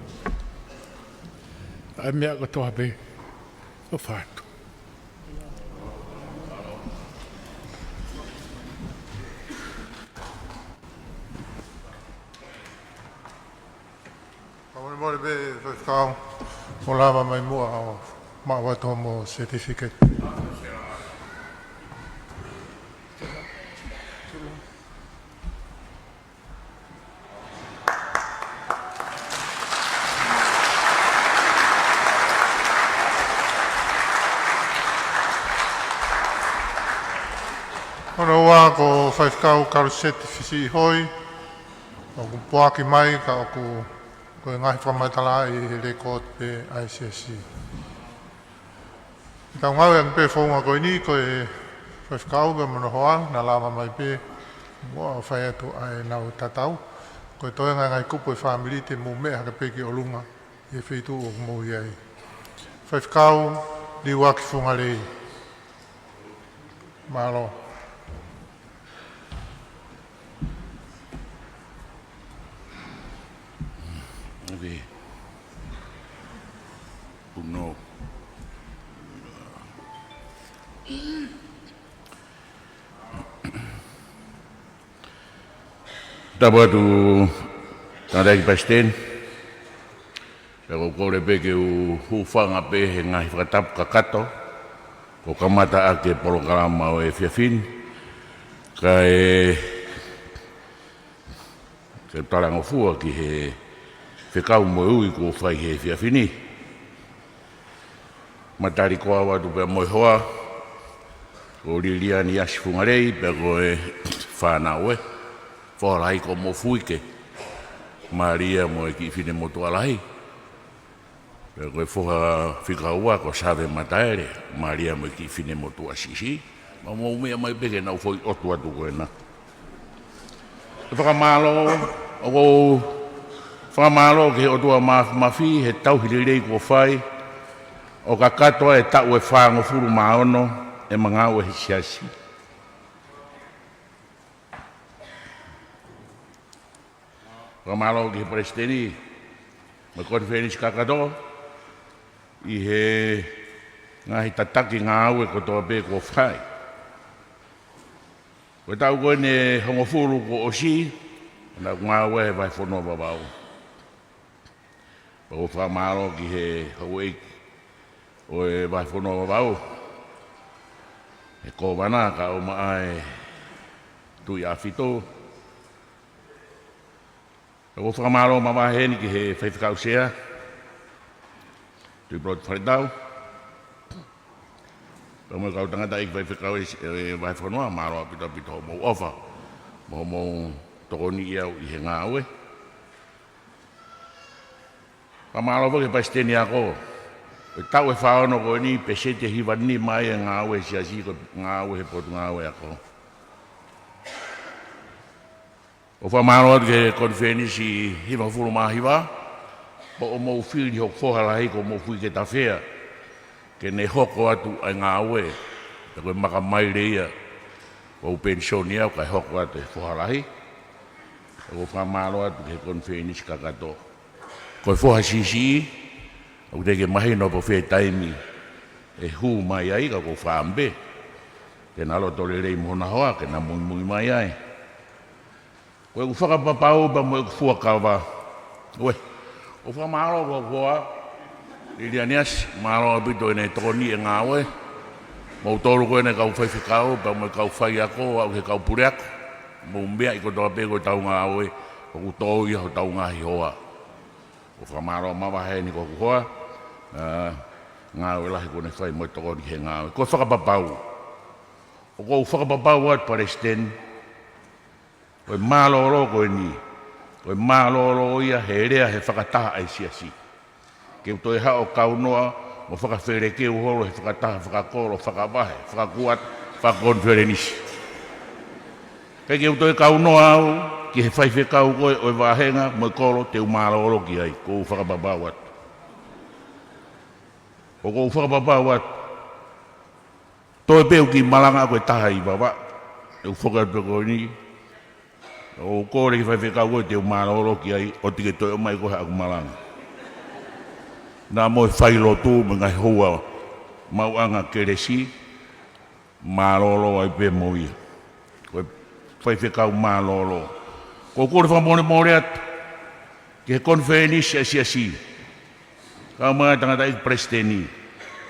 ʻa e meʻa kotoa pē ʻo fatu. Ka molemole pē Faifekau, ʻo lava mai muʻa ʻo maʻu atu hoʻomo certificate. Hono ua ko Faifekau Kaluseti Fisiʻihoi, ʻoku poaki mai ka ʻoku ko e ngaahi fakamatalaʻi he lēkooti pē ʻa e siasi. Tau ngāueʻaki pē founga ko eni, ko e Faifekau pea mo hono hoa, naʻa lava mai pē muʻa ʻo fai atu ʻa ʻenau tatau. Ko e toenga e ngaahi kupu e fāmili te mou meʻa hake pē ki ʻolunga ʻi he feituʻu ʻoku mou ʻi ai. Faifekau Liuaki Fungalei. Mālō. Okay. Puno. Tapu atu, Tangataʻeiki Palesiteni, pea ʻoku ou kole pē ke u hūfanga pē he ngaahi fakatapu kakato kuo kamata ʻaki e polokalama ʻo e efiafi ni, kae, ke talangofua ki he fekau mo e ui kuo fai he efiafi ni. Matali ko au atu pea mo e hoa, ko Liliani ʻAsi Fungalei, pea ko e fānau ē, foha lahi ko Mofuike, Malia mo e kiʻi finemotuʻa lahi. Pea ko e foha fika ua ko Save Mataele, Malia mo e kiʻi finemotuʻa siʻisiʻi. Mou meʻa mai pē ke nau foʻi ʻotu atu ko ena. Fakamālō, ʻoku ou fakamālō ki he ʻOtua Māfimafi he tauhi lelei kuo fai, ʻo kakato ai e taʻu ʻe fāngofulu mā ono ʻema ngāue he siasi. Fakamālō ki he Palesiteni mo e konifelenisi kakato ʻi he ngaahi tataki ngāue kotoa pē kuo fai. Ko e taʻu ko eni ʻe hongofulu kuo ʻosi, naʻa ku ngāue he Vahefonua Vavaʻu. Pea ʻoku ou fakamālō ki he houʻeiki ʻo e Vahefonua Vavaʻu, he Kōvana kae ʻumaʻā e Tuʻi ʻAfito. Pea ʻoku ou fakamālō mavahe heni ki he Faifekau Sea, Tuʻipulotu Faletau, pea mo e kau tangataʻeiki faifekau ʻi he Vahefonua, mālō ʻaupito ʻaupito hoʻomou ʻofa mo hoʻomou tokoniʻi au ʻi he ngāue. Fakamālō foki ki he Palesiteni Ako. Ko e taʻu ʻe fā ono ko eni, pēseti ʻe hiva nima ia e ngāue he siasi ko e ngāue he Potungāue Ako. ʻOku ou fakamālō atu ki he konifelenisi hivangofulu mā hiva, hoʻomou fili hoku foha lahi ko Mofuike Tafea ke ne hoko atu ʻa e ngāue, pea ko e makamaile ia, ʻoku ou penisoni au kae hoko atu e foha lahi. ʻOku ou fakamālō atu ki he konifelenisi kakato. Ko e foha siʻisiʻi, ʻoku teʻeki ke mahino pe ko e fē taimi ʻe hū mai ai, ka ʻoku ou fakaʻamu pē ke na loto lelei mo hona hoa ke na muimui mai ai. Ko ʻeku fakapapau pea mo ʻeku fuakava. Uē, ʻoku ou fakamālō ki hoku hoa, Liliani ʻAsi, mālō ʻaupito ʻene tokoniʻi e ngāue. Moutolu ko eni kau faifekau, pea mo e kau faiako, aʻu ki he kau puleako. Mou meaʻi kotoa pē ko ʻetau ngāue, ʻoku tō ia hotau ngaahi hoa. ʻOku ou fakamālō mavahe heni ki hoku hoa, ā, ngāue lahi kuo ne fai mo e tokoni he ngāue. Ko e fakapapau. ʻOku ou fakapapau atu Palesiteni, ko e mālōlō ko eni, ko e mālōlō ia he lea he fakataha ʻa e siasi. Ke u toe haʻu ʻo kaunoa mo fakafelekeu holo he fakataha fakakolo, fakavahe, fakakuata, fakakonifelenisi. Kae ke u toe kaunoa au ki he faifekau ko ē ʻo e vāhenga mo e kolo te u mālōlō ki ai, ʻoku ou fakapapau atu. ʻOku ou fakapapau atu. Toe pē ʻeku kiʻi malanga ko e taha ʻi Vavaʻu. ʻOku ou foki atu pē ko eni. ʻOku ou kole ki he faifekau ko ē te u mālōlō ki ai, ʻoua te ke toe ʻomai koe haʻaku malanga. Naʻa mo e failotu mo e ngaahi houa maʻuʻanga kelesi, mālōlō ai pē mo ia. Ko e faifekau mālōlō. ʻOku ou kole fakamolemole atu ki he konifelenisi ʻa e siasi, kae ʻumaʻā e tangataʻeiki palesiteni,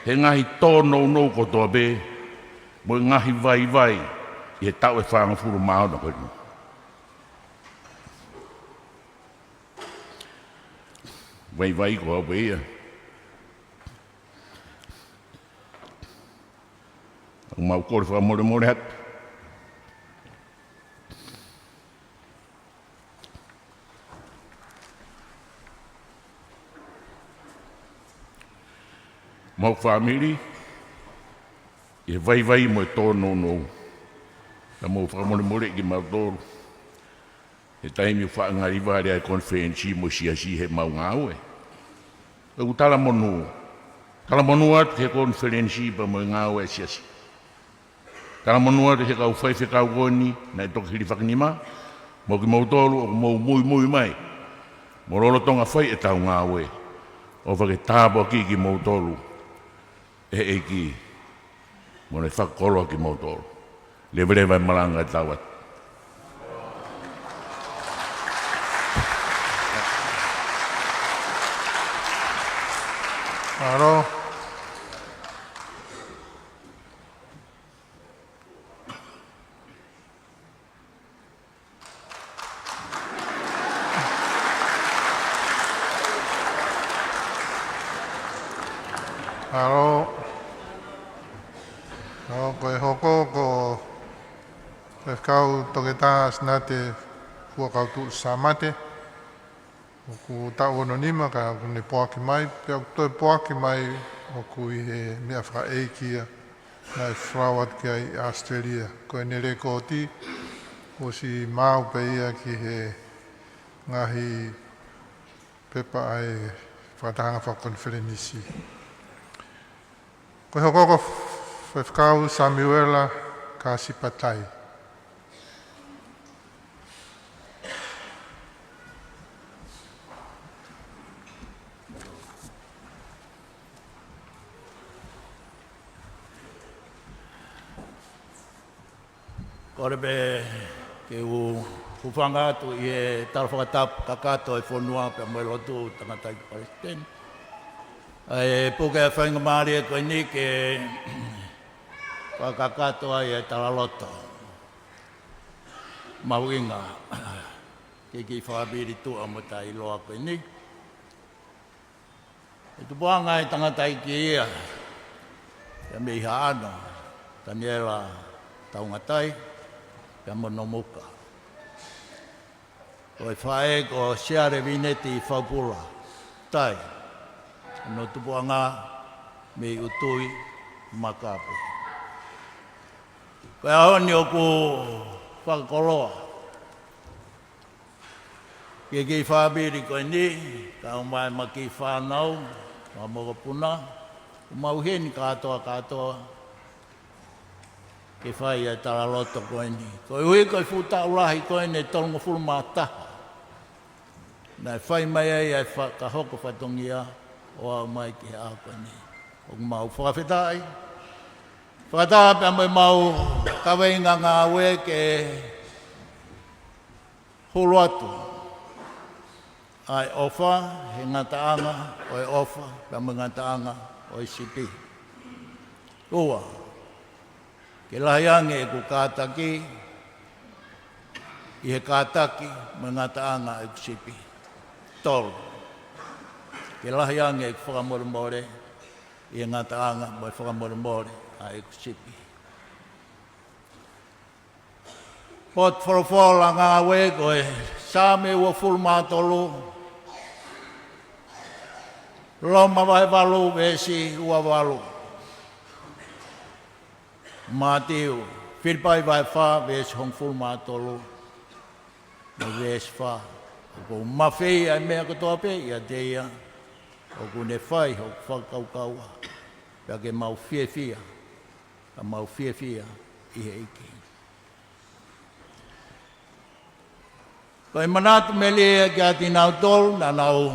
he ngaahi tōnounou kotoa pē mo e ngaahi vaivai ʻi he taʻu ʻe fāngofulu mā ono ko eni. Vaivai ko au pē ia. ʻOku mau kole fakamolemole atu. Mo hoku fāmili, ʻi he vaivai mo e tōnounou. Ka mau fakamolemoleʻi kimautolu he taimi ʻoku faʻa ngali vale ai e konifelenisi mo e siasi heʻemau ngāue. ʻOku talamonū. Talamonū atu ki he konifelenisi pea mo e ngāue ʻa e siasi. Talamonū atu ki he kau faifekau ko eni naʻe toki hilifakinima, mo kimoutolu ʻoku mou muimui mai mo lolotonga fai ʻetau ngāue. ʻOfa ke tāpuakiʻi kimoutolu ʻe he ʻEiki mo ne fakakoloa kimoutolu. Leveleva e malanga ʻe tau atu. Mālō. Mālō. Ko e hoko ko Faifekau Toketā Sinate Fuakautuʻu Sāmate. ʻOku taʻu ono nima ka ʻoku ne poaki mai, pea ʻoku toe poaki mai ʻoku ʻi he meʻa fakaʻeiki ia naʻe folau atu ki ai ʻi ʻAositelēlia. Ko ʻene lēkooti, ʻosi maau pē ia ki he ngaahi pepa ʻa e fakatahaʻanga fakakonifelenisi. Ko e hoko ko Faifekau Samiuela Kasipa Tai. Kole pē ke u hūfanga atu ʻi he tala fakatapu kakato ʻa e fonua pea mo e lotu, tangataʻeiki palesiteni. ʻA e puke ʻa e faingamālie ko eni ke fakakakato ai ʻa e talaloto mahuʻinga ki he kiʻi fāmili tuʻa mo taʻeʻiloa ko eni. ʻE tupuʻanga ʻa e tangataʻeiki ia, pea mei Haʻano, Taniela Taungatai, pea mo Nomuka. Ko e faʻē ko Siale Vineti Faupula Tai, hono tupuʻanga mei ʻUtui, Makape. Ko e ʻaho ni ʻoku fakakoloa ki he kiʻi fāmili ko eni, kae ʻumaʻā ʻema kiʻi fānau, mo e mokopuna, ʻoku mau ʻi heni kātoa kātoa ke fai ʻa e talaloto ko eni. Koeʻuhi ko e fuʻu taʻu lahi ko eni ʻe tolungofulu mā taha naʻe fai mai ai ʻa e fakahoko fatongia ʻo aʻu mai ki he ʻaho ko eni. ʻOku mau fakafetaʻi, fakataha pea mo ʻemau kaveinga ngāue ke hulu atu ʻa e ʻofa, he ngataʻanga ʻo e ʻofa, pea mo e ngataʻanga ʻo e sipi. Ua, ke lahi ange ʻeku kātaki ʻi he kātaki mo e ngataʻanga ʻeku sipi. Tolu, ke lahi ange ʻeku fakamolemole ʻi he ngataʻanga mo e fakamolemole ʻa ʻeku sipi. Potu folofola ngāue ko e Saame uofulu mā tolu, Loma vahe valu veesi ua valu, Mātiu, Filipai vahe fā veesi hongofulu mā tolu mo e veesi fā. ʻOku ou mafeia ʻa e meʻa kotoa pē ʻiate ia ʻoku ne fai hoku fakakaukaua, pea ke mau fiefia, ka mau fiefia ʻi he ʻEiki. Ko e manatu melie kiate kinautolu naʻa nau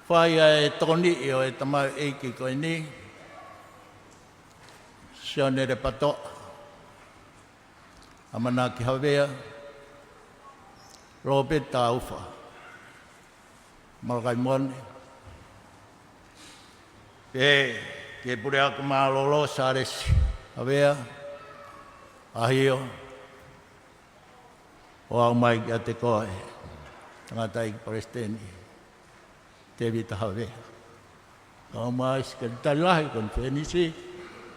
fai ʻa e tokoniʻi ʻo e tamaioʻeiki ko eni, Sione Lepatoa, ʻAmanaki Havea, Lopeti Taufa, Malakai Mone, pea ki he puleako mālōlō, Sālesi Havea, ʻAhio, ʻo aʻu mai kiate koe, tangataʻeiki palesiteni Tēvita Havea. Kae ʻumaʻā e Sekelitali Lahi ʻo e Konifelenisi,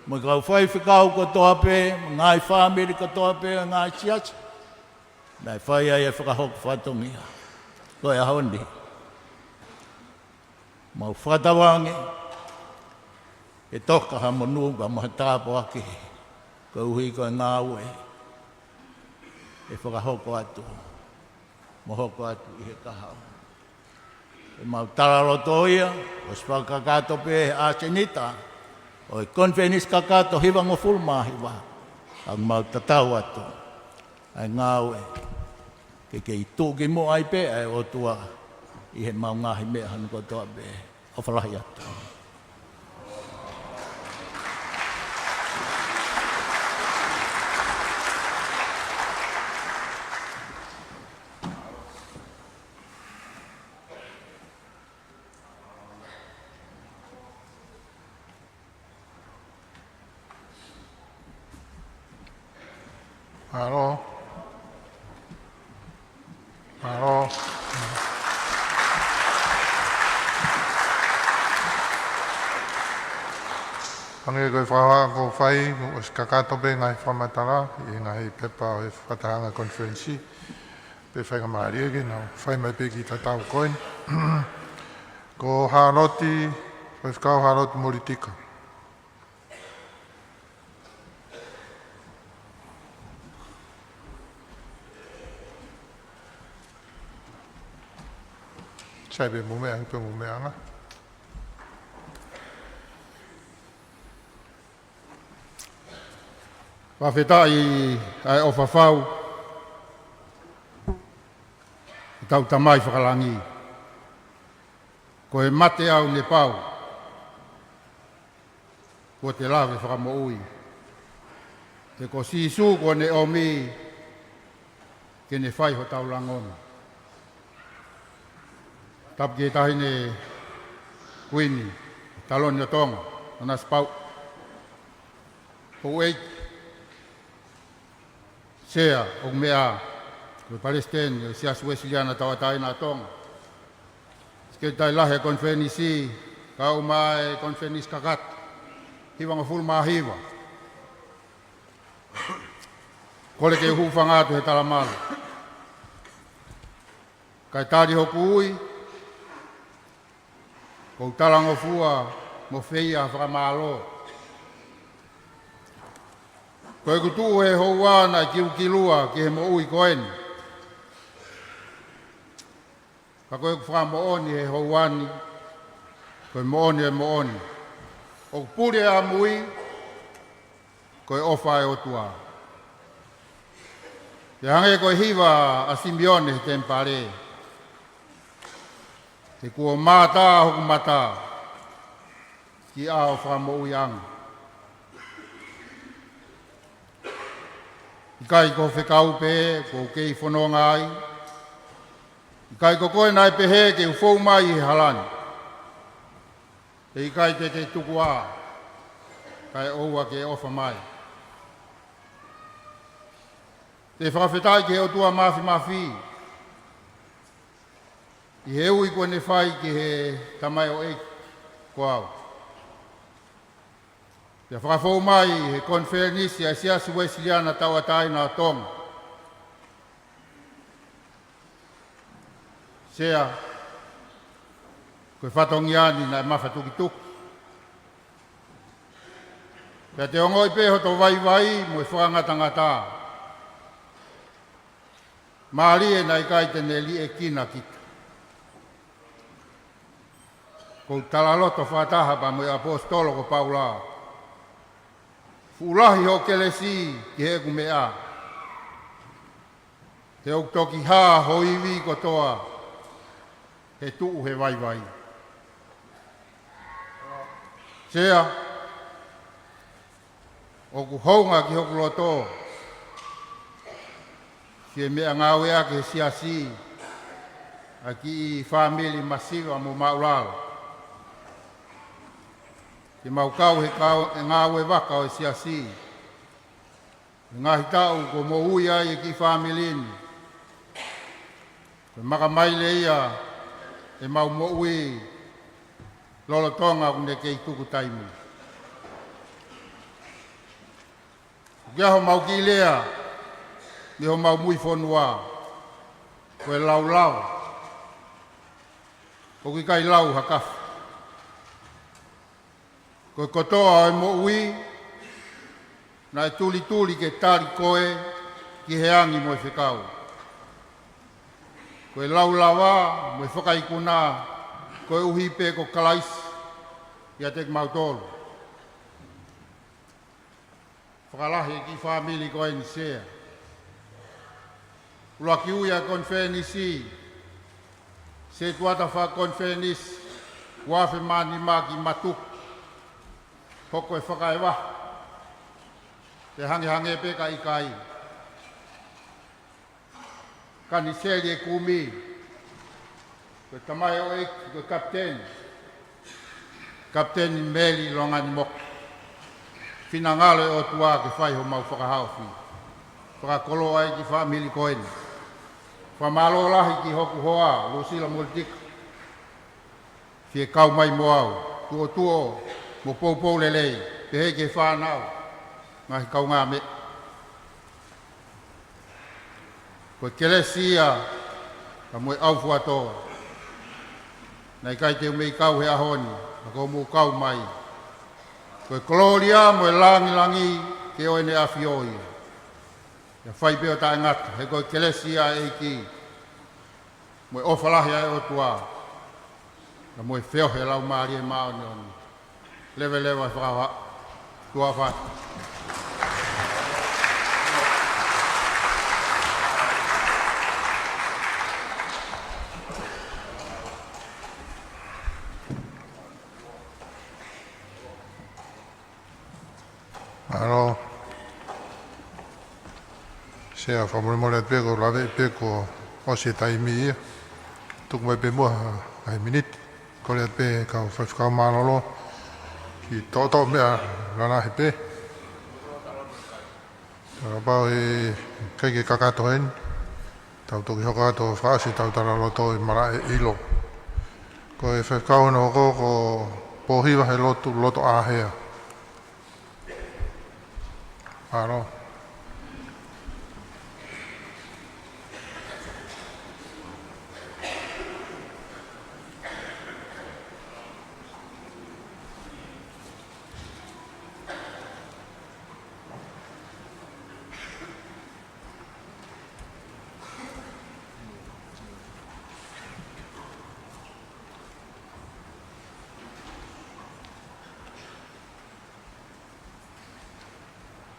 mo e kau faifekau kotoa pē, mo e ngaahi fāmili kotoa pē, ngaahi siasi naʻe fai ai e fakahoko fatongia ko e ʻaho ni. Mau fakatauange ke toka ha monū pea mo ha tāpuaki, koeʻuhi ko e ngāue ʻe fakahoko atu mo hoko atu ʻi he kahaʻu. ʻEmau talaloto ia, ʻosi fakakakato pē he ʻasenita ʻo e Konifelenisi Kakato hivangofulu mā hiva, ʻoku mau tatau atu ʻa e ngāue ke kei tuʻukimuʻa ai pē ʻa e ʻOtua ʻi heʻemau ngaahi meʻa hono kotoa pē. ʻOfa lahi atu. Mālō. Mālō. Hangē ko e fakahā kuo fai, ʻosi kakato pē ngaahi fakamatala ʻi he ngaahi pepa ʻo e fakatahaʻanga konifelenisi. Pea faingamālie ke nau fai mai pē ki he tatau ko eni. Ko Hāloti, Faifekau Hāloti Molitika. Sai pē mo meʻa, pē mo meʻa ʻanga. Fakafetaʻi ʻa e ʻofa fau ʻetau Tamai Fakalangi. Ko e mate ʻaʻau ne pau, kuo te lave fakamoʻui. He ko Sīsū kuo ne ʻomi ke ne fai hotau lagona. Tapu ki he Taʻahine Kuini, Taloni ʻo Tonga, ʻo Nanasipauʻu. Houʻeiki, Sea ʻo e meʻa, ko e Palesiteni ʻo e Siasi Uēsiliana Tauʻatāina ʻo Tonga. Sekelitali Lahi ʻo e Konifelenisi, kau mai e konifelenisi kakato, hivangofulu mā hiva. Kole ke u hūfanga atu he talamalu. Kae tali hoku ui, ʻoku ou talangofua mo feia ha fakamālō. Ko ʻeku tuʻu he houa naʻe kilukilua ki he moʻui ko eni. Ka ko ʻeku fakamoʻoni he houa ni, ko e moʻoni ʻo e moʻoni, ʻoku pule ʻamui, ko e ʻofa ʻa e ʻOtua. Pea hangē ko e hiva ʻa Simione he temipale: He kuo mātā hoku mata ki he ʻao fakamoʻuiʻanga. ʻIkai ko e fekau pē ʻoku ou kei fononga ai. ʻIkai ko koe naʻe pehē ke u fou mai he hala ni: He ʻikai te ke tuku ā, kae ʻoua ke ʻofa mai. Te u fakafetaʻi ki he ʻOtua Māfimafi ʻi he ui kuo ne fai ki he tamaioʻeiki ko au. Pea fakafou mai he konifelenisi ʻa e Siasi Uēsiliana Tauʻatāina ʻo Tonga. Sea, ko e fatongia ni naʻe mafatukituki. Pea te u ongoʻi pē hoto vaivai mo e fakangatangata. Mālie naʻe ʻikai te ne liʻekina kita. ʻOku ou talaloto fakataha pea mo e ʻaposetolo ko Paula: Fuʻu lahi hoʻo kelesi ki heʻeku meʻa, he ʻoku toki hā ho ivi kotoa he tuʻu he vaivai. Sea, ʻoku hounga ki hoku loto siʻi meʻangāueʻaki he siasi ʻa e kiʻi fāmili masiva mo māʻulalo. Ke mau kau he kau, he ngāue vaka ʻo e siasi he ngaahi taʻu kuo moʻui ai e kiʻi fāmili ni. Ko e makamaile ia ʻemau moʻui lolotonga ʻoku ne kei tuku taimi. ʻOku ʻi ai homau kiʻi lea mei homau mui fonua: Ko e laulava ʻoku ʻikai lau ha kafa. Ko e kotoa ʻo e moʻui naʻe tulituli ke tali koe ki he angi mo e fekau. Ko e laulava mo e fakaikuna koeʻuhi pē ko Kalaisi ʻiate kimautolu. Fakalahi e kiʻi fāmili ko eni, Sea. ʻUluaki ui ʻa e konifelenisi, setuata fakakonifelenisi, ua afe mā nima ki Matuku. Hoko e fakaʻevaha, pea hangehangē pē ka ʻikai. Kaniseli e kumi, ko e tamaioʻeiki, ko e kapiteni, Kapiteni Meli Longanimoka. Finangalo e ʻOtua ke fai homau fakahaofi. Fakakoloa ai ki he fāmili ko eni. Fakamālō lahi ki hoku hoa, Lusila Molitika. Fie kau mai mo au, tuʻotuʻo mo poupou lelei, pehē ki he fānau, ngaahi kaungāmeʻa. Ko e kelesi ia, ka mo e ʻaufuatō, ʻoku ʻikai te u mei kau he ʻaho ni, ka ko hoʻomou kau mai. Ko e kolōlia mo e langilangi ke ʻoʻona ʻafio ia. ʻIo, fai pē ʻo taʻengata, he ko e kelesi ia ʻa e ʻEiki, mo e ʻofa lahi ʻa e ʻOtua, ka mo e feohi ʻa e Laumālie Māʻoniʻoni. Leveleva e fakahoha. Tuʻa ʻofa atu. Mālō. Sea, fakamolemole atu pē ko e lave pē kuo ʻosi e taimi ia. Tuku mai pē muʻa ha, ha miniti. Kole atu pē kau faifekau mālōlō ke toʻotoʻo meʻa lalahi pē. Kapau ʻe ʻikai ke kakato heni, tau toki hoko atu ʻo fakaʻosi ʻetau talaloto ʻi malaʻe ʻilo. Ko e faifekau hono hoko ko Pōhiva he lotu loto ʻāhea. Mālō.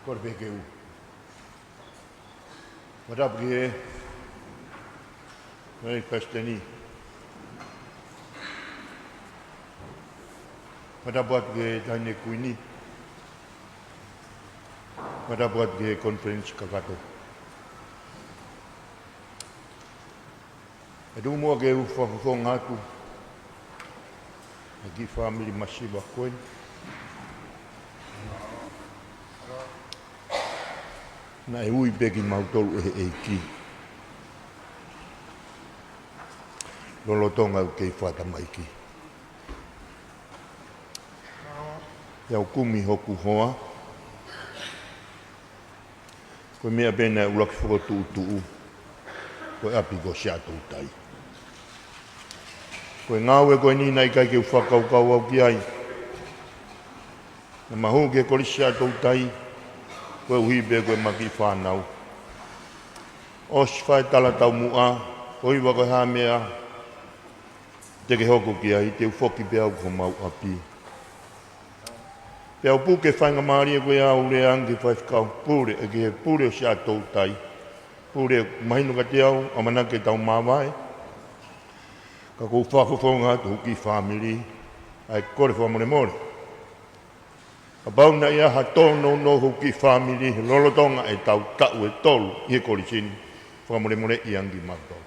Kole pē ke u fakatapu ki he, ki he Palesiteni. Fakatapu atu ki he Taʻahine Kuini. Fakatapu atu ki he konifelenisi kakato. ʻE tuku muʻa ke u fakafofonga atu ʻa e kiʻi fāmili masiva ko eni. Naʻe ui pē kimautolu ʻe he ʻEiki lolotonga ʻeku kei fakatamaiki. ʻI heʻeku kumi hoku hoa, ko e meʻa pē naʻe ʻuluaki fokotuʻutuʻu, ko e ʻapi ko Siaʻatoutai. Ko e ngāue ko eni naʻe ʻikai ke u fakakaukau au ki ai. Naʻa ma hū ki he Kolisi Siaʻatoutai, koeʻuhi pē ko ʻema kiʻi fānau. ʻOsi fai e tala taumuʻa, Pōhiva, ko e hā e meʻa te ke hoko ki ai? Te u foki pē au ki homau ʻapi. Pea u puke e faingamālie ko ia ʻo lea ange ki he faifekau pule, ʻe, ki he pule ʻo Siaʻatoutai. Pule, mahino kiate au, ʻamanaki ke tau māvae. Ka ʻoku ou fakafofonga atu hoku kiʻi fāmili, ʻa e kole fakamolemole. Kapau naʻe ʻi ai ha tōnounou hoku kiʻi fāmili lolotonga ʻetau taʻu ʻe tolu ʻi he kolisi ni, fakamolemoleʻi ange kimautolu.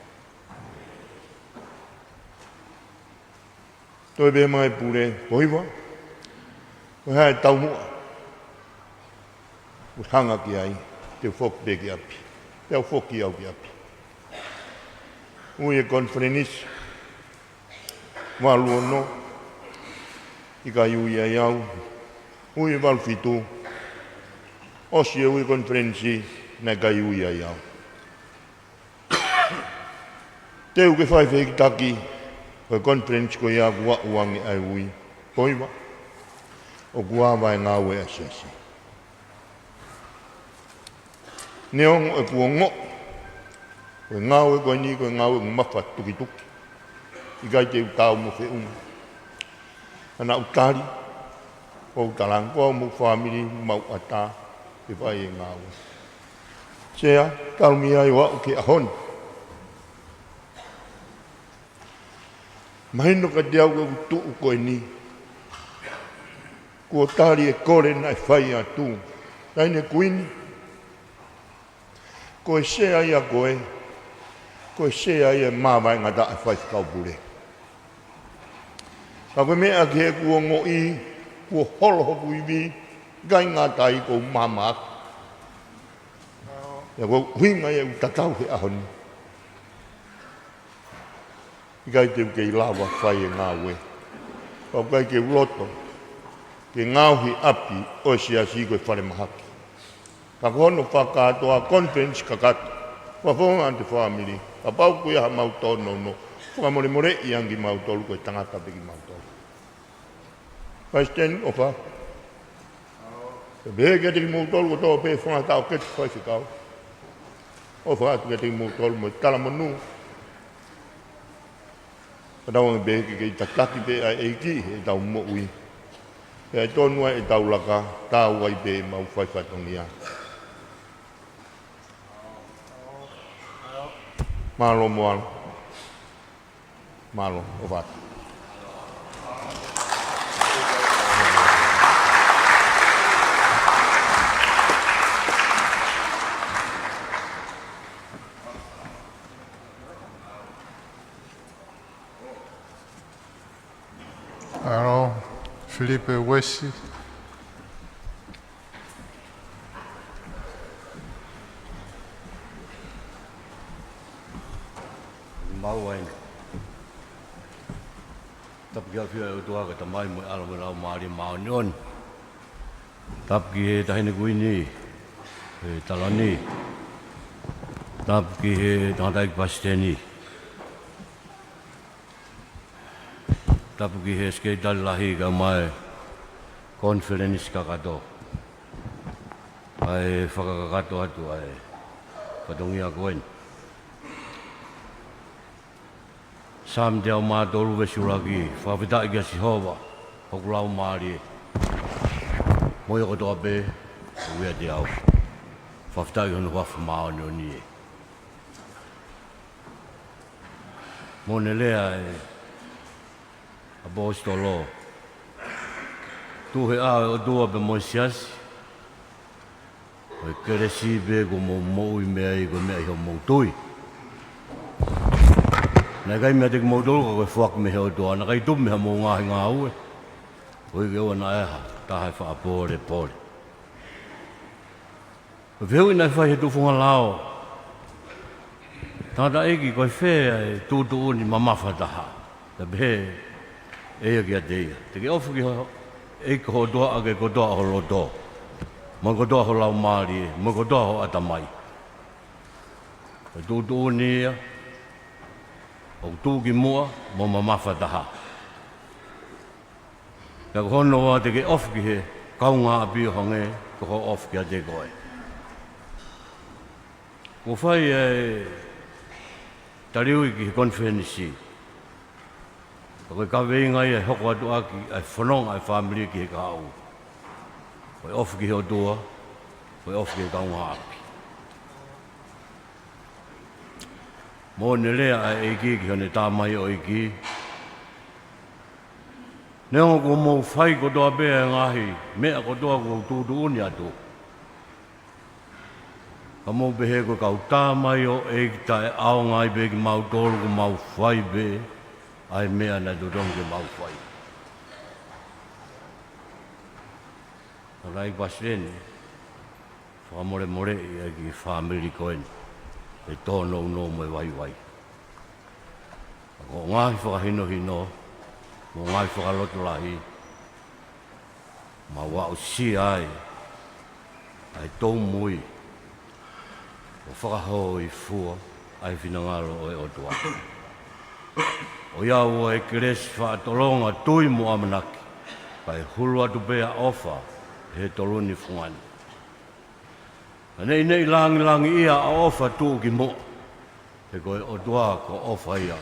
Toe pehē mai e pule, Pōhiva, ko e hā e taumuʻa ʻoku ke hanga ki ai? Te u foki pē ki ʻapi. Pea u foki au ki ʻapi. Ui e konifelenisi, valu ono, ʻikai ui ai au. Ui e valu fitu, ʻosi e ui e konifelenisi, naʻe ʻikai ui ai au. Te u ke fai fehikitaki, ko e konifelenisi ko ia kuo aʻu ange ai e ui, Pōhiva, ʻoku ava e ngāue ʻa e siasi. Neongo ʻeku ongoʻi ko e ngāue ko eni ko e ngāue ʻoku mafatukituki, ʻikai te u taau mo feʻunga. Ka naʻa ku tali, ʻo u tala ange, ko au mo e fāmili, mau ʻatā ke fai e ngāue. Sea, talu mei ai ʻo aʻu ki he ʻaho ni, mahino kiate au ʻeku tuʻu ko eni, kuo tali e kole naʻe fai atu. Taʻahine Kuini, ko e sea ia ko ē, ko e sea ia ʻe māvae ngata ʻa e faifekau pule. Ka ko e meʻa ki heʻeku ongoʻi, kuo holo hoku ivi, ʻikai ngata ai, ʻoku ou maama atu. Pea ko e ʻuhinga ia ʻeku tatau he ʻaho ni, ʻikai te u kei lava fai e ngāue, pea ʻoku ʻikai ke u loto ke ngaohi ʻapi ʻo e siasi ko e falemahaki. Ka ko hono fakakātoa, conference kakato, fakafofonga ʻa e fāmili, kapau ʻoku ʻi ai haʻamau tōnounou, fakamolemoleʻi ange kimautolu, ko e tangata pē kimautolu. Palesiteni, ʻofa. Pea pehē kiate kimoutolu kotoa pē, fanga taʻokete, faifekau. ʻOfa atu kiate kimoutolu mo e talamonū. Pea tau ange pē ke kei tataki pē ʻa e ʻEiki heʻetau moʻui. Pea ʻe tonu ai ʻetau laka, taau ai pē ʻemau fai fatongia. Mālō mo alo. Mālō, ʻofa atu. Alo, Filipe Uesi. Mau ai. Tapu ki he ʻafio ʻa e ʻOtua ko e Tamai mo e ʻAlo mo e Laumālie Māʻoniʻoni. Tapu ki he Taʻahine Kuini, he Talani. Tapu ki he Tangataʻeiki Palesiteni. Tapu ki he Sekelitali Lahi kae ʻumaʻā e konifelenisi kakato. ʻA e fakakakato atu ʻa e fatongia ko eni. Saame teau mā tolu veesi ʻuluaki, fakafetaʻi kia Sihova, hoku laumālie, mo ia kotoa pē ʻoku ʻiate au, fakafetaʻi hono huafa māʻoniʻoni ē. Mo ʻene lea e ʻaposetolo, tuʻu he ʻao ʻo e ʻOtua pea mo e siasi, ko e kelesi pē kuo mou moʻui mei ai ko e meʻa ʻi hoʻomou tui. Naʻe ʻikai meiate kimoutolu ka ko e foaki mei he ʻOtua, naʻe ʻikai tupu mei haʻamou ngaahi ngāue, koeʻuhi ke ʻoua naʻa ai ha taha ʻe faʻa pōlepole. Ko e fehuʻi naʻe fai he tufunga lao, tangataʻeiki, ko e fē ʻa e tuʻutuʻuni mamafa taha? Pea pehē ʻe ia kiate ia, te ke ʻofa ki he ʻEiki ho ʻOtua ʻaki e kotoa ho loto, mo e kotoa ho laumālie, mo e kotoa ho ʻatamai. Ko e tuʻutuʻuni ia ʻoku tuʻu ki muʻa mo mamafa taha. Pea ko hono ua, te ke ʻofa ki he kaungāʻapi ʻo hangē ko hoʻo ʻofa kiate koe. Kuo fai e taliui ki he konifelenisi. Ka ko e kaveinga ia ʻe hoko atu ʻaki ʻa e fononga ʻa e fāmili ki he kahaʻu. Ko e ʻofa ki he ʻOtua, ko e ʻofa ki he kaungāʻapi. Mo ʻene lea ʻa e ʻEiki ki heʻene tamaioʻeiki, neongo kuo mou fai kotoa pē ʻa e ngaahi meʻa kotoa kuo u tuʻutuʻuni atu, ka mou pehē ko e kau tamaioʻeiki taʻeʻaonga ai pē kimautolu, kuo mau fai pē ʻa e meʻa naʻe totonu ke mau fai. Tangataʻeiki Palesiteni, fakamolemoleʻi ʻa e kiʻi fāmili ko eni, ʻi he tōnounou mo e vaivai. Ko hoʻo ngaahi fakahinohino mo e ngaahi fakalotolahi, mau aʻusia ai ʻa e tōmui ʻo fakahōifua ʻa e finangalo ʻo e ʻOtua. ʻOiauē, kelesi, faʻa tolonga, tui mo ʻamanaki, kae hulu atu pē ʻa ʻofa ʻi he toluni fungani. Ka neʻineʻi langilangiʻia ʻa ʻofa tuʻu ki muʻa, he ko e ʻOtua ko ʻofa ia,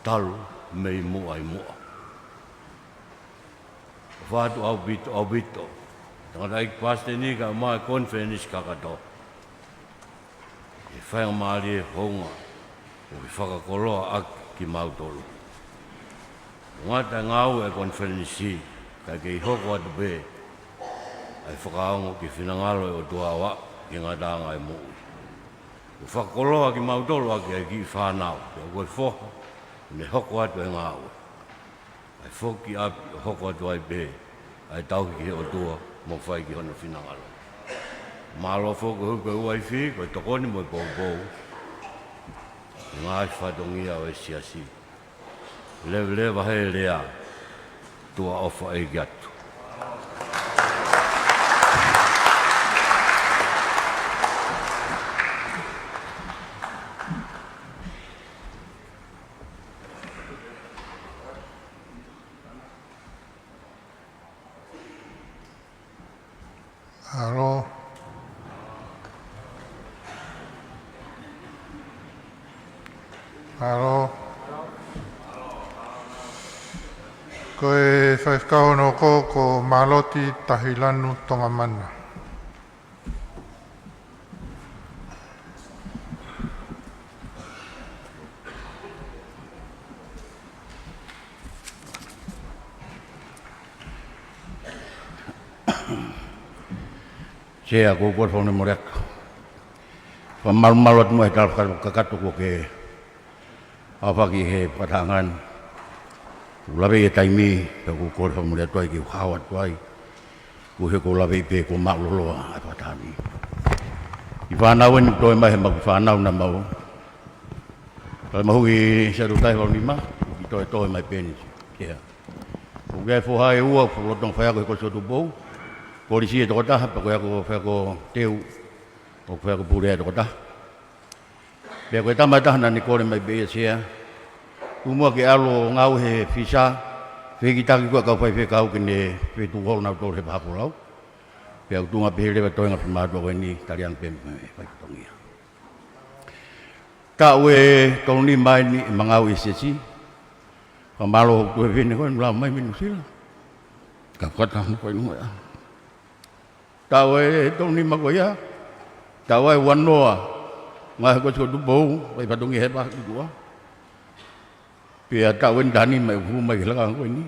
talu mei muʻa ʻi muʻa. ʻOfa atu ʻaupito, ʻaupito, tangataʻeiki Palesiteni kae ʻumaʻā e konifelenisi kakato, ʻi he faingamālie houngaʻia ʻoku ke fakakoloa ʻaki kimautolu. ʻOku ngata e ngāue ʻa e konifelenisi, kae kei hoko atu pē ʻa e fakaongo ki he finangalo ʻo e ʻOtua ʻo aʻu ki he ngataʻanga ʻo e moʻui. Kuo fakakoloa kimautolu ʻaki ʻa e kiʻi fānau, pea ko e foha ʻoku ne hoko atu e ngāue. ʻA e foki ʻapi ʻo hoko atu ai pē ʻa e tauhi ki he ʻOtua mo fai ki hono finangalo. Mālō foki ki he uaifi, ko e tokoni mo e poupou. Ngaahi fatongia ʻo e siasi. Leveleva he lea, tuʻa ʻofa ʻEiki atu. Mālō. Mālō. Ko e faifekau hono hoko ko Māloti Tahilanu Tongamana. Sea, ʻoku ou kole fakamolemole atu. Fakamalumalu atu mo e tala fakakakato kuo ke aofaki he fakatahaʻanga ni. ʻOku laveʻi e taimi, pea ʻoku ou kole fakamolemole atu ai ke u hao atu ai. Koeʻuhi ʻoku ou laveʻi pē kuo māʻuloloa ʻa e fakatahaʻanga ni. Kiʻi fānau eni ʻoku toe mai he ʻemau kiʻi fānau naʻa mau kale mahuʻi Sea Tutahi Valu Nima, kiʻi toe toe mai pē eni. Sea. ʻOku ʻi ai e foha ʻe ua, ʻoku lolotonga faiako he Kolisi ʻo Tupou. Kolisi ʻe toko taha, pea ko ia ko e faiako teu, ʻoku faiako pule ʻe toko taha. Pea ko e tama ʻe taha naʻa ne kole mai pē ia Sea. Tuku muʻa ke ʻalu ʻo ngāue he fisa, fehikitaki ko ē ʻa e kau faifekau ke ne fetuʻu holo nautolu he vahaʻa kuo lau. Pea ʻoku tuʻunga pē he leva toenga fiemātuʻa ko eni, tali ange pē mo e faifatongia. Taʻu ʻe tolu nima eni ʻema ngāue he siasi. Fakamālō hoku tuofefine ko ē naʻe lava mai mei Nuʻusila. Ka fakataha mo ko ē nunga ia. Taʻu ʻe tolu nima ko ia. Taʻu ʻe ua noa. Ngāue he Kolisi ʻo Tupou, faifatongia he vahaʻa kuo tuʻu. Pea taʻu eni taha nima ʻeku hū mai ki he lakanga ko eni.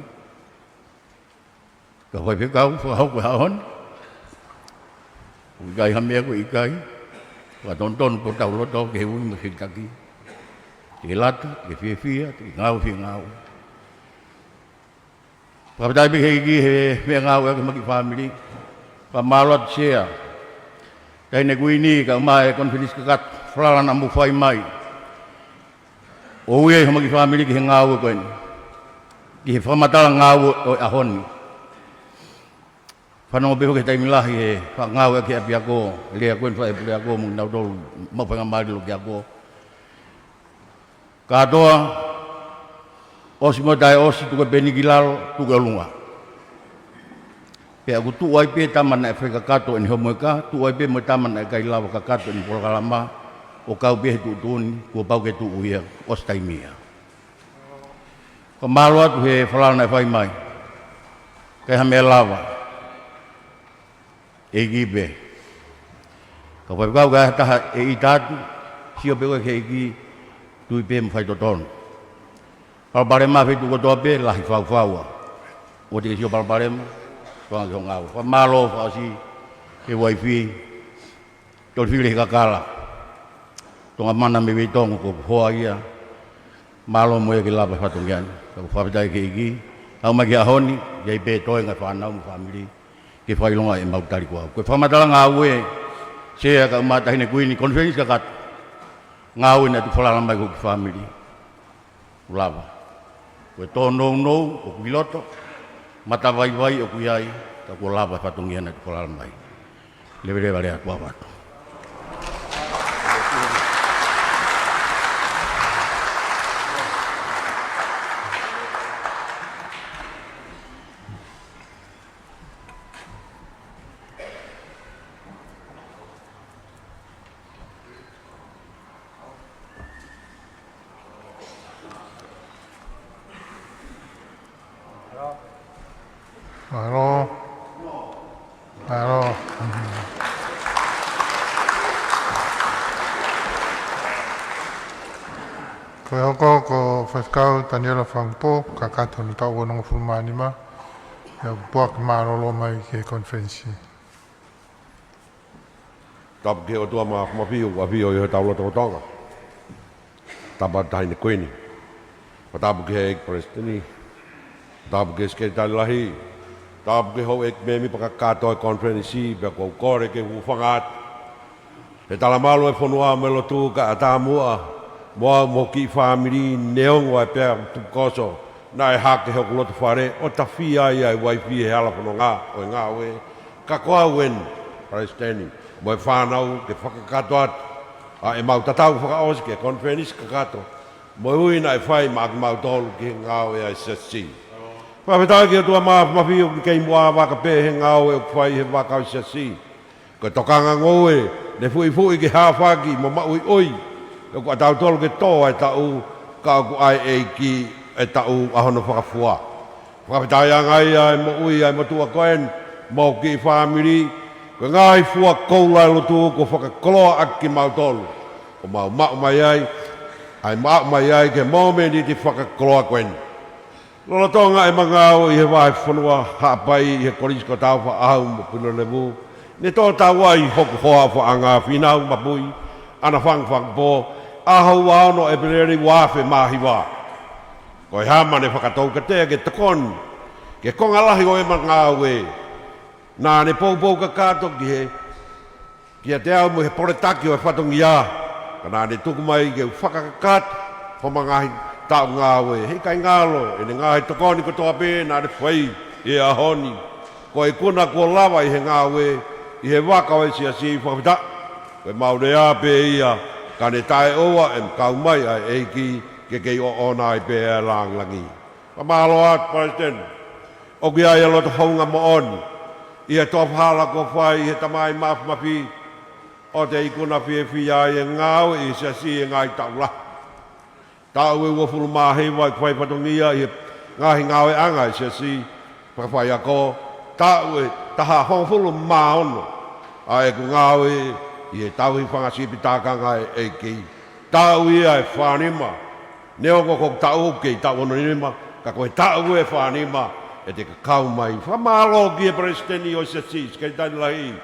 Kau faifekau, fakahoko he ʻaho ni. ʻOku ʻikai ha meʻa ʻoku ʻikai. Fakatonutonu pē hotau loto ki he ui mo e fehikitaki. Ke lata, ke fiefia, ke ngāue, fie ngāue. Fakafetaʻi pē ki he ʻEiki he meʻangāue ʻaki ʻema kiʻi fāmili. Fakamālō atu Sea. Taʻahine Kuini, kae ʻumaʻā e konifelenisi kakato, falala naʻa mou fai mai. ʻO ui ai homa kiʻi fāmili ki he ngāue ko eni. Ki he fakamatala ngāue ʻo e ʻaho ni. Fanongo pē foki he taimi lahi he fakangāueʻaki ʻapiako, lea ko eni fai ʻe he puleako mo kinautolu maʻu faingamālie ʻo ki ako. Kātoa, ʻosi mo taʻe ʻosi, tuku e peni ki lalo, tuku ʻi ʻolunga. Pea ʻoku tuʻu ai pē tama naʻe fai kakato ʻene homework, tuʻu ai pē mo e tama naʻe ʻikai lava kakato ʻene polokalama, ʻo kau pē he tuʻutuʻuni, kuo pau ke tuʻu ia, ʻosi taimi ia. Fakamālō atu he falala naʻe fai mai. ʻIkai ha meʻa lava. ʻEiki pē. Ka faifekau ka taha ʻe ʻita atu, sio pē koe ki he ʻEiki, tui pē mo faitotonu. Palopalema feituʻu kotoa pē, lahi faufaua. ʻOua te ke sio palopalema, toʻa ange ki hoʻo ngāue. Fakamālō fakaʻosi ki he uaifi, Tolifili he kakala. Tongamana mei Veitongo ko e hoa ia. Mālō mo ia ke lava he fatongia ni. Ka ʻoku fakafetaʻi ki he ʻEiki. Aʻu mai ki he ʻaho ni, ʻi ai pē toenga e fānau mo e fāmili. Ke fakaʻilonga ʻemau tali ko au. Ko e fakamatala ngāue, Sea kae ʻumaʻā Taʻahine Kuini, konifelenisi kakato. Ngāue naʻe tuku falala mai ki hoku fāmili. Kuo lava. Ko e tōnounou ʻoku ʻi loto, matavaivai ʻoku ʻi ai, ka kuo lava e fatongia naʻe tuku falala mai. Leveleva lea atu ʻa vatu. Mālō. Mālō. Ko e hoko ko Faifekau Taniela Fangupō, kakato hono taʻu uangofulu mā nima, ʻe puake mālōlō mai ki he konifelenisi. Tapu ki he ʻOtua Mafimafi ʻoku ʻafio ʻi hotau lotolotonga. Tapu atu Taʻahine Kuini. Tapu ki he ʻEiki Palesiteni. Tapu ki he Sekelitali Lahi. Tapu ki he houʻeiki mēmipa kakato ʻo e konifelenisi, pea ʻoku ou kole ke u hūfanga atu He talamalu e fonua mo e lotu kae ʻatā muʻa, mo au mo e kiʻi fāmili, neongo ʻa e pea tupukoso, naʻe hake hoku loto fale, ʻo tafia ai ʻa e uaifi he hala fononga ʻo e ngāue. Ka ko au eni, Palesiteni, mo e fānau ke fakakakato atu ʻa ʻemau tatau fakaʻosi ki he konifelenisi kakato, mo e ui naʻe fai maʻa kimautolu ki he ngāue ʻa e Siasi. Fakafetaʻi ki he ʻOtua Māfimafi ʻoku kei muʻa vaka pē he ngāue ʻoku fai he vaka ʻo e Siasi. Ko e tokanga ngoue ne fuʻifuʻi ke hāfaki mo maʻuiʻui, ʻoku ʻatautolu ke tō ʻa e taʻu, ka ʻoku ʻa e ʻEiki ʻa e taʻu ʻa hono fakafua. Fakafetaʻi ange ai ʻa e moʻui ʻa e motuʻa ko eni mo e kiʻi fāmili, ko e ngaahi fua koula ʻo e lotu kuo fakakoloa ʻaki kimautolu, ʻo mau maʻu mai ai, ʻa e maʻu mai ai ki he momeniti fakakoloa ko eni. Lolotonga ʻema ngāue ʻi he vahefonua Haʻapai, ʻi he Kolisi ko Tāufaʻāhau mo Pilolevu, ne tō tau ai hoku hoa ʻofaʻanga Fīnau Mapui ʻAnafangufangupo, ʻaho ua ono ʻEpeleli ua afe mā hiva. Ko e hama ne fakatoukatea ke tokoni ki he konga lahi ʻo ʻema ngāue. Naʻa ne poupou kakato ki he, kiate au mo e poletaki ʻo e fatongia. Ka naʻa ne tuku mai ke u fakakakato homa ngaahi taʻu ngāue. Heʻikai ngalo ʻene ngaahi tokoni kotoa pē naʻa ne fai he ʻaho ni. Ko e ikuna kuo lava ʻi he ngāue ʻi he vaka ʻo e Siasi, fakafetaʻi. Ko ʻemau lea pē ia, ka ne taʻeʻoua ʻe kau mai ʻa e ʻEiki ke kei ʻoʻona ai pē ʻa e lāngilangi. Fakamālō atu Palesiteni. ʻOku ʻi ai ʻa e loto hounga moʻoni ʻi he tofa hala kuo fai ʻe he Tamai Māfimafi, ʻo te ikuna fiefia ai e ngāue ʻi he Siasi he ngaahi taʻu lahi. Taʻu ʻe uofulu mā hiva ʻeku fai fatongia ʻi he ngaahi ngāueʻanga ʻa e Siasi fakafaiako. Taʻu ʻe taha hongofulu mā ono ʻa ʻeku ngāue ʻi he tauhi fanga sipi tākanga ʻa e ʻEiki. Taʻu ia ʻe fā nima. Neongo ko e taʻu kei taʻu ono nima, ka ko e taʻu ʻe fā nima ʻe te kakau mai. Fakamālō ki he Palesiteni ʻo e Siasi, Sekelitali Lahi,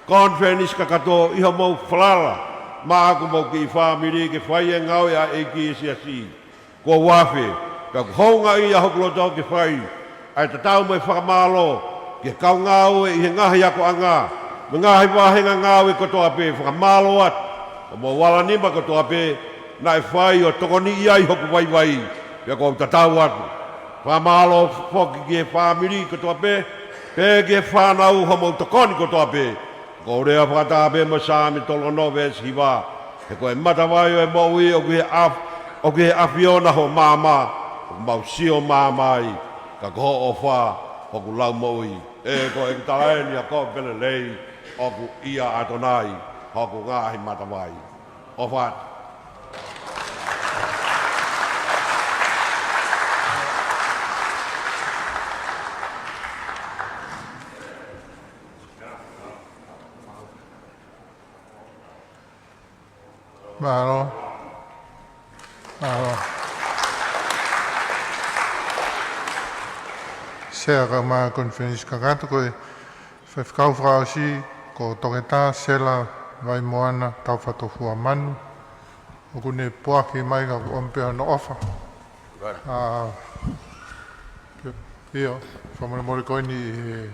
konifelenisi kakato, ʻi hoʻomou falala maʻaku mo e kiʻi fāmili ke fai e ngāue ʻa e ʻEiki ʻi he Siasi. Kuo u afe, ka ʻoku houngaʻia hoku loto ke fai ʻa e tatau mo e fakamālō ki he kau ngāue ʻi he ngaahi akoʻanga mo e ngaahi vāhenga ngāue kotoa pē. Fakamālō atu hoʻomou ala nima kotoa pē naʻe fai ʻo tokoniʻi ai hoku vaivai, pea ʻoku ou tatau atu. Fakamālō foki ki he fāmili kotoa pē, pea ki he fānau hoʻomou tokoni kotoa pē. ʻOku ou lea fakataha pē mo e Saame tolu ono veesi hiva: He ko e matavai ʻo e moʻui ʻoku ʻi he ʻaf-, ʻoku ʻi he ʻAfiona hoʻo maama, ʻoku mau sio maama ai, ka ko hoʻo ʻofa hoku lau moʻui. He ko ʻeku tala eni ʻa Kope Lelei, ʻoku ʻia ʻAtonai hoku ngaahi matavai. ʻOfa atu. Mālō. Mālō. Sea, kae ʻumaʻā e konifelenisi kakato, ko e faifekau fakaʻosi ko Toketā Sela Vaimoana Taufatofuamanu. ʻOku ne puaki mai ka ʻomi pē hono ʻofa. Right. ʻA, ʻio, fakamolemole ko eni he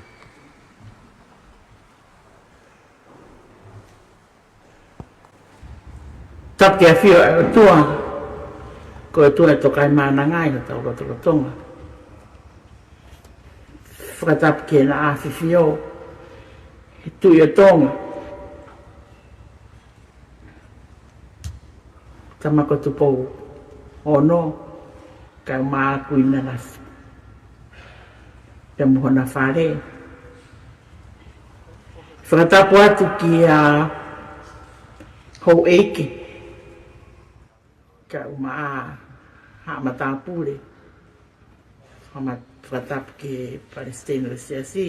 Tapu ki he ʻafio ʻa e ʻOtua, ko e ʻOtua ʻe tokaimaʻananga ʻi hotau lotolotonga. Fakatapu ki heʻena ʻAfifio, ʻe Tuʻi ʻo Tonga, Tama ko Tupou Ono, kae ʻumaʻā Kuini Nanasipauʻu pea mo hona fale. Fakatapu atu kia houʻeiki, kae ʻumaʻā haʻa matāpule. Fakama-, fakatapu ki he Palesiteni ʻo e Siasi,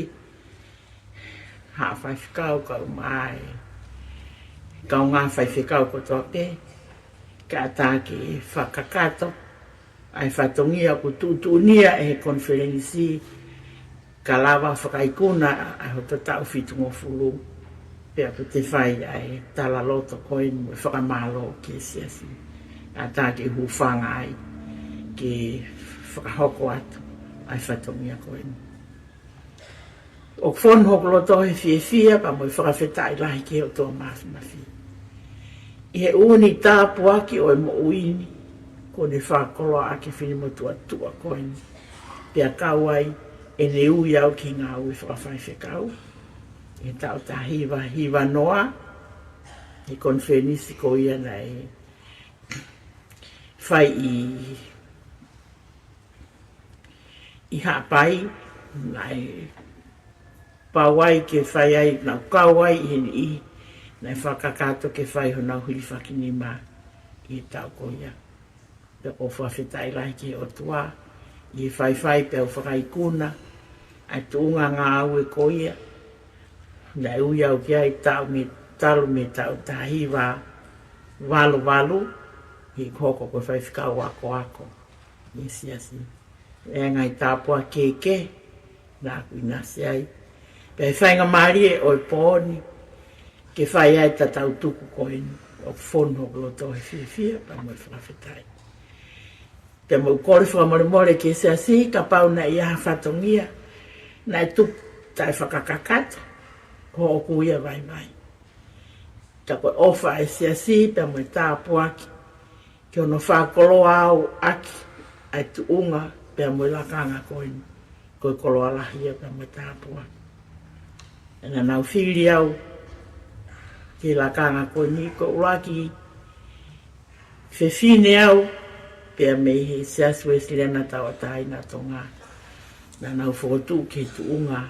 haʻa faifekau, kae ʻumaʻā e kaungā faifekau kotoa pē, kae ʻatā ke fakakakato ʻa e fatongia kuo tuʻutuʻunia ʻe he konifelenisi, ka lava fakaikuna ʻa hoto taʻu fitungofulu, pea ʻoku te fai ʻa e talaloto ko eni mo e fakamālō ki he Siasi. ʻAtā ke hūfanga ai ke fakahoko atu ʻa e fatongia ko eni. ʻOku fonu hoku loto he fiefia pea mo e fakafetaʻi lahi ki he ʻOtua Māfimafi. ʻI he ʻū tāpuaki ʻo e moʻui ni, kuo ne fakakoloa ʻaki e finemotuʻa tuʻa ko eni. Pea kau ai ʻene ui au ki he ngāue fakafaifekau. ʻI he taʻu taha hiva hiva noa, he konifelenisi ko ia naʻe fai ʻi ʻi Haʻapai, naʻe pau ai ke fai ai, naʻa ku kau ai ʻi he niʻihi naʻe fakakakato ke fai honau hilifakinima ʻi he taʻu ko ia. Pea ʻoku ou fakafetaʻi lahi ki he ʻOtua, ʻi he faifai pea u fakaikuna ʻa e tuʻunga ngāue ko ia, naʻe ui au ki ai talu mei, talu mei he taʻu taha hiva valu valu, he kuo u hoko ko e faifekau akoako ʻi he siasi. ʻA e ngaahi tāpuaki kehekehe naʻa ku ʻinasi ai. Pea ʻi he faingamālie ʻo e pō ni, ke fai ai e tatau tuku ko eni, ʻoku fonu hoku loto he fiefia, pea mo e fakafetaʻi. Pea mo e kole fakamolemole ki he siasi, kapau naʻe ʻi ai ha fatongia naʻe tupu taʻefakakakato, ko hoku ia vaivai. Ka ko e ʻofa ʻa e siasi, pea mo e tāpuaki, ke hono fakakoloa au ʻaki ʻa e tuʻunga pea mo e lakanga ko eni, ko e koloa lahi ia pea mo e tāpuaki. Naʻa nau fili au ki he lakanga ko eni, ko e ʻuluaki fefine au pea mei he Siasi Uēsiliana Tauʻatāina ʻo Tonga. Naʻa nau fokotuʻu ki he tuʻunga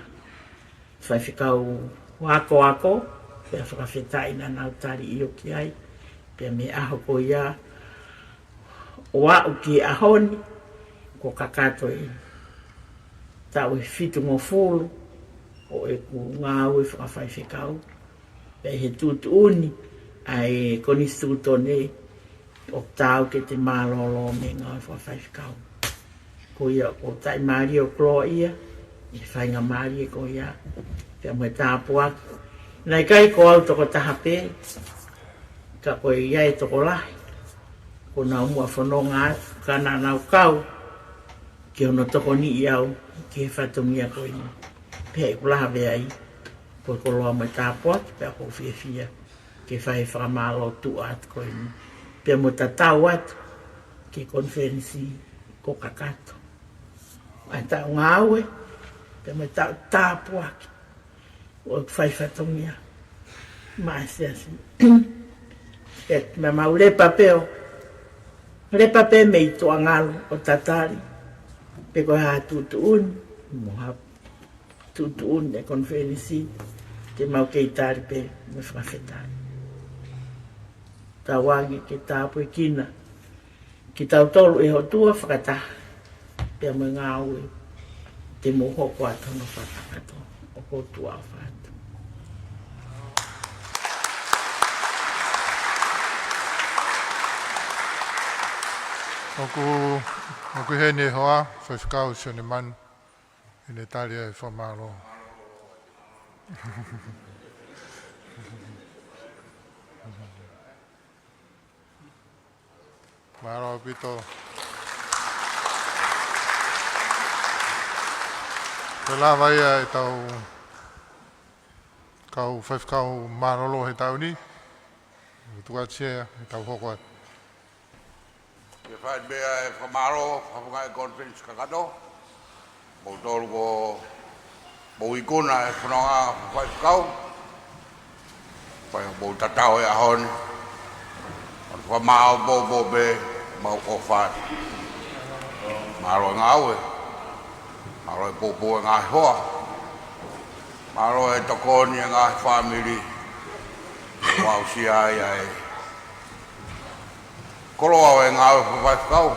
faifekau akoako, pea fakafetaʻi naʻa nau tali ʻio ki ai, pea mei he ʻaho ko ia ʻo aʻu ki he ʻaho ni, kuo kakato e taʻu ʻe fitungofulu ʻo ʻeku ngāue fakafaifekau, pea ʻi he tuʻutuʻuni ʻa e Konisitūtone, ʻoku taau ke te mālōlō mei he ngāue fakafaifekau. Ko ia ʻoku ou taʻimālie ʻo koloa ia, ʻi he faingamālie ko ia, pea mo e tāpuaki. Naʻe ʻikai ko au toko taha pē, ka ko ia e tokolahi kuo nau muʻa fononga atu, ka naʻa nau kau ki hono tokoniʻi au ki he fatongia ko eni. Pea ʻi he kulaha veai, ko e koloa mo e tāpuaki, pea ʻoku ou fiefia ke fai e fakamālō tuʻa atu ko eni. Pea mo tatau atu ki he konifelenisi kuo kakato. ʻA e taʻu ngāue, pea mo e taʻu tāpuaki ʻo e fai fatongia maʻa e siasi. ʻE, meʻa mau lepa pē ʻo, lepa pē mei tuʻa ngalu ʻo tatali, pe ko e hā ha tuʻutuʻuni, mo ha tuʻutuʻuni e konifelenisi, te mau kei tali pē mo e fakafetaʻi. Tauange ke tāpuekina kitautolu ʻe he ʻOtua fakataha, pea mo e ngāue te mou hoko atu hono fakakakato, ʻoku ou tuʻa ʻofa atu. ʻOku, ʻoku ʻi heni e hoa, Faifekau Sione Manu, ʻi heʻene tali ʻa e fakamālō. Mālō ʻaupito. Pea lava ia ʻetau kau faifekau mālōlō he taʻu ni. Tuku atu Sea, ʻetau hoko atu. Ke fai pē ʻa e fakamālō, fakafofonga e konifelenisi kakato. Moutolu kuo mou ikuna e fononga fakafaifekau. Fai hoʻomou tatau he ʻaho ni. ʻOku fakamāʻopoʻopo pē, mau ʻofa atu. Mālō e ngāue. Mālō e poupou e ngaahi hoa. Mālō e tokoni e ngaahi fāmili. Mau aʻusia ai ʻa e koloa ʻo e ngāue fakafaifekau,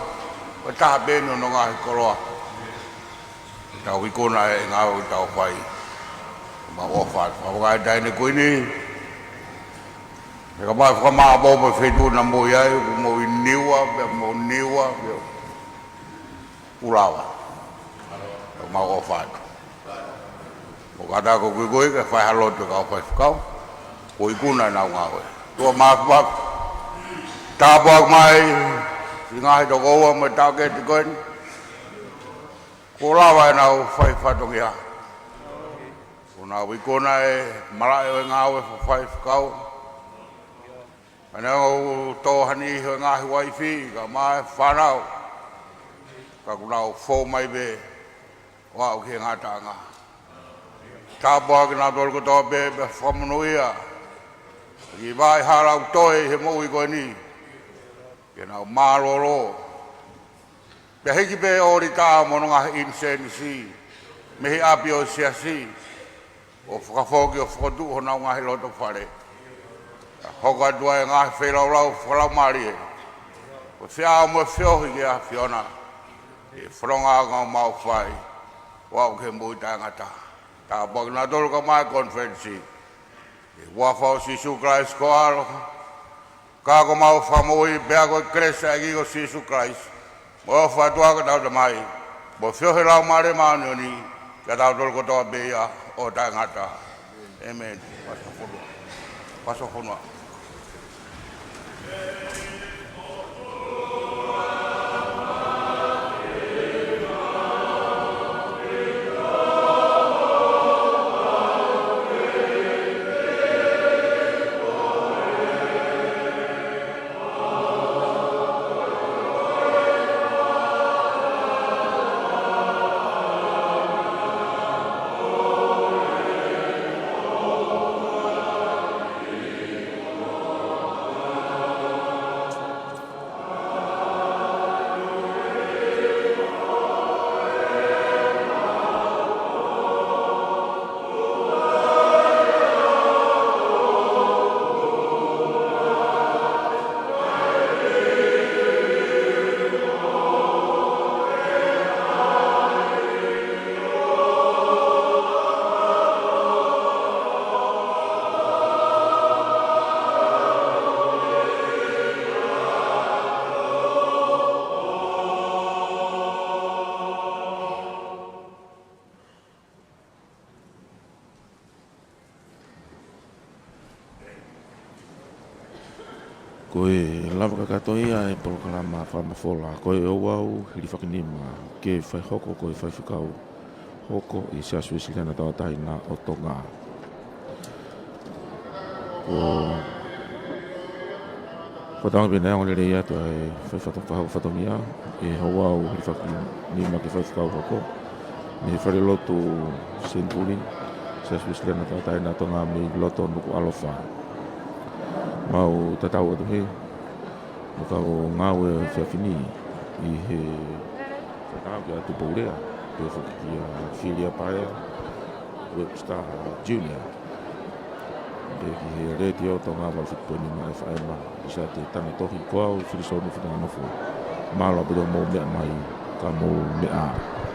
ko e taha pē eni hono ngaahi koloa. Tau ikuna e ngāue ʻoku tau fai. Mau ʻofa atu. Fakafofonga e Taʻahine Kuini. He kapau ʻe fakamāʻopoʻopo e feituʻu naʻa mou ʻi ai, ʻoku mou ʻi Niua, pea mou Niua, pea ʻoku lava. Mau ʻofa atu. ʻOku ʻatā ko e kuikui ke fai ha lotu e kau faifekau. Kuo ikuna ʻenau ngāue. Tuʻa māfimafi. Tāpuaki mai, siʻi ngaahi tokoua mo e taʻokete ko eni. Kuo lava ʻenau fai fatongia. Kuo nau ikuna e malaʻe ʻo e ngāue fakafaifekau. Pea naʻa nau tō ha niʻihi ʻo e ngaahi uaifi, kae ʻumaʻā e fānau. Ka kuo nau fou mai pē ʻo aʻu ki he ngataʻanga. Tāpuakiʻi kinautolu kotoa pē, pea fakamonūʻia. Ki he vaʻa hala ʻoku toe ʻi he moʻui ko eni. Ke nau mālōlō. Pea hiki pē ʻo ʻolitaʻa mo hono ngaahi ʻinisēnisi mei he ʻapi ʻo e siasi, ʻo fakafoki ʻo fokotuʻu honau ngaahi loto fale. Pea hoko atu ai e ngaahi feilaulau fakalaumālie, ko e feʻao mo e feohi ki he ʻAfiona, ʻi he fononga ʻoku mau fai, ʻo aʻu ki he moʻui taʻengata. Tāpuakiʻi kinautolu kae ʻumaʻā e konifelenisi. ʻI he huafa ʻo Sīsū Kalaisi ko ho ʻAlo, ka ko homau Fakamoʻui, pea ko e kelesi ʻa e ʻEiki ko Sīsū Kalaisi, mo e ʻofa ʻa e ʻOtua ko hotau Tamai, mo e feohi ʻa e Laumālie Māʻoniʻoni, ʻiate kitautolu kotoa pē ia ʻo taʻengata. ʻĒmeni. Fakafonua. Fakafonua. Ko e lava kakato ia e polokalama fakamafola, ko e ouau hilifakinima ke fai hoko ko e faifekau hoko ʻi he Siasi Uēsiliana Tauʻatāina ʻo Tonga. Ko Ko tau pē naʻe ongoongolelei atu ʻa e fai fato-, fakahoko fatongia ʻe he ouau hilifakinima ke faifekau hoko mei he falelotu Senituli, Siasi Uēsiliana Tauʻatāina ʻo Tonga mei loto Nukuʻalofa. Mau tatau atu he, mo kau ngāue ʻo e efiafi ni ʻi he fakataha kia Tupou Lea, pea foki kia Filia Paea, Webster Junior. Pea ki he Letiō Tonga valu fitu poini nima F M, ʻi Sāte Tangatohi, ko au Filisonu Fitanganofo. Mālō ʻaupito hoʻomou meʻa mai, ka mou meʻa ā.